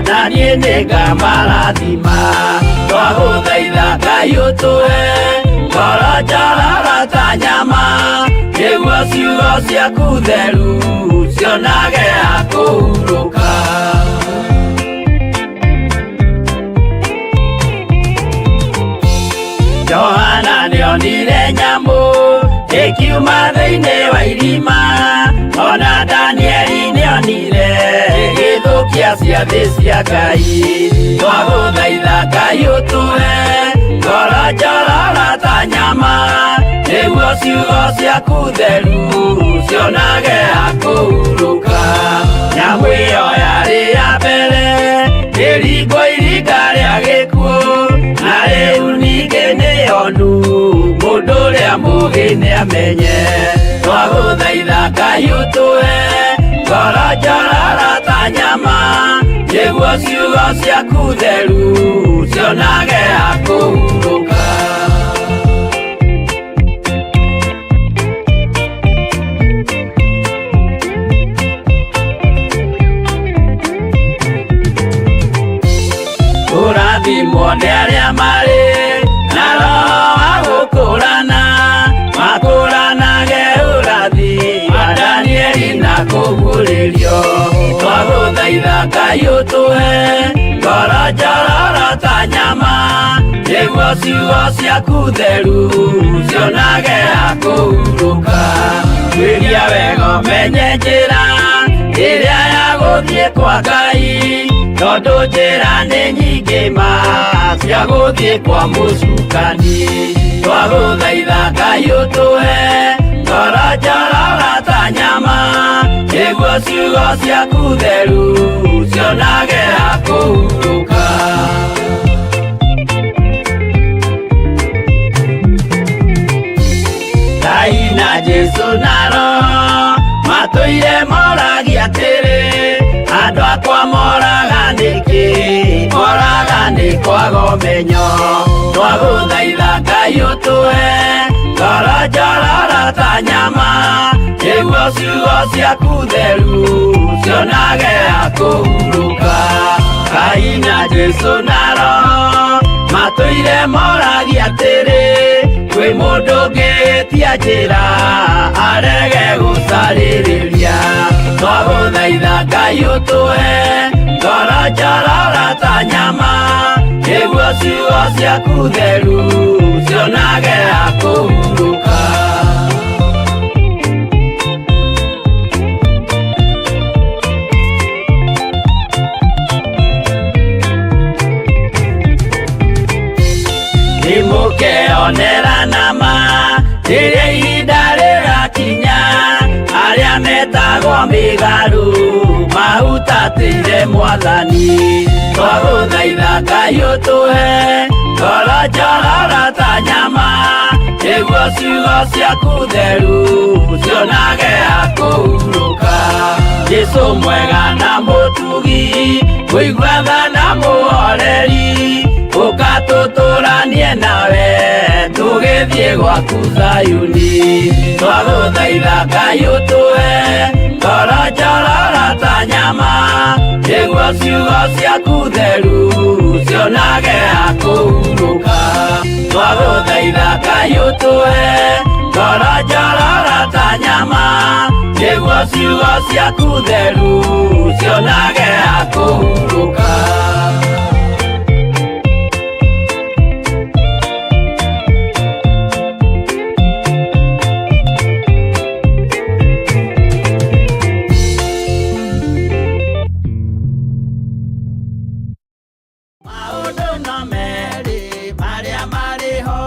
na niĩ nĩngamarathima. Twagũthaitha Ngai ũtũhe ngoro njororo ta nyama, nĩguo ciugo ciaku theru cionage ha kũhurũka. Johana nĩonire nyamũ ĩkiuma thĩinĩ wa irima, ona Danieli nĩonire ĩgĩthũkia ciathĩ cia Ngai. Twagũthaitha Ngai ũtũhe ngoro njororo ta nyama, nĩguo ciugo ciaku theru cionage ha kũhurũka. Nyamũ ĩyo yarĩ ya mbere ĩringwo iringa rĩa gĩkuũ, na rĩu ningĩ nĩyonu mũndũ ũrĩa mũũgĩ nĩamenye. Twagũthaitha Ngai ũtũhe ngoro njororo ta nyama, nĩguo ciugo ciaku theru cionage ha kũhurũka. Kũrathimwo nĩ arĩa marĩ na roho wa gũkũrana, makũranage ũrathi wa Danieli na kũguũrĩrio. Twagũthaitha Ngai ũtũhe ngoro njororo ta nyama, nĩguo ciugo ciaku theru cionage ha kũhurũka. Tuĩria wega ũmenye njĩra ĩrĩa ya gũthiĩ kwa Ngai, tondũ njĩra nĩ nyingĩ ma cia gũthiĩ kwa mũcukani. Twagũthaitha Ngai ũtũhe ngoro njororo ta nyama, nĩguo ciugo ciaku theru cionage ha kũhurũka. Ngai na Jesu na Roho matũire moragia atĩrĩ, andũ akwa moraga nĩkĩ? Moraga nĩ kwaga ũmenyo. Twagũthaitha Ngai ũtũhe ngoro njororo ta nyama, nĩguo ciugo ciaku theru cionage ha kũhurũka. Ngai na Jesu na Roho matũire moragia atĩrĩ, kwĩ mũndũ ũngĩtia njĩra arege gũcarĩrĩria. Twagũthaitha Ngai ũtũhe ngoro njororo ta nyama, nĩguo ciugo ciaku theru cionage ha kũhurũka. Nĩmũkeonera nama rĩrĩa ihinda rĩgakinya, arĩa metagwo mĩgarũ mahutatĩire Mwathani. Twagũthaitha Ngai ũtũhe ngoro njororo ta nyama, nĩguo ciugo ciaku theru cionage ha kũhurũka. Jesũ mwega na mũtugi, kũigua tha na mũhoreri, ũka tũtũranie nawe tũgĩthiĩ gwaku Zayuni. Twagũthaitha Ngai ũtũhe ngoro njororo ta nyama, nĩguo ciugo ciaku theru cionage ha kũhurũka. Twagũthaitha Ngai ũtũhe ngoro njororo ta nyama, nĩguo ciugo ciaku theru cionage ha kũhurũka. Maũndũ no merĩ marĩa marĩ ho.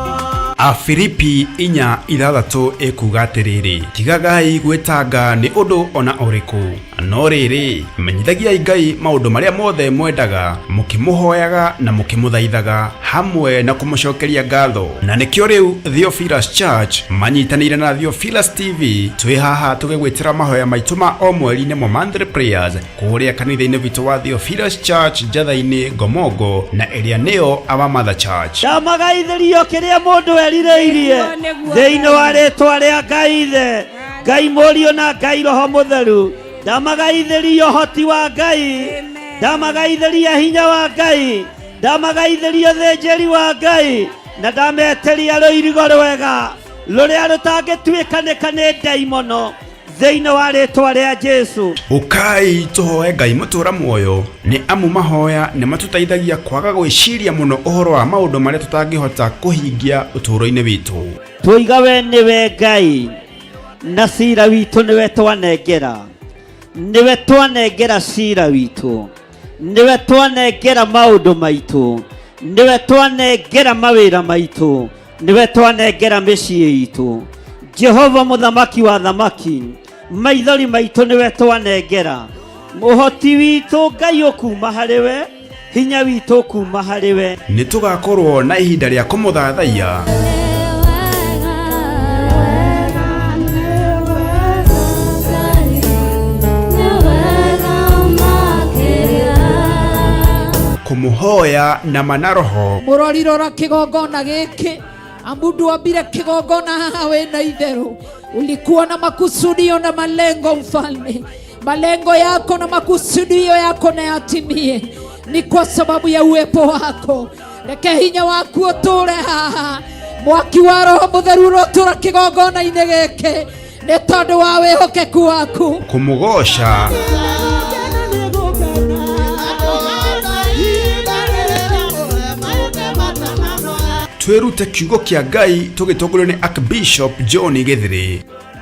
Afilipi 4:6 ĩkuuga atĩrĩrĩ, tigagai gwĩtanga nĩ ũndũ ona ũrĩkũ, no rĩrĩ, menyithagiai Ngai maũndũ marĩa mothe mwendaga, mũkĩmũhoyaga na mũkĩmũthaithaga, hamwe na kũmũcokeria ngatho. Na nĩkĩo rĩu Theophilus Church manyitanĩire na Theophilus TV twĩ haha tũgĩgwĩtĩra mahoya maitũ ma o mweri nĩmo monthly prayers kũrĩa kanitha-inĩ witũ wa Theophilus Church Njatha-inĩ Ngomongo, na ĩrĩa nĩyo Our Mother Church. Ndamagaithĩrio kĩrĩa mũndũ erirĩirie Nĩguo, nĩguo, thĩinĩ wa rĩtwa rĩa Ngai Ithe, Ngai Mũriũ na Ngai Roho Mũtheru. Ndamagaithĩrio ũhoti wa Ngai, Amen. ndamagaithĩria hinya wa Ngai, ndamagaithĩria ũthĩnjĩri wa Ngai, na ndametĩria rũirigo rwega rũrĩa rũtangĩtuĩkanĩka nĩ ndaimono thĩinĩ wa rĩtwa rĩa Jesu. Ũkai tũhoe Ngai mũtũra muoyo, nĩ amu mahoya nĩ matũteithagia kwaga gwĩciria mũno ũhoro wa maũndũ marĩa tũtangĩhota kũhingia ũtũũro-inĩ witũ. Twoiga we nĩwe Ngai, na cira witũ nĩwe twanengera, nĩwe twanengera cira witũ, nĩwe twanengera maũndũ maitũ, nĩwe twanengera mawĩra maitũ, nĩwe twanengera mĩciĩ itũ. Jehova mũthamaki wa thamaki, maithori maitũ nĩwe twanengera, ũhoti witũ Ngai ũkuma harĩ we, hinya witũ ũkuma harĩ we. Nĩ tũgakorwo na ihinda rĩa kũmũthathaiya, kũmũhoya na mana roho, Mũrori rora kĩgongona gĩkĩ, amu ndwambire kĩgongona haha wĩna itherũ. Ulikuwa na makusudio na malengo mfalme, malengo yako na makusudio yako na yatimie, ni kwa sababu ya uwepo wako. Reke hinya waku ũtũre haha, mwaki wa Roho Mũtheru ũrotũra kĩgongona-inĩ gĩkĩ nĩ tondũ wa wĩhokeku waku. Kũmũgoca, twĩrute kiugo kĩa Ngai tũgĩtongorio nĩ Archbishop John Gĩthĩrĩ.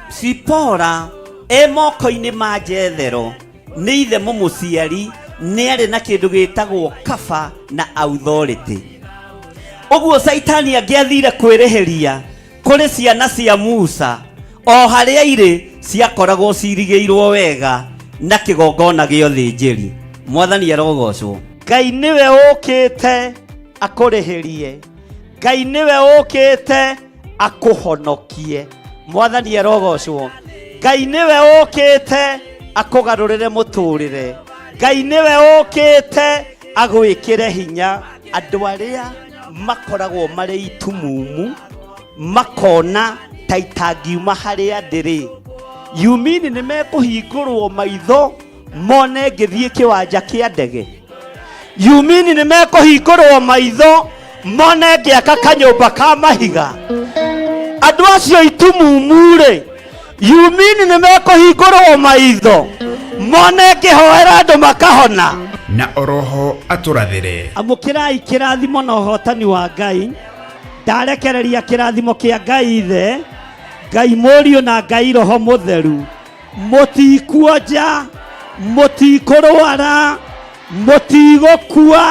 Sipora e moko-inĩ ma Jethero nĩ ithe mũmũciari, nĩ arĩ na kĩndũ gĩtagwo kaba na authority. Ũguo Caitani angĩathire kwĩrĩhĩria kũrĩ ciana cia Musa, o harĩa irĩ ciakoragwo cirigĩirwo wega na kĩgongona gĩa ũthĩnjĩri. Mwathani arogocwo. Ngai nĩwe ũkĩte akũrĩhĩrie, Ngai nĩwe ũkĩte akũhonokie. Mwathani arogocwo. Ngai nĩwe ũkĩte akũgarũrĩre mũtũrĩre, Ngai nĩwe ũkĩte agwĩkĩre hinya. Andũ arĩa makoragwo marĩ itumumu makona ta itangiuma harĩa ndĩrĩ, yumini nĩ mekũhingũrwo maitho mone ngĩthiĩ kĩwanja kĩa ndege, yumini nĩ mekũhingũrwo maitho mone ngĩaka kanyũmba ka mahiga. Andũ acio itumumu-rĩ, yumini nĩ mekũhingũrwo maitho mone ngĩhoera andũ makahona. Na oroho atũrathĩre. Amũkĩrai kĩrathimo na ũhotani wa Ngai. Ndarekereria kĩrathimo kĩa Ngai Ithe, Ngai Mũriũ na Ngai Roho Mũtheru. Mũtikuonja, mũtikũrwara, mũtigũkua,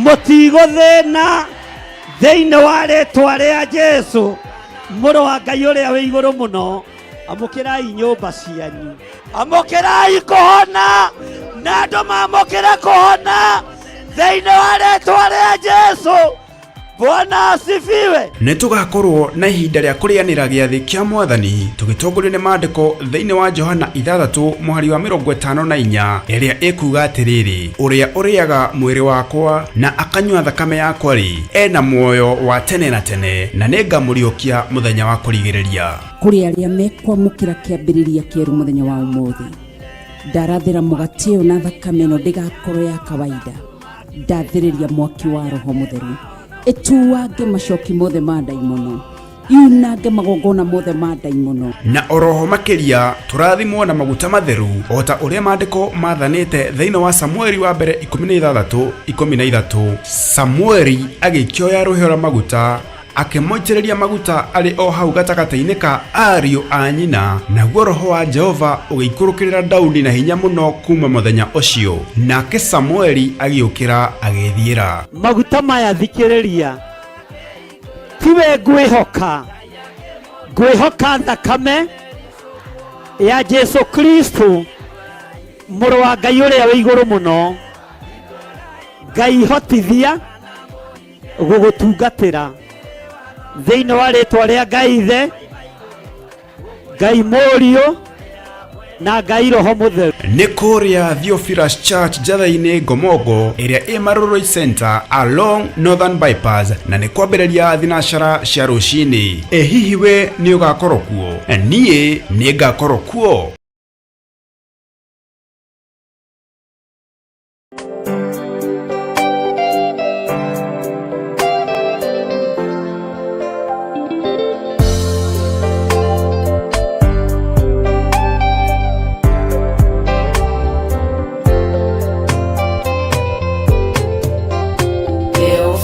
mũtigũthĩna thĩinĩ wa rĩtwa rĩa Jesu mũrũ wa Ngai ũrĩa wĩ igũrũ mũno. Amũkĩrai nyũmba cianyu, amũkĩrai kũhona, na andũ mamũkĩre kũhona thĩinĩ wa rĩtwa rĩa Jesu. Bwana asifiwe. Nĩ tũgakorwo na ihinda rĩa kũrĩanĩra gĩathĩ kĩa Mwathani tũgĩtongorio nĩ maandĩko thĩinĩ wa Johana 6 mũhari wa 54 ĩrĩa ĩkuga atĩrĩrĩ, ũrĩa ũrĩaga mwĩrĩ wakwa na akanyua thakame yakwa rĩ, ena muoyo wa tene na tene, na nĩngamũriũkia mũthenya wa kũrigĩrĩria. Kũrĩ arĩa mekwamũkĩra kĩambĩrĩria kĩerũ mũthenya wa ũmũthĩ, ndarathĩra mũgate ũyũ na thakame ĩno ndĩgakorwo ya kawaida. Ndathĩrĩria mwaki wa Roho Mũtheru ĩtuange macoki mothe ma ndaimono, yunange magongona mothe ma ndaimono. Na oroho makĩria tũrathimwo na maguta matheru o ta ũrĩa maandĩko mathanĩte thĩinĩ wa Samueli wa mbere 16:13. Samueli agĩkĩoya rũhĩa rwa maguta akĩmũitĩrĩria maguta arĩ o hau gatagatĩ-inĩ ka ariũ a nyina, naguo roho wa Jehova ũgĩikũrũkĩrĩra Daudi na hinya mũno kuma mũthenya ũcio. Nake Samueli agĩũkĩra agĩĩthiĩra. Maguta maya thikĩrĩria, tiwe ngwĩhoka, ngwĩhoka thakame ya Jesu Kristo mũrũ wa Ngai ũrĩa wĩ igũrũ mũno. Ngai hotithia gũgũtungatĩra thĩinĩ wa rĩtwa rĩa Ngai Ithe, Ngai Mũriũ na Ngai Roho Mũtheru. Nĩ kũrĩa Theophilus Church Njatha-inĩ Ngomongo ĩrĩa ĩ Marurui Center along Northern Bypass, na nĩ kwambĩrĩria thinacara cia rũcinĩ. Ĩ hihi we nĩ ũgakorwo kuo? Niĩ nĩ ngakorwo kuo.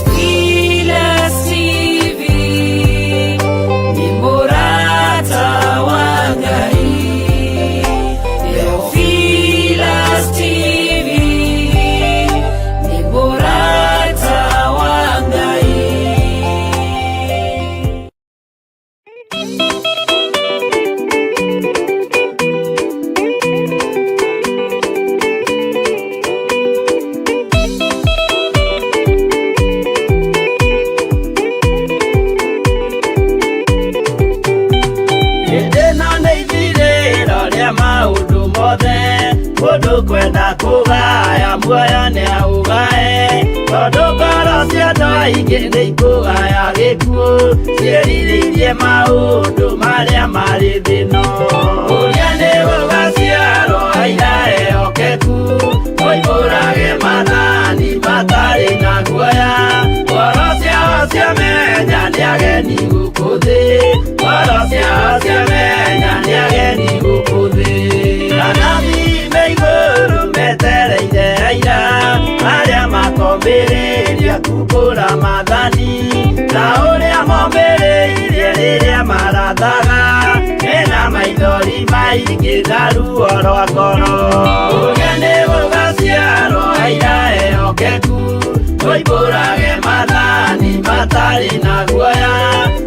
Theophilus TV ni murata wa Ngai. Theophilus TV ni murata wa Ngai. Hĩndĩ ĩno nĩ ithirĩro rĩa maũndũ mothe, mũndũ kwenda kũgaya muoyo nĩaũgae, tondũ ngoro cia andũ aingĩ nĩ ikũgaya gĩkuũ, ciĩrirĩirie maũndũ marĩa marĩ thĩ ĩno. Ũrĩa nĩ gũgaciarwo aira ehokeku, moimbũrage maathani matarĩ na guoya, ngoro ciao ciamenya nĩ ageni gũkũ thĩ, ngoro ciao ciamenya nĩ ageni gũkũ thĩ. Anabii me igũrũ metereire aira, arĩa makombĩrĩria kumbũra maathani, ta ũrĩa mombĩrĩirie rĩrĩa marathaga, mena maithori maingĩ na ruo rwa ngoro. Ũrĩa nĩ gũgaciarwo aira ehokeku, moimbũrage maathani matarĩ na guoya,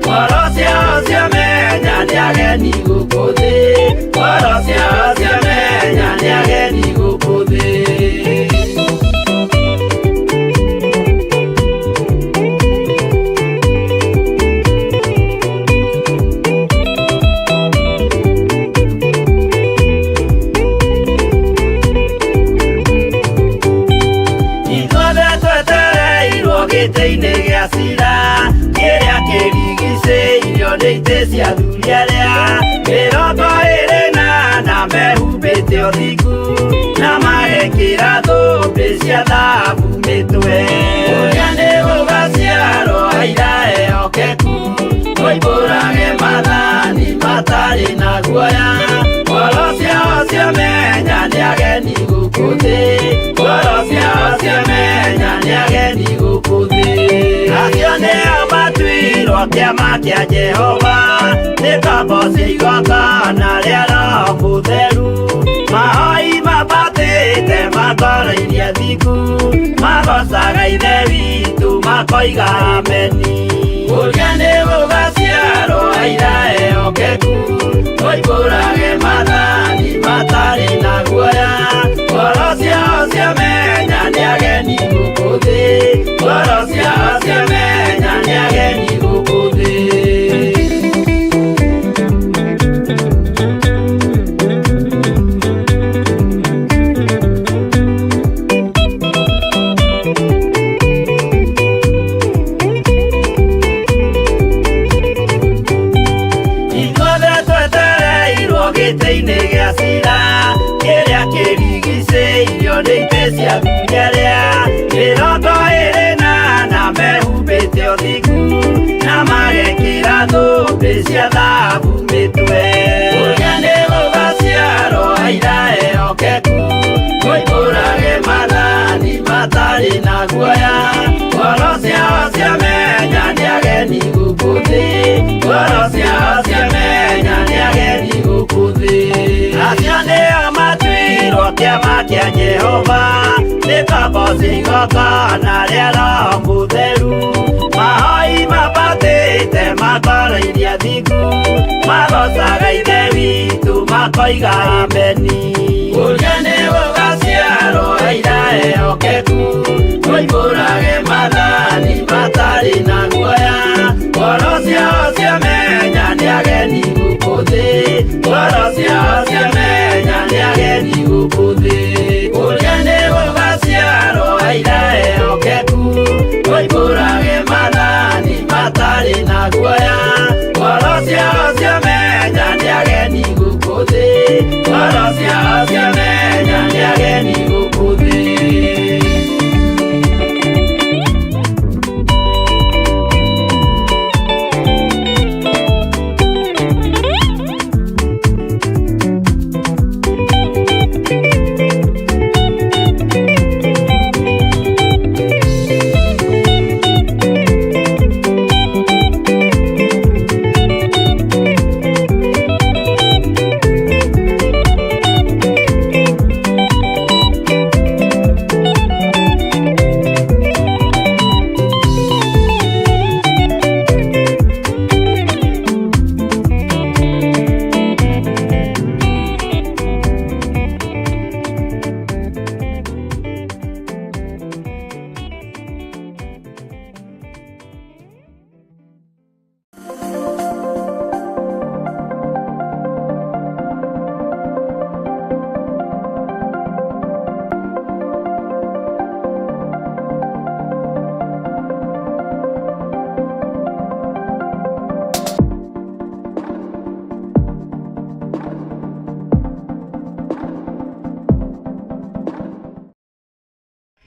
ngoro ciao ciamenya nĩ ageni gũkũ thĩ, ngoro ciao ciamenya nĩ ageni gũkũ thĩ. Ithuothe twetereirwo gĩtĩ-inĩ gĩa cira, kĩrĩa kĩrigicĩirio nĩ itĩ cia athuri arĩa 24 mehumbĩte ũthingu, na magekĩra thũmbĩ cia thahabu mĩtwe. Ũrĩa nĩ gũgaciarwo aira ehokeku, moimbũrage maathani matarĩ na guoya, ngoro ciao ciamenya nĩ ageni gũkũ thĩ, ngoro ciao Matuirwo kĩama kĩa Jehova nĩ ngombo cia igongona rĩa Roho Mũtheru. Mahoi mabatĩte matoroirie thingu, magocaga Ithe witũ makoiga ameni. Ũrĩa nĩ gũgaciarwo aira ehokeku, moimbũrage maathani matarĩ na guoya. Ngoro ciao ciamenya nĩ ageni gũkũ thĩ, ngoro ciao ciamenya nĩ ageni gũkũ thĩ. Ithuothe twetereirwo gĩtĩ-inĩ gĩa cira kĩrĩa kĩrigicĩirio nĩ itĩ cia thunyarĩa 24 mehumbĩte ũthingu na magekĩra thũmbĩ cia thahabu mĩtwe. Ũrĩa nĩ gũgaciarwo aira ehokeku, moimbũrage maathani matarĩ na guoya. Ngoro ciao ciamenya nĩ ageni gũkũ thĩ, ngoro ciao ciamenya nĩ ageni gũkũ thĩ. Acio nĩo matuirwo kĩama kĩa Jehova nĩ ngombo cia igongona rĩa Roho Mũtheru. Mahoi mabatĩte matoroirie thingu, magocaga Ithe witũ makoiga ameni. Ũrĩa nĩ gũgaciarwo aira ehokeku, moimbũrage maathani matarĩ na guoya. Ngoro ciao ciamenya nĩ ageni gũkũ thĩ, ngoro ciao ciamenya nĩ ageni gũkũ thĩ. Ũrĩa nĩ gũgaciarwo aira ehokeku, moimbũrage maathani matarĩ na guoya. Ngoro ciao ciamenya nĩ ageni gũkũ thĩ, ngoro ciao ciamenya nĩ ageni gũkũ thĩ.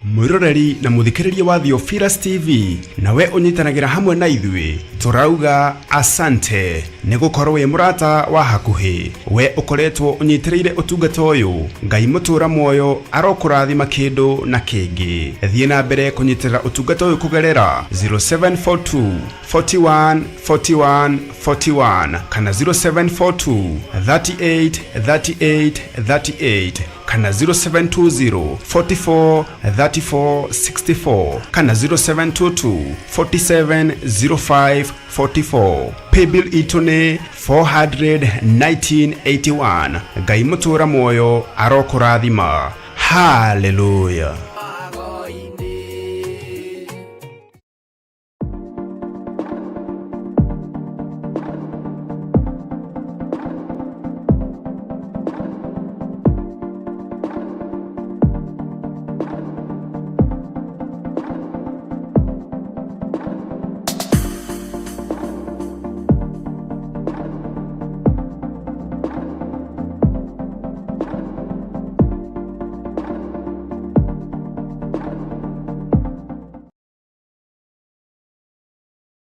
Mwiroreri na muthikiriria wa Theophilus TV, nawe unyitanagĩra hamwe na ithuĩ, tũrauga asante nĩ gũkorwo wĩ mũrata wa hakuhĩ. We ũkoretwo ũnyitĩrĩire ũtungata ũyũ, Ngai mũtũra muoyo arokũrathima kĩndũ na kĩngĩ. Thiĩ na mbere kũnyitĩrĩra ũtungata ũyũ kũgerera 0742 41 41 41 kana 0742 38 38 38 kana 0720 44 34 64 kana 0722 47 05 44. Paybill itũ nĩ 41981. Ngai mũtũra muoyo arokũrathima. Haleluya.